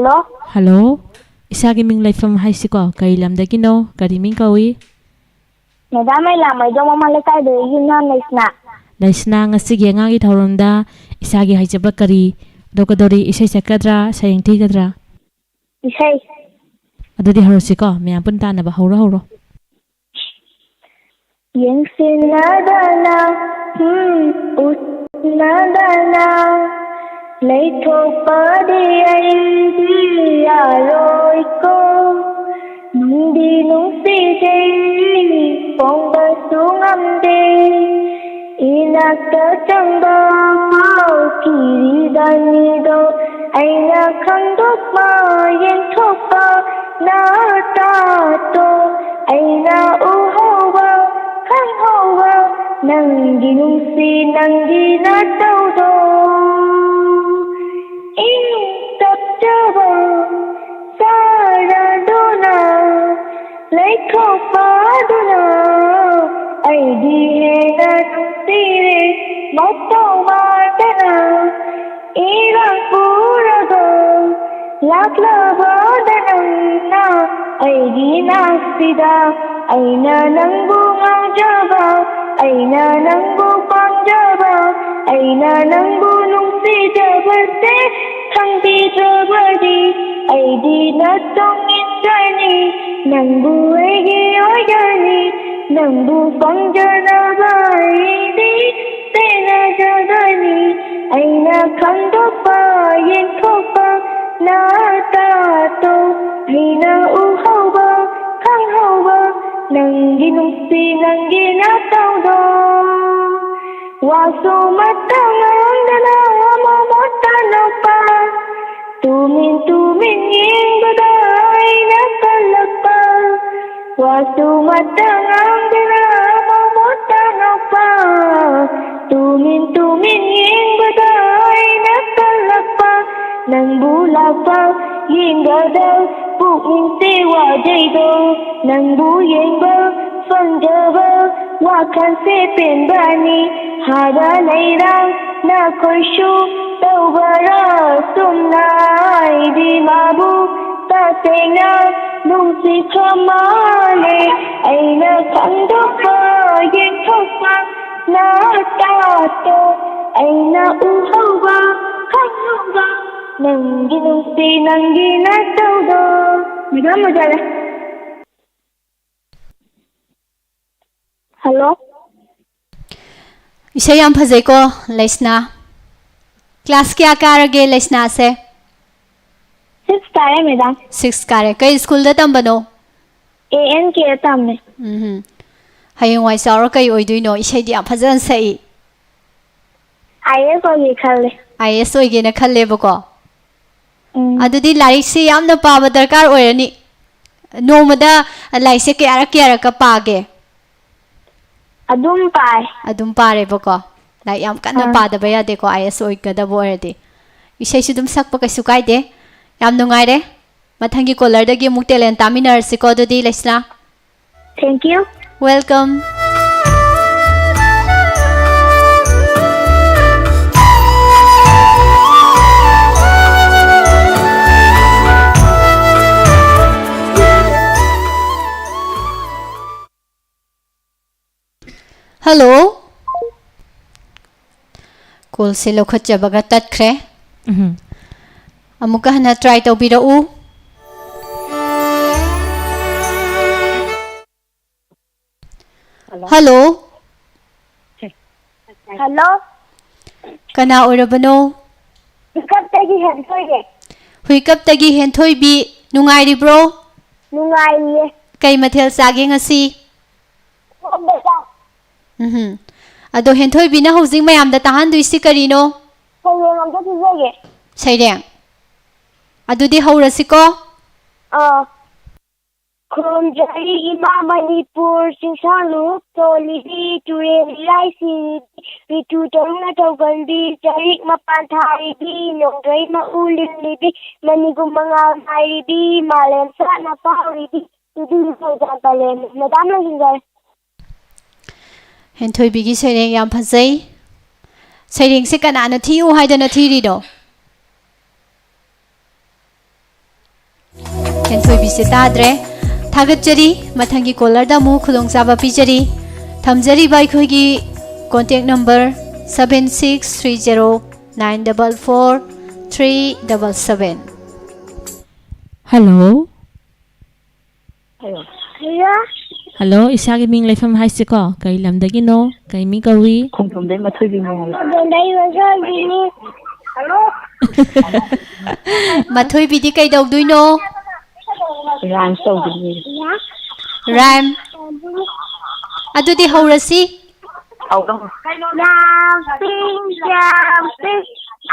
ꯍꯜꯂꯣ꯫ ꯍꯜꯂꯣ꯫ ꯏꯁꯥꯒꯤ ꯃꯤꯡ ꯂꯩꯐꯝ ꯍꯥꯏꯁꯤꯀꯣ, ꯀꯔꯤ ꯂꯝꯗꯒꯤꯅꯣ? ꯀꯔꯤ ꯃꯤꯡ ꯀꯧꯏ? ꯃꯦꯗꯥꯝ, ꯑꯩ ꯂꯥꯡꯃꯩꯗꯣꯡ ꯃꯃꯥ ꯂꯩꯀꯥꯏꯗꯒꯤ ꯌꯨꯝꯅꯥꯝ ꯂꯩꯁꯅꯥ꯫ ꯂꯩꯁꯅꯥ, ꯉꯁꯤꯒꯤ ꯑꯉꯥꯡꯒꯤ ꯊꯧꯔꯝꯗ ꯏꯁꯥꯒꯤ ꯍꯩꯖꯕ ꯀꯔꯤ ꯎꯠꯂꯛꯀꯗꯧꯔꯤ? ꯏꯁꯩ ꯁꯛꯀꯗ꯭ꯔꯥ, ꯁꯩꯔꯦꯡ ꯊꯤꯒꯗ꯭ꯔꯥ? ꯏꯁꯩ꯫ ꯑꯗꯨꯗꯤ ꯍꯧꯔꯁꯤꯀꯣ, ꯃꯌꯥꯝ ꯄꯨꯟ ꯇꯥꯅꯕ ꯍꯧꯔꯣ, ꯍꯧꯔꯣ꯫ ꯌꯦꯡꯁꯤꯟꯅꯗꯅ, ꯎꯝ, ꯎꯠꯅꯗꯅ ꯂꯩꯊꯣꯛꯄꯗꯤ ꯑꯩꯗꯤ ꯌꯥꯔꯣꯏꯀꯣ꯫ ꯅꯨꯡꯗꯤ ꯅꯨꯡꯁꯤꯖꯩ, ꯐꯣꯡꯕꯁꯨ ꯉꯝꯗꯦ꯫ ꯏꯅꯥꯛꯇ ꯆꯪꯕ ꯐꯥꯎ ꯀꯤꯔꯤꯕꯅꯤꯗꯣ꯫ ꯑꯩꯅ ꯈꯪꯗꯣꯛꯄ, ꯌꯦꯡꯊꯣꯛꯄ ꯅꯇꯥꯗꯣ꯫ ꯑꯩꯅ ꯎꯍꯧꯕ, ꯈꯪꯍꯧꯕ ꯅꯪꯒꯤ ꯅꯨꯡꯁꯤ, ꯅꯪꯒꯤ ꯅꯇꯧꯗꯣ꯫ ꯏꯪ ꯇꯞꯆꯕ ꯆꯥꯔꯗꯨꯅ ꯂꯩꯊꯣꯛꯄꯗꯨꯅ ꯑꯩꯗꯤ ꯍꯦꯟꯅ ꯅꯨꯡꯁꯤꯔꯦ ꯃꯇꯧ ꯃꯥꯟꯗꯅ꯫ ꯏꯔꯥꯡ ꯄꯨꯔꯒ ꯂꯥꯛꯂꯕꯗ ꯅꯪꯅ ꯑꯩꯒꯤ ꯅꯥꯛꯁꯤꯗ꯫ ꯑꯩꯅ ꯅꯪꯕꯨ ꯉꯥꯎꯖꯕ, ꯑꯩꯅ ꯅꯪꯕꯨ ꯄꯥꯝꯖꯕ, ꯑꯩꯅ ꯅꯪꯕꯨ ꯅꯨꯡꯁꯤꯖꯕꯁꯦ ꯈꯪꯕꯤꯗ꯭ꯔꯕꯗꯤ ꯑꯩꯗꯤ ꯅꯇꯨꯡ ꯏꯟꯒꯅꯤ꯫ ꯅꯪꯕꯨ ꯑꯩꯒꯤ ꯑꯣꯏꯒꯅꯤ, ꯅꯪꯕꯨ ꯄꯥꯝꯖꯅꯕ ꯑꯩꯗꯤ ꯁꯦꯟꯅꯖꯒꯅꯤ꯫ ꯑꯩꯅ ꯈꯪꯗꯣꯛꯄ, ꯌꯦꯡꯊꯣꯛꯄ ꯅꯇꯥꯗꯣ꯫ ꯑꯩꯅ ꯎꯍꯧꯕ, ꯈꯪꯍꯧꯕ ꯅꯪꯒꯤ ꯅꯨꯡꯁꯤ, ꯅꯪꯒꯤ ꯅꯇꯧꯗꯣ꯫ ꯋꯥꯁꯨ ꯑꯃꯠꯇ ꯉꯥꯡꯗꯅ ꯃꯃꯣꯠꯇ ꯅꯣꯛꯄ, ꯇꯨꯃꯤꯟ ꯇꯨꯃꯤꯟ ꯌꯦꯡꯕꯗ ꯑꯩꯅ ꯀꯜꯂꯛꯄ꯫ ꯋꯥꯁꯨ ꯑꯃꯠꯇ ꯉꯥꯡꯗꯅ ꯃꯃꯣꯠꯇ ꯅꯣꯛꯄ, ꯇꯨꯃꯤꯟ ꯇꯨꯃꯤꯟ ꯌꯦꯡꯕꯗ ꯑꯩꯅ ꯀꯜꯂꯛꯄ꯫ ꯅꯪꯕꯨ ꯂꯥꯛꯄ ꯌꯦꯡꯕꯗ ꯄꯨꯛꯅꯤꯡꯁꯦ ꯋꯥꯖꯩꯗꯣ꯫ ꯅꯪꯕꯨ ꯌꯦꯡꯕ ꯐꯪꯖꯕ ꯋꯥꯈꯜꯁꯦ ꯄꯦꯟꯕꯅꯤ꯫ ꯍꯥꯏꯕ ꯂꯩꯔꯥꯡ ꯅꯈꯣꯏꯁꯨ ꯇꯧꯕ ꯈꯔ ꯁꯨꯝ ꯅꯥꯏꯗꯤ ꯃꯥꯕꯨ ꯇꯁꯦꯡꯅ ꯅꯨꯡꯁꯤꯈ꯭ꯔ ꯃꯥꯜꯂꯦ꯫ ꯑꯩꯅ ꯈꯪꯗꯣꯛꯄ ꯌꯦꯡꯊꯣꯛꯄ ꯅꯇꯥꯠꯇꯣ ꯑꯩꯅ ꯎꯍꯧꯕ ꯈꯪꯍꯧꯕ ꯅꯪꯒꯤ ꯅꯨꯡꯁꯤ ꯅꯪꯒꯤ ꯅꯇꯧꯗꯣ꯫ ꯃꯦꯗꯥꯝ ꯑꯣꯖꯥꯅ꯫ ꯍꯜꯂꯣ꯫ ꯏꯁꯩ ꯌꯥꯝ ꯐꯖꯩꯀꯣ, ꯂꯩꯁꯅꯥ꯫ ꯀ꯭ꯂꯥꯁ ꯀꯌꯥ ꯀꯥꯔꯒꯦ ꯂꯩꯁꯅꯥꯁꯦ? ꯁꯤꯛꯁ ꯀꯥꯔꯦ, ꯃꯦꯗꯥꯝ꯫ ꯁꯤꯛꯁ ꯀꯥꯔꯦ꯫ ꯀꯩ ꯁ꯭ꯀꯨꯜꯗ ꯇꯝꯕꯅꯣ? ꯑꯦ ꯑꯦꯟ ꯀꯦꯗ ꯇꯝꯃꯦ꯫ ꯎꯝꯍꯨꯝ꯫ ꯍꯌꯦꯡꯋꯥꯏ ꯆꯥꯎꯔ ꯀꯩ ꯑꯣꯏꯗꯣꯏꯅꯣ? ꯏꯁꯩꯗꯤ ꯌꯥꯝ ꯐꯖꯅ ꯁꯛꯏ꯫ ꯑꯥꯏ ꯑꯦꯁ ꯑꯣꯏꯒꯦ ꯈꯜꯂꯦ꯫ ꯑꯥꯏ ꯑꯦꯁ ꯑꯣꯏꯒꯦꯅ ꯈꯜꯂꯦꯕꯀꯣ꯫ ꯎꯝ꯫ ꯑꯗꯨꯗꯤ ꯂꯥꯏꯔꯤꯛꯁꯤ ꯌꯥꯝꯅ ꯄꯥꯕ ꯗꯔꯀꯥꯔ ꯑꯣꯏꯔꯅꯤ꯫ ꯅꯣꯡꯃꯗ ꯂꯥꯏꯔꯤꯛꯁꯦ ꯀꯌꯥꯔꯛ ꯀꯌꯥꯔꯛꯀ ꯄꯥꯒꯦ? ꯑꯗꯨꯝ ꯄꯥꯏ꯫ ꯑꯗꯨꯝ ꯄꯥꯔꯦꯕꯀꯣ꯫ ꯂꯥꯏꯔꯤꯛ ꯌꯥꯝ ꯀꯟꯅ ꯑꯥ꯫ ꯄꯥꯗꯕ ꯌꯥꯗꯦꯀꯣ, ꯑꯥꯏ ꯑꯦꯁ ꯑꯣꯏꯒꯗꯕ ꯑꯣꯏꯔꯗꯤ꯫ ꯏꯁꯩꯁꯨ ꯑꯗꯨꯝ ꯁꯛꯄ ꯀꯩꯁꯨ ꯀꯥꯏꯗꯦ꯫ ꯌꯥꯝ ꯅꯨꯡꯉꯥꯏꯔꯦ꯫ ꯃꯊꯪꯒꯤ ꯀꯣꯂꯔꯗꯒꯤ ꯑꯃꯨꯛ ꯇꯦꯂꯦꯟ ꯇꯥꯃꯤꯟꯅꯔꯁꯤꯀꯣ ꯑꯗꯨꯗꯤ, ꯂꯩꯁꯅꯥ꯫ Thank you꯫ Welcome꯫ Hello꯫ ꯀꯣꯜꯁꯦ ꯂꯧꯈꯠꯆꯕꯒ ꯇꯠꯈ꯭ꯔꯦ꯫ ꯎꯝ꯫ ꯑꯃꯨꯛꯀ ꯍꯟꯅ try ꯇꯧꯕꯤꯔꯛꯎ꯫ Hello꯫ Hello꯫ Hello꯫ ꯀꯅꯥ ꯑꯣꯏꯔꯕꯅꯣ? ꯍꯨꯏꯀꯞꯇꯒꯤ ꯍꯦꯟꯊꯣꯏꯌꯦ꯫ ꯍꯨꯏꯀꯞꯇꯒꯤ ꯍꯦꯟꯊꯣꯏꯕꯤ, ꯅꯨꯡꯉꯥꯏꯔꯤꯕ꯭ꯔꯣ? ꯅꯨꯡꯉꯥꯏꯔꯤꯌꯦ꯫ ꯀꯩ ꯃꯊꯦꯜ ꯆꯥꯒꯦ ꯉꯁꯤ? ꯏꯔꯣꯝꯕ ꯆꯥꯏ꯫ ꯎꯝꯍꯨꯝ꯫ ꯑꯗꯣ ꯍꯦꯟꯊꯣꯏꯕꯤꯅ ꯍꯧꯖꯤꯛ ꯃꯌꯥꯝꯗ ꯇꯥꯍꯟꯗꯣꯏꯁꯤ ꯀꯔꯤꯅꯣ? ꯁꯩꯔꯦꯡ ꯑꯝꯇ ꯄꯤꯖꯒꯦ꯫ ꯁꯩꯔꯦꯡ? ꯑꯗꯨꯗꯤ ꯍꯧꯔꯁꯤꯀꯣ꯫ ꯑꯥ꯫ ꯈꯨꯔꯨꯝꯖꯔꯤ ꯏꯃꯥ ꯃꯅꯤꯄꯨꯔ, ꯆꯤꯡꯁꯥꯡ ꯂꯨꯍꯨꯞ ꯊꯣꯜꯂꯤꯕꯤ, ꯇꯨꯔꯦꯜ ꯏꯔꯥꯏ ꯁꯤꯔꯤꯕꯤ, ꯔꯤꯇꯨ ꯇꯔꯨꯛꯅ ꯊꯧꯒꯟꯕꯤ, ꯆꯔꯤꯛ ꯃꯄꯥꯟ ꯊꯥꯔꯤꯕꯤ, ꯅꯣꯡꯗ꯭ꯔꯩ ꯃꯎ ꯂꯤꯡꯂꯤꯕꯤ, ꯃꯅꯤꯒꯨꯝ ꯃꯉꯥꯜ ꯃꯥꯏꯔꯤꯕꯤ, ꯃꯥꯂꯦꯝ ꯁꯥꯠꯅ ꯐꯥꯎꯔꯤꯕꯤ, ꯇꯨꯕꯤ ꯐꯩꯖꯥꯟ ꯄꯂꯦꯝ꯫ ꯃꯦꯗꯥꯝ, ꯂꯣꯏꯁꯤꯟꯖꯔꯦ꯫ ꯍꯦꯟꯊꯣꯏꯕꯤꯒꯤ ꯁꯩꯔꯦꯡ ꯌꯥꯝ ꯐꯖꯩ꯫ ꯁꯩꯔꯦꯡꯁꯦ ꯀꯅꯥꯅ ꯊꯤꯌꯨ ꯍꯥꯏꯗꯅ ꯊꯤꯔꯤꯅꯣ? ꯍꯦꯟꯊꯣꯏꯕꯤꯁꯦ ꯇꯥꯗ꯭ꯔꯦ꯫ ꯊꯥꯒꯠꯆꯔꯤ꯫ ꯃꯊꯪꯒꯤ ꯀꯣꯂꯔꯗ ꯑꯃꯨꯛ ꯈꯨꯗꯣꯡꯆꯥꯕ ꯄꯤꯖꯔꯤ꯫ ꯊꯝꯖꯔꯤꯕ ꯑꯩꯈꯣꯏꯒꯤ contact number seven six three zero nine double four three double seven꯫ Hello. Hello. Hello. Hello, ꯏꯁꯥꯒꯤ ꯃꯤꯡ ꯂꯩꯐꯝ ꯍꯥꯏꯁꯤꯀꯣ, ꯀꯩ ꯂꯝꯗꯒꯤꯅꯣ? ꯀꯩ ꯃꯤ ꯀꯧꯏ? ꯈꯣꯡꯖꯣꯝꯗꯩ ꯃꯊꯣꯏꯕꯤ ꯃꯣꯍꯣꯟ꯫ ꯈꯣꯡꯖꯣꯝꯗꯩ ꯃꯊꯣꯏꯕꯤꯅꯤ꯫ ꯃꯊꯣꯏꯕꯤꯗꯤ ꯀꯩꯗꯧꯗꯣꯏꯅꯣ? ꯔꯥꯏꯝꯁ ꯇꯧꯗꯣꯏꯅꯤ꯫ ꯔꯥꯏꯝ꯫ ꯑꯗꯨꯗꯤ ꯍꯧꯔꯁꯤ꯫ ꯍꯧꯔꯣ꯫ Jumping, jumping,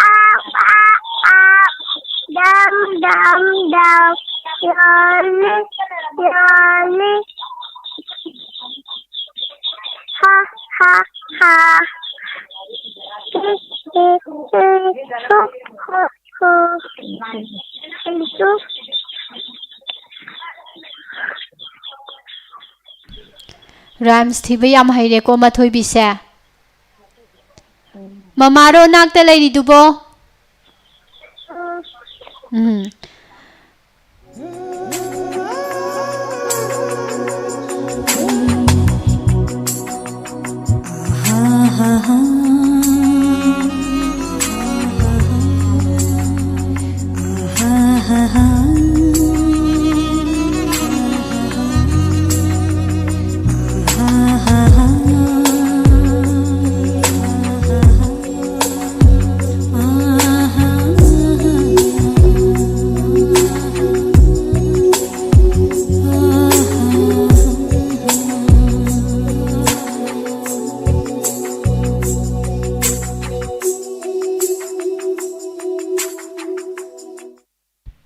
up, up, up, down, down, down, slowly, slowly, ha, ha, ha, hee, hee, hee, hoo, hoo, hoo, hee, hoo. Rhymes ꯊꯤꯕ ꯌꯥꯝ ꯍꯩꯔꯦꯀꯣ ꯃꯊꯣꯏꯕꯤꯁꯦ꯫ ꯃꯃꯥꯔꯣ ꯅꯥꯛꯇ ꯂꯩꯔꯤꯗꯨꯕꯣ? ꯎꯝ꯫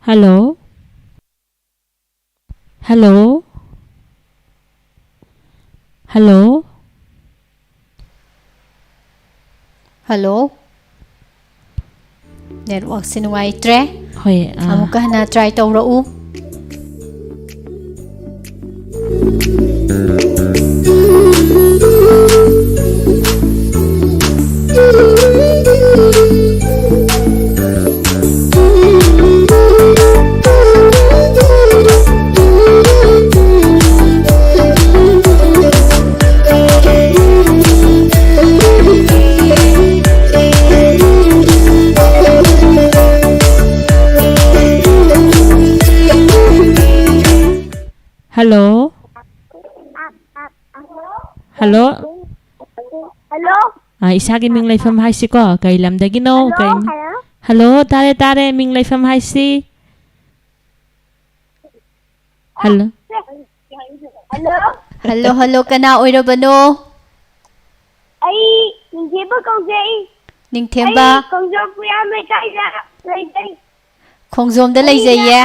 ꯍꯜꯂꯣ꯫ ꯍꯜꯂꯣ꯫ ꯍꯜꯂꯣ꯫ ꯍꯜꯂꯣ꯫ ꯅꯦꯠꯋꯥꯛꯁꯦ ꯅꯨꯡꯉꯥꯏꯇ꯭ꯔꯦ꯫ ꯍꯣꯏ, ꯑꯥ꯫ ꯑꯃꯨꯛꯀ ꯍꯟꯅ ꯇ꯭ꯔꯥꯏ ꯇꯧꯔꯛꯎ꯫ ꯍꯜꯂꯣ꯫ ꯍꯜꯂꯣ꯫ ꯑ, ꯏꯁꯥꯒꯤ ꯃꯤꯡ ꯂꯩꯐꯝ ꯍꯥꯏꯁꯤꯀꯣ, ꯀꯩ ꯂꯝꯗꯒꯤꯅꯣ? ꯍꯜꯂꯣ, ꯀꯩ ꯍꯜꯂꯣ꯫ ꯍꯜꯂꯣ, ꯇꯥꯔꯦ, ꯇꯥꯔꯦ, ꯃꯤꯡ ꯂꯩꯐꯝ ꯍꯥꯏꯁꯤ꯫ ꯍꯜꯂꯣ꯫ ꯍꯜꯂꯣ꯫ ꯍꯜꯂꯣ, ꯍꯜꯂꯣ, ꯀꯅꯥ ꯑꯣꯏꯔꯕꯅꯣ? ꯑꯩ ꯅꯤꯡꯊꯦꯝꯕ ꯀꯧꯖꯩ꯫ ꯅꯤꯡꯊꯦꯝꯕ꯫ ꯑꯩ ꯈꯣꯡꯖꯣꯝ ꯄꯨꯌꯥꯝ ꯂꯩꯀꯥꯏꯗ ꯂꯩꯖꯩ꯫ ꯈꯣꯡꯖꯣꯝꯗ ꯑꯩꯅ, ꯂꯩꯖꯩꯌꯦ꯫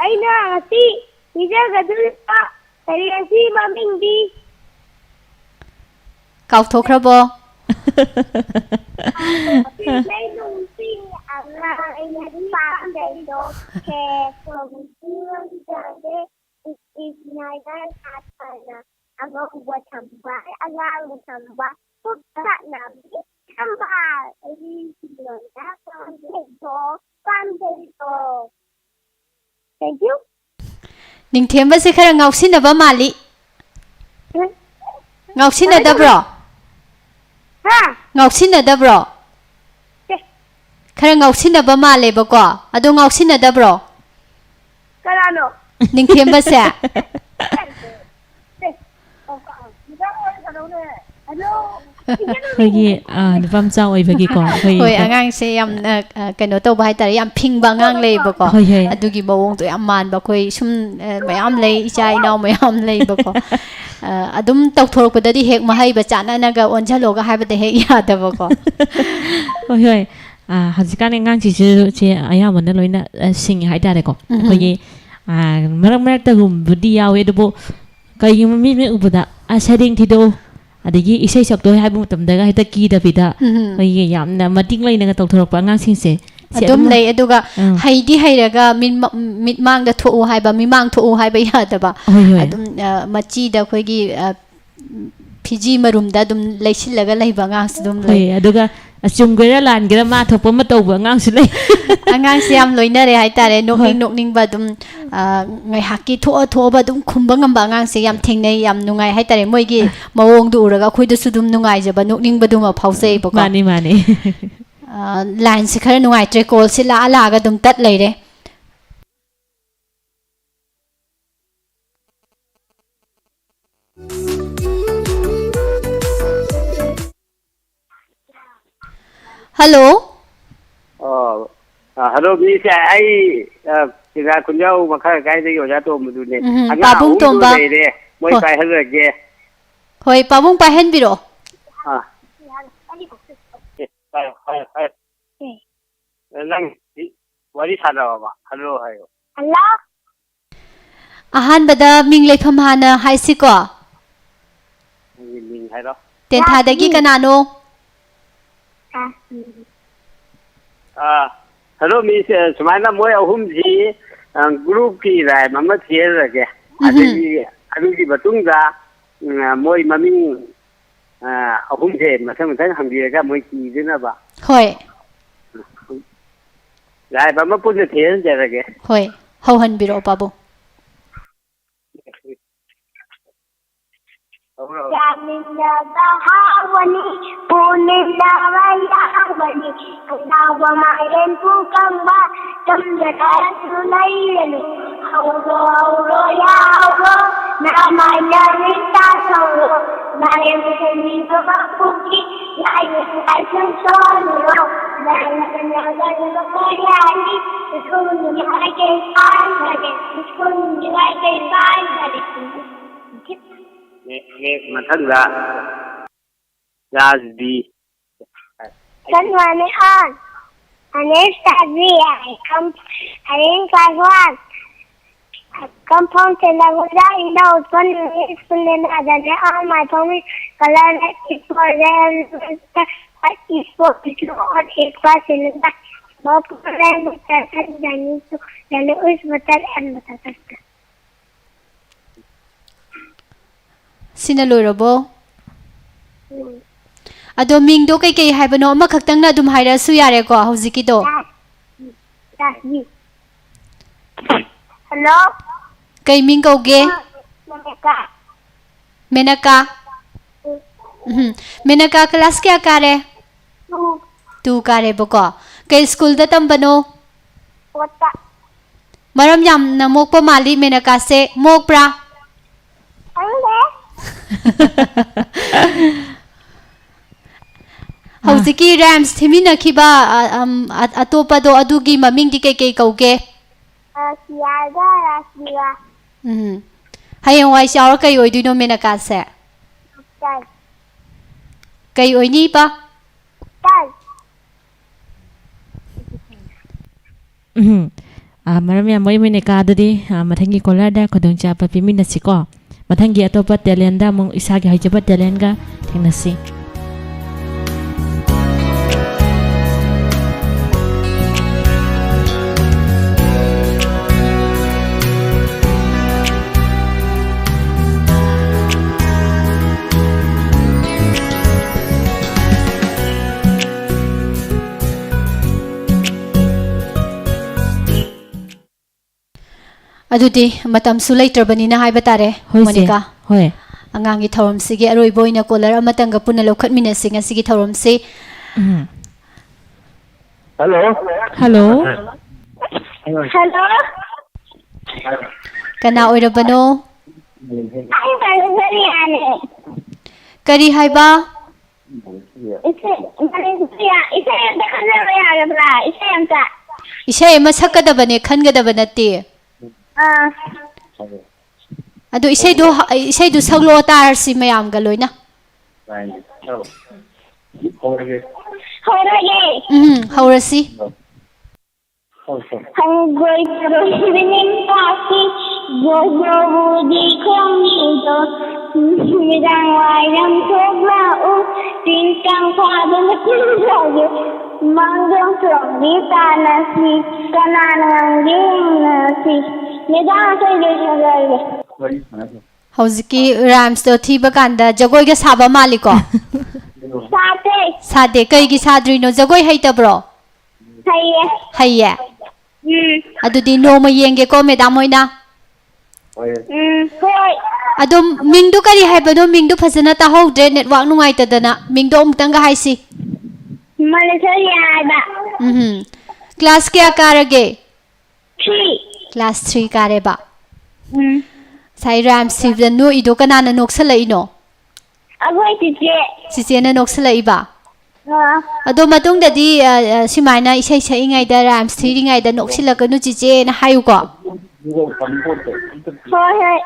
ꯑꯩꯅ ꯉꯁꯤ ꯄꯤꯖꯒꯗꯧꯔꯤꯕ ꯁꯩꯔꯦꯡ ꯑꯁꯤ ꯃꯃꯤꯡꯗꯤ ꯀꯥꯎꯊꯣꯛꯈ꯭ꯔꯕꯣ? ꯅꯨꯡꯁꯤ ꯑꯉꯥꯡ ꯑꯩꯅ ꯄꯥꯝꯖꯩꯗꯣ꯫ ꯈꯦ ꯈꯣꯡꯖꯣꯝ ꯂꯝꯖꯥꯗꯦ, ꯏꯁ ꯏꯁ ꯅꯥꯏꯗ ꯁꯥꯠꯄꯅ ꯑꯉꯧꯕ ꯊꯝꯕꯥꯜ, ꯑꯉꯥꯡꯕ ꯊꯝꯕꯥꯜ, ꯄꯨꯛ ꯁꯥꯠꯅꯕꯤ ꯊꯝꯕꯥꯜ꯫ ꯑꯩꯗꯤ ꯁꯤꯔꯣꯏꯗ ꯄꯥꯝꯖꯩꯗꯣ, ꯄꯥꯝꯖꯩꯗꯣ꯫ Thank you. ꯅꯤꯡꯊꯦꯝꯕꯁꯦ ꯈꯔ ꯉꯥꯎꯁꯤꯟꯅꯕ ꯃꯥꯜꯂꯤ꯫ ꯎꯝ? ꯉꯥꯎꯁꯤꯟꯅꯗꯕ꯭ꯔꯣ? ꯍꯥ? ꯉꯥꯎꯁꯤꯟꯅꯗꯕ꯭ꯔꯣ? ꯑꯦ꯫ ꯈꯔ ꯉꯥꯎꯁꯤꯟꯅꯕ ꯃꯥꯜꯂꯦꯕꯀꯣ꯫ ꯑꯗꯣ ꯉꯥꯎꯁꯤꯟꯅꯗꯕ꯭ꯔꯣ? ꯀꯅꯥꯅꯣ? ꯅꯤꯡꯊꯦꯝꯕꯁꯦ꯫ ꯑꯦ꯫ ꯑꯦ꯫ ꯑꯣ, ꯀ-, ꯃꯦꯗꯥꯝ ꯋꯥꯔꯤ ꯁꯥꯟꯅꯧꯅꯦ꯫ ꯍꯜꯂꯣ꯫ ꯑꯩꯈꯣꯏꯒꯤ, ꯑ, ꯅꯨꯄꯥ ꯃꯆꯥ ꯑꯣꯏꯕꯒꯤꯀꯣ, ꯑꯩꯈꯣꯏ ꯍꯣꯏ, ꯈꯔ ꯑꯉꯥꯡꯁꯦ ꯌꯥꯝꯅ, ꯑ, ꯀꯩꯅꯣ ꯇꯧꯕ ꯍꯥꯏꯇꯥꯔꯦ, ꯌꯥꯝ ꯐꯤꯡꯕ ꯑꯉꯥꯡ ꯂꯩꯌꯦꯕꯀꯣ꯫ ꯍꯣꯏ, ꯍꯣꯏ꯫ ꯑꯗꯨꯒꯤ ꯃꯑꯣꯡꯗꯣ ꯌꯥꯝ ꯃꯥꯟꯕ꯫ ꯑꯩꯈꯣꯏ ꯁꯨꯝ, ꯑ, ꯃꯌꯥꯝ ꯂꯩ, ꯏꯆꯥ ꯏꯅꯥꯎ ꯃꯌꯥꯝ ꯂꯩꯕꯀꯣ꯫ ꯑ, ꯑꯗꯨꯝ ꯇꯧꯊꯣꯔꯛꯄꯗꯗꯤ ꯍꯦꯛ ꯃꯍꯩꯕ ꯆꯥꯟꯅꯅꯒ ꯑꯣꯟꯁꯤꯜꯂꯣꯒ ꯍꯥꯏꯕꯗ ꯍꯦꯛ ꯌꯥꯗꯕꯀꯣ꯫ ꯍꯣꯏ, ꯍꯣꯏ꯫ ꯑ, ꯍꯧꯖꯤꯛꯀꯥꯟ ꯑꯉꯥꯡꯁꯤꯡꯁꯨ ꯁꯦ ꯑꯌꯥꯝꯕꯅ ꯂꯣꯏꯅ, ꯑ, ꯁꯤꯡꯉꯤ ꯍꯥꯏꯇꯥꯔꯦꯀꯣ꯫ ꯎꯝ꯫ ꯑꯩꯈꯣꯏꯒꯤ, ꯑ, ꯃꯔꯛ ꯃꯔꯛꯇꯒꯨꯝꯕꯗꯤ ꯌꯥꯎꯋꯦ, ꯑꯗꯨꯕꯨ ꯀꯩꯒꯨꯝꯕ ꯃꯤ ꯃꯤ ꯎꯕꯗ, "ꯑ, ꯁꯩꯔꯦꯡ ꯊꯤꯗꯣꯛꯎ", ꯑꯗꯒꯤ ꯏꯁꯩ ꯁꯛꯇꯣꯏ ꯍꯥꯏꯕ ꯃꯇꯝꯗꯒ ꯍꯦꯛꯇ ꯀꯤꯗꯕꯤꯗ, ꯎꯝ꯫ ꯑꯩꯈꯣꯏꯒꯤ ꯌꯥꯝꯅ ꯃꯇꯤꯡ ꯂꯩꯅꯒ ꯇꯧꯊꯣꯔꯛꯄ ꯑꯉꯥꯡꯁꯤꯡꯁꯦ, ꯁꯤ ꯑꯗꯨꯝ ꯑꯗꯨꯝ ꯂꯩ꯫ ꯑꯗꯨꯒ ꯎꯝ꯫ ꯍꯩꯗꯤ ꯍꯩꯔꯒ ꯃꯤꯠꯃ-, ꯃꯤꯠꯃꯥꯡꯗ ꯊꯣꯛꯎ ꯍꯥꯏꯕ, ꯃꯤꯃꯥꯡ ꯊꯣꯛꯎ ꯍꯥꯏꯕ ꯌꯥꯗꯕ꯫ ꯍꯣꯏ, ꯍꯣꯏ꯫ ꯑꯗꯨꯝ, ꯑ, ꯃꯆꯤꯗ ꯑꯩꯈꯣꯏꯒꯤ, ꯑ, ꯐꯤꯖꯤ ꯃꯔꯨꯝꯗ ꯑꯗꯨꯝ ꯂꯩꯁꯤꯜꯂꯒ ꯂꯩꯕ ꯑꯉꯥꯡꯁꯨ ꯑꯗꯨꯝ ꯂꯩ꯫ ꯍꯣꯏ, ꯑꯗꯨꯒ ꯆꯨꯝꯒꯦꯔꯥ ꯂꯥꯟꯒꯦꯔꯥ ꯃꯥ ꯊꯣꯛꯄ ꯑꯃ ꯇꯧꯕ ꯑꯉꯥꯡꯁꯨ ꯂꯩ꯫ ꯑꯉꯥꯡꯁꯦ ꯌꯥꯝ ꯂꯣꯏꯅꯔꯦ ꯍꯥꯏꯇꯥꯔꯦ, ꯍꯣꯏ꯫ ꯅꯣꯛꯅꯤꯡ ꯅꯣꯛꯅꯤꯡꯕ ꯑꯗꯨꯝ, ꯑ, ꯉꯥꯏꯍꯥꯛꯀꯤ ꯊꯣꯛꯑ ꯊꯣꯛꯑꯕ ꯑꯗꯨꯝ ꯈꯨꯝꯕ ꯉꯝꯕ ꯑꯉꯥꯡꯁꯦ ꯌꯥꯝ ꯊꯦꯡꯅꯩ, ꯌꯥꯝ ꯅꯨꯡꯉꯥꯏ ꯍꯥꯏꯇꯥꯔꯦ꯫ ꯃꯣꯏꯒꯤ ꯃꯑꯣꯡꯗꯣ ꯎꯔꯒ ꯑꯩꯈꯣꯏꯗꯁꯨ ꯑꯗꯨꯝ ꯅꯨꯡꯉꯥꯏꯖꯕ, ꯅꯣꯛꯅꯤꯡꯕꯗꯨꯃ ꯐꯥꯎꯖꯩꯕꯀꯣ꯫ ꯃꯥꯅꯤ, ꯃꯥꯅꯤ꯫ ꯑ, ꯂꯥꯏꯟꯁꯦ ꯈꯔ ꯅꯨꯡꯉꯥꯏꯇ꯭ꯔꯦ, ꯀꯣꯜꯁꯦ ꯂꯥꯛꯑ ꯂꯥꯛꯑꯒ ꯑꯗꯨꯝ ꯇꯠ ꯂꯩꯔꯦ꯫ ꯍꯜꯂꯣ꯫ ꯑꯣ, ꯑ, ꯍꯜꯂꯣ, ꯃꯤꯁꯦ ꯑꯩ, ꯑ, ꯁꯤꯡꯒꯥ ꯈꯨꯟꯖꯥꯎ ꯃꯈꯥ ꯂꯩꯀꯥꯏꯗꯒꯤ ꯑꯣꯖꯥ ꯇꯣꯝꯕꯗꯨꯅꯦ꯫ ꯎꯝ, ꯑꯉꯥꯡ ꯄꯥꯕꯨꯡ ꯑꯍꯨꯝꯗꯣ ꯇꯣꯝꯕ꯫ ꯂꯩꯔꯦ, ꯃꯣꯏ ꯍꯣꯏ꯫ ꯄꯥꯏꯍꯜꯂꯒꯦ꯫ ꯍꯣꯏ, ꯄꯥꯕꯨꯡ ꯄꯥꯏꯍꯟꯕꯤꯔꯛꯑꯣ꯫ ꯑꯥ꯫ ꯑꯦ, ꯄꯥꯏꯌꯣ, ꯄꯥꯏꯌꯣ, ꯄꯥꯏꯌꯣ꯫ ꯅꯪ ꯋꯥꯔꯤ ꯁꯥꯟꯅꯔꯕ? ꯍꯜꯂꯣ ꯍꯥꯏꯌꯣ꯫ ꯍꯜꯂꯣ꯫ ꯑꯍꯥꯟꯕꯗ ꯃꯤꯡ ꯂꯩꯐꯝ ꯍꯥꯟꯅ ꯍꯥꯏꯁꯤꯀꯣ꯫ ꯅꯪꯒꯤ ꯃꯤꯡ ꯍꯥꯏꯔꯣ꯫ ꯇꯦꯟꯊꯥꯗꯒꯤ ꯔꯥꯖꯅꯤ꯫ ꯀꯅꯥꯅꯣ? ꯔꯥꯖꯅꯤ꯫ ꯑꯥ, ꯍꯜꯂꯣ ꯃꯤꯁ, ꯑ, ꯁꯨꯃꯥꯏꯅ ꯃꯣꯏ ꯑꯍꯨꯝꯁꯤ, ꯑ, ꯒ꯭ꯔꯨꯞꯀꯤ ꯔꯥꯏꯝ ꯑꯃ ꯊꯤꯍꯜꯂꯒꯦ꯫ ꯎꯝꯍꯨꯝ꯫ ꯑꯗꯒꯤ ꯑꯗꯨꯒꯤ ꯃꯇꯨꯡꯗ, ꯎꯝ, ꯃꯣꯏ ꯃꯃꯤꯡ, ꯑ, ꯑꯍꯨꯝꯁꯦ ꯃꯊꯪ ꯃꯊꯪ ꯍꯪꯕꯤꯔꯒ ꯃꯣꯏ ꯀꯤꯗꯅꯕ꯫ ꯍꯣꯏ꯫ ꯔꯥꯏꯝ ꯑꯃ ꯄꯨꯟꯅ ꯊꯤꯍꯟꯖꯔꯒꯦ꯫ ꯍꯣꯏ, ꯍꯧꯍꯟꯕꯤꯔꯛꯑꯣ ꯄꯥꯕꯨꯡ꯫ ꯍꯧꯔꯣ꯫ ꯆꯥꯃꯤꯟꯅꯕ ꯍꯥꯎꯕꯅꯤ, ꯄꯨꯃꯤꯟꯅꯕ ꯌꯥꯎꯕꯅꯤ, ꯑꯅꯥꯎꯕ ꯃꯥꯏꯔꯦꯟ ꯄꯨꯀꯪꯕ, ꯇꯝꯗ ꯇꯥꯔꯁꯨ ꯂꯩꯔꯅꯨ꯫ ꯍꯧꯔꯣ, ꯍꯧꯔꯣ, ꯌꯥꯎꯔꯣ, ꯅꯃꯥꯏꯅ ꯔꯤꯛꯁꯥ ꯊꯧꯔꯣ, ꯃꯥꯂꯦꯝ ꯁꯦꯝꯕꯤꯕ ꯃꯄꯨꯒꯤ ꯂꯥꯏꯅꯤꯡ ꯂꯥꯏꯁꯣꯟ ꯁꯣꯜꯂꯨꯔꯣ꯫ ꯂꯥꯏꯅ ꯀꯅꯥꯒꯅꯣ ꯀꯌꯥꯅꯤ, ꯁ꯭ꯀꯨꯜꯒꯤ ꯃꯥꯏꯀꯩ ꯄꯥꯟꯈꯔꯦ, ꯁ꯭ꯀꯨꯜꯒꯤ ꯃꯥꯏꯀꯩ ꯄꯥꯟꯈꯔꯦ꯫ ꯅꯦꯛ, ꯅꯦꯛ ꯃꯊꯪꯗ ꯔꯥꯖꯕꯤ꯫ Good morning, all. My name is Tazi. I come, I am in class one. I come from Chendaguda in the Utpal English School in Adane. All my poem is color red is for red, red is for blue, or is for cylinder. Bob Color and the Turtle, Danny to Danny is butter and butter. ꯁꯤꯅ ꯂꯣꯏꯔꯕꯣ? ꯑꯗꯣ ꯃꯤꯡꯗꯣ ꯀꯩꯀꯩ ꯍꯥꯏꯕꯅꯣ? ꯑꯃꯈꯛꯇꯪꯅ ꯑꯗꯨꯝ ꯍꯥꯏꯔꯛꯑꯁꯨ ꯌꯥꯔꯦꯀꯣ ꯍꯧꯖꯤꯛꯀꯤꯗꯣ꯫ Dasmi. Hello? ꯀꯩ ꯃꯤꯡ ꯀꯧꯒꯦ? Mameka. ꯃꯦꯅꯀꯥ꯫ ꯎꯝ꯫ ꯃꯦꯅꯀꯥ ꯀ꯭ꯂꯥꯁ ꯀꯌꯥ ꯀꯥꯔꯦ? Two. ꯇꯨ ꯀꯥꯔꯦꯕꯀꯣ꯫ ꯀꯩ ꯁ꯭ꯀꯨꯜꯗ ꯇꯝꯕꯅꯣ? Kota. ꯃꯔꯝ ꯌꯥꯝꯅ ꯃꯣꯛꯄ ꯃꯥꯜꯂꯤ ꯃꯦꯅꯀꯥꯁꯦ, ꯃꯣꯛꯄ꯭ꯔꯥ? Hello? ꯍꯧꯖꯤꯛ ꯍꯧꯖꯤꯛꯀꯤ ꯔꯥꯏꯝꯁ ꯊꯤꯃꯤꯟꯅꯈꯤꯕ, ꯑ, ꯑꯝ, ꯑ-, ꯑꯇꯣꯞꯄꯗꯣ, ꯑꯗꯨꯒꯤ ꯃꯃꯤꯡꯗꯤ ꯀꯩꯀꯩ ꯀꯧꯒꯦ? ꯔꯥꯁꯤꯌꯥꯒ ꯔꯥꯁꯤꯌꯥ꯫ ꯎꯝ꯫ ꯍꯌꯦꯡꯋꯥꯏ ꯆꯥꯎꯔ ꯀꯩ ꯑꯣꯏꯗꯣꯏꯅꯣ ꯃꯦꯅꯀꯥꯁꯦ? ꯗꯣꯛꯇꯔ꯫ ꯀꯩ ꯑꯣꯏꯅꯤꯕ? ꯗꯣꯛꯇꯔ꯫ ꯎꯝ꯫ ꯑꯥ, ꯃꯔꯝ ꯌꯥꯝ ꯃꯣꯛꯏ ꯃꯦꯅꯀꯥ꯫ ꯑꯗꯨꯗꯤ, ꯑꯥ, ꯃꯊꯪꯒꯤ ꯀꯣꯂꯔꯗ ꯈꯨꯗꯣꯡꯆꯥꯕ ꯄꯤꯃꯤꯟꯅꯁꯤꯀꯣ꯫ ꯃꯊꯪꯒꯤ ꯑꯇꯣꯞꯄ ꯇꯦꯂꯦꯟꯗ ꯑꯃꯨꯛ ꯏꯁꯥꯒꯤ ꯍꯩꯖꯕ ꯇꯦꯂꯦꯟꯒ ꯊꯦꯡꯅꯁꯤ꯫ ꯑꯗꯨꯗꯤ ꯃꯇꯝꯁꯨ ꯂꯩꯇ꯭ꯔꯕꯅꯤꯅ ꯍꯥꯏꯕ ꯇꯥꯔꯦ, ꯍꯣꯏ, ꯆꯦ꯫ ꯃꯣꯅꯤꯀꯥ꯫ ꯍꯣꯏ꯫ ꯑꯉꯥꯡꯒꯤ ꯊꯧꯔꯝꯁꯤꯒꯤ ꯑꯔꯣꯏꯕ ꯑꯣꯏꯅ ꯀꯣꯂꯔ ꯑꯃꯇꯪꯒ ꯄꯨꯟꯅ ꯂꯧꯈꯠꯃꯤꯟꯅꯁꯤ ꯉꯁꯤꯒꯤ ꯊꯧꯔꯝꯁꯤ꯫ ꯎꯝ꯫ ꯍꯜꯂꯣ꯫ ꯍꯜꯂꯣ꯫ ꯍꯜꯂꯣ꯫ ꯀꯅꯥ ꯑꯣꯏꯔꯕꯅꯣ? ꯑꯩ ꯃꯅꯤꯄꯨꯔꯤꯌꯥꯅꯦ꯫ ꯀꯔꯤ ꯍꯥꯏꯕ? ꯏꯁꯩ, ꯃꯅꯤꯄꯨꯔꯤ ꯏꯁꯩ ꯑꯝꯇ ꯈꯟꯖꯕ ꯌꯥꯒꯗ꯭ꯔꯥ? ꯏꯁꯩ ꯑꯝꯇ꯫ ꯏꯁꯩ ꯑꯃ ꯁꯛꯀꯗꯕꯅꯦ, ꯈꯟꯒꯗꯕ ꯅꯠꯇꯦ꯫ ꯑꯥ꯫ ꯑꯗꯨ ꯏꯁꯩꯗꯨ, ꯏꯁꯩꯗꯨ ꯁꯛꯂꯛꯑꯣ ꯇꯥꯔꯁꯤ ꯃꯌꯥꯝꯒ ꯂꯣꯏꯅ꯫ ꯍꯧꯔꯒꯦ꯫ ꯎꯝ, ꯍꯧꯔꯁꯤ꯫ ꯍꯪꯒꯣꯏ ꯇꯧꯔꯣꯏ ꯅꯤꯡꯄꯥꯛꯀꯤ ꯒꯣꯒꯣꯕꯨꯗꯤ ꯈꯣꯡꯉꯤꯗꯣ꯫ ꯅꯨꯃꯤꯗꯥꯡ ꯋꯥꯏꯔꯝ ꯊꯣꯛꯂꯛꯎ, ꯇꯤꯟ ꯀꯥꯡ ꯐꯥꯗꯨꯅ ꯇꯤꯟꯖꯒꯦ꯫ ꯃꯥꯡꯗꯣꯡ ꯁꯣꯝꯗꯤ ꯇꯥꯟꯅꯁꯤ, ꯀꯅꯥꯅ ꯉꯝꯒꯦ ꯌꯦꯡꯅꯁꯤ꯫ ꯃꯦꯗꯥꯝ ꯑꯇꯩ ꯂꯣꯏ ꯁꯥꯖꯔꯒꯦ꯫ ꯍꯧꯖꯤꯛꯀꯤ ꯔꯥꯏꯝꯁꯇꯣ ꯊꯤꯕ ꯀꯥꯟꯗ ꯖꯒꯣꯏꯒ ꯁꯥꯕ ꯃꯥꯜꯂꯤꯀꯣ? ꯁꯥꯗꯦ꯫ ꯁꯥꯗꯦ꯫ ꯀꯩꯒꯤ ꯁꯥꯗ꯭ꯔꯤꯅꯣ? ꯖꯒꯣꯏ ꯍꯩꯇꯕ꯭ꯔꯣ? ꯍꯩꯌꯦ꯫ ꯍꯩꯌꯦ? ꯎꯝ꯫ ꯑꯗꯨꯗꯤ ꯅꯣꯡꯃ ꯌꯦꯡꯒꯦꯀꯣ, ꯃꯦꯗꯥꯝ ꯍꯣꯏꯅ꯫ ꯎꯝ, ꯍꯣꯏ꯫ ꯑꯗꯣ ꯃꯤꯡꯗꯣ ꯀꯔꯤ ꯍꯥꯏꯕꯅꯣ? ꯃꯤꯡꯗꯣ ꯐꯖꯅ ꯇꯥꯍꯧꯗ꯭ꯔꯦ, ꯅꯦꯠꯋꯥꯛ ꯅꯨꯡꯉꯥꯏꯇꯗꯅ꯫ ꯃꯤꯡꯗꯣ ꯑꯃꯨꯛꯇꯪꯒ ꯍꯥꯏꯁꯤ꯫ ꯃꯂꯦꯁꯣꯔꯤ ꯍꯥꯏꯕ꯫ ꯎꯝꯍꯨꯝ꯫ ꯀ꯭ꯂꯥꯁ ꯀꯌꯥ ꯀꯥꯔꯒꯦ? Three꯫ Class three ꯀꯥꯔꯦꯕ꯫ ꯎꯝ꯫ ꯉꯁꯥꯏ ꯔꯥꯏꯝꯁ ꯊꯤꯕꯗ ꯅꯣꯛꯏꯗꯣ ꯀꯅꯥꯅ ꯅꯣꯛꯁꯜꯂꯛꯏꯅꯣ? ꯑꯩꯈꯣꯏ ꯆꯤꯆꯦ꯫ ꯆꯤꯆꯦꯅ ꯅꯣꯛꯁꯜꯂꯛꯏꯕ? ꯑꯗꯣ ꯃꯇꯨꯡꯗꯗꯤ, ꯑ, ꯑ, ꯁꯨꯃꯥꯏꯅ ꯏꯁꯩ ꯁꯛꯏꯉꯩꯗ, rhymes ꯊꯤꯔꯤꯉꯩꯗ ꯅꯣꯛꯁꯤꯜꯂꯛꯀꯅꯨ ꯆꯤꯆꯦꯅ ꯍꯥꯏꯌꯨꯀꯣ꯫ ꯍꯣꯏ, ꯍꯣꯏ꯫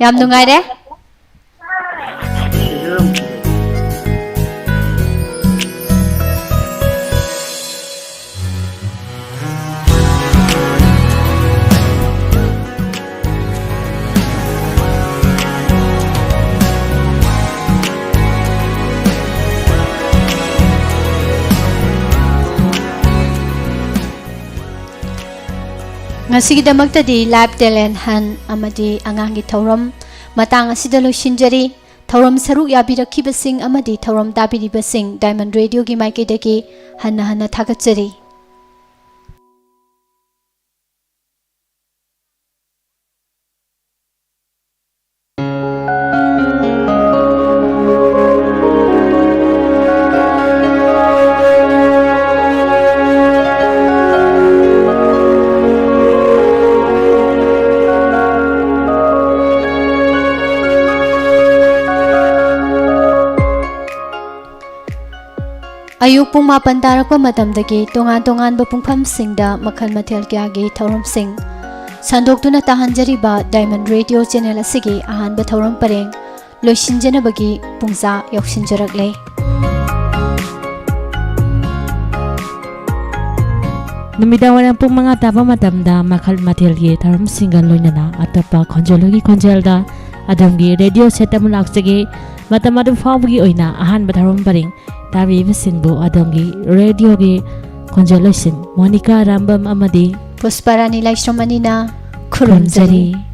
ꯌꯥꯝ ꯅꯨꯡꯉꯥꯏꯔꯦ꯫ ꯉꯁꯤꯒꯤꯗꯃꯛꯇꯗꯤ Live Talent Hunt ꯑꯃꯗꯤ ꯑꯉꯥꯡꯒꯤ ꯊꯧꯔꯝ ꯃꯇꯥꯡ ꯑꯁꯤꯗ ꯂꯣꯏꯁꯤꯟꯖꯔꯤ꯫ ꯊꯧꯔꯝ ꯁꯔꯨꯛ ꯌꯥꯕꯤꯔꯛꯈꯤꯕꯁꯤꯡ ꯑꯃꯗꯤ ꯊꯧꯔꯝ ꯇꯥꯕꯤꯔꯤꯕꯁꯤꯡ Diamond Radio ꯒꯤ ꯃꯥꯏꯀꯩꯗꯒꯤ ꯍꯟꯅ ꯍꯟꯅ ꯊꯥꯒꯠꯆꯔꯤ꯫ ꯑꯌꯨꯛ ꯄꯨꯡ ꯃꯥꯄꯟ ꯇꯥꯔꯛꯄ ꯃꯇꯝꯗꯒꯤ ꯇꯣꯉꯥꯟ ꯇꯣꯉꯥꯟꯕ ꯄꯨꯡꯐꯝꯁꯤꯡꯗ ꯃꯈꯜ ꯃꯊꯦꯜ ꯀꯌꯥꯒꯤ ꯊꯧꯔꯝꯁꯤꯡ ꯁꯟꯗꯣꯛꯇꯨꯅ ꯇꯥꯍꯟꯖꯔꯤꯕ Diamond Radio channel ꯑꯁꯤꯒꯤ ꯑꯍꯥꯟꯕ ꯊꯧꯔꯝ ꯄꯔꯦꯡ ꯂꯣꯏꯁꯤꯟꯖꯅꯕꯒꯤ ꯄꯨꯡꯖꯥ ꯌꯧꯁꯤꯟꯖꯔꯛꯂꯦ꯫ ꯅꯨꯃꯤꯗꯥꯡ ꯋꯥꯏꯔꯝ ꯄꯨꯡ ꯃꯉꯥ ꯇꯥꯕ ꯃꯇꯝꯗ ꯃꯈꯜ ꯃꯊꯦꯜꯒꯤ ꯊꯧꯔꯝꯁꯤꯡꯒ ꯂꯣꯏꯅꯅ ꯑꯇꯣꯞꯄ ꯈꯣꯟꯖꯦꯜꯒꯤ ꯈꯣꯟꯖꯦꯜꯗ ꯑꯗꯣꯝꯒꯤ radio set ꯑꯃ ꯂꯥꯛꯆꯒꯦ꯫ ꯃꯇꯝ ꯑꯗꯨ ꯐꯥꯎꯕꯒꯤ ꯑꯣꯏꯅ ꯑꯍꯥꯟꯕ ꯊꯧꯔꯝ ꯄꯔꯦꯡ ꯇꯥꯕꯤꯕꯁꯤꯡꯕꯨ ꯑꯗꯣꯝꯒꯤ radio ꯒꯤ ꯈꯣꯟꯖꯦꯜ ꯂꯣꯏꯁꯤꯟ ꯃꯣꯅꯤꯀꯥ ꯑꯔꯥꯝꯕꯝ ꯑꯃꯗꯤ ꯄꯨꯁꯄꯥꯔꯥꯅꯤ ꯂꯥꯏꯁ꯭ꯔꯝ ꯑꯅꯤꯅ ꯈꯨꯔꯨꯝꯖꯔꯤ꯫ ꯈꯨꯔꯨꯝꯖꯔꯤ꯫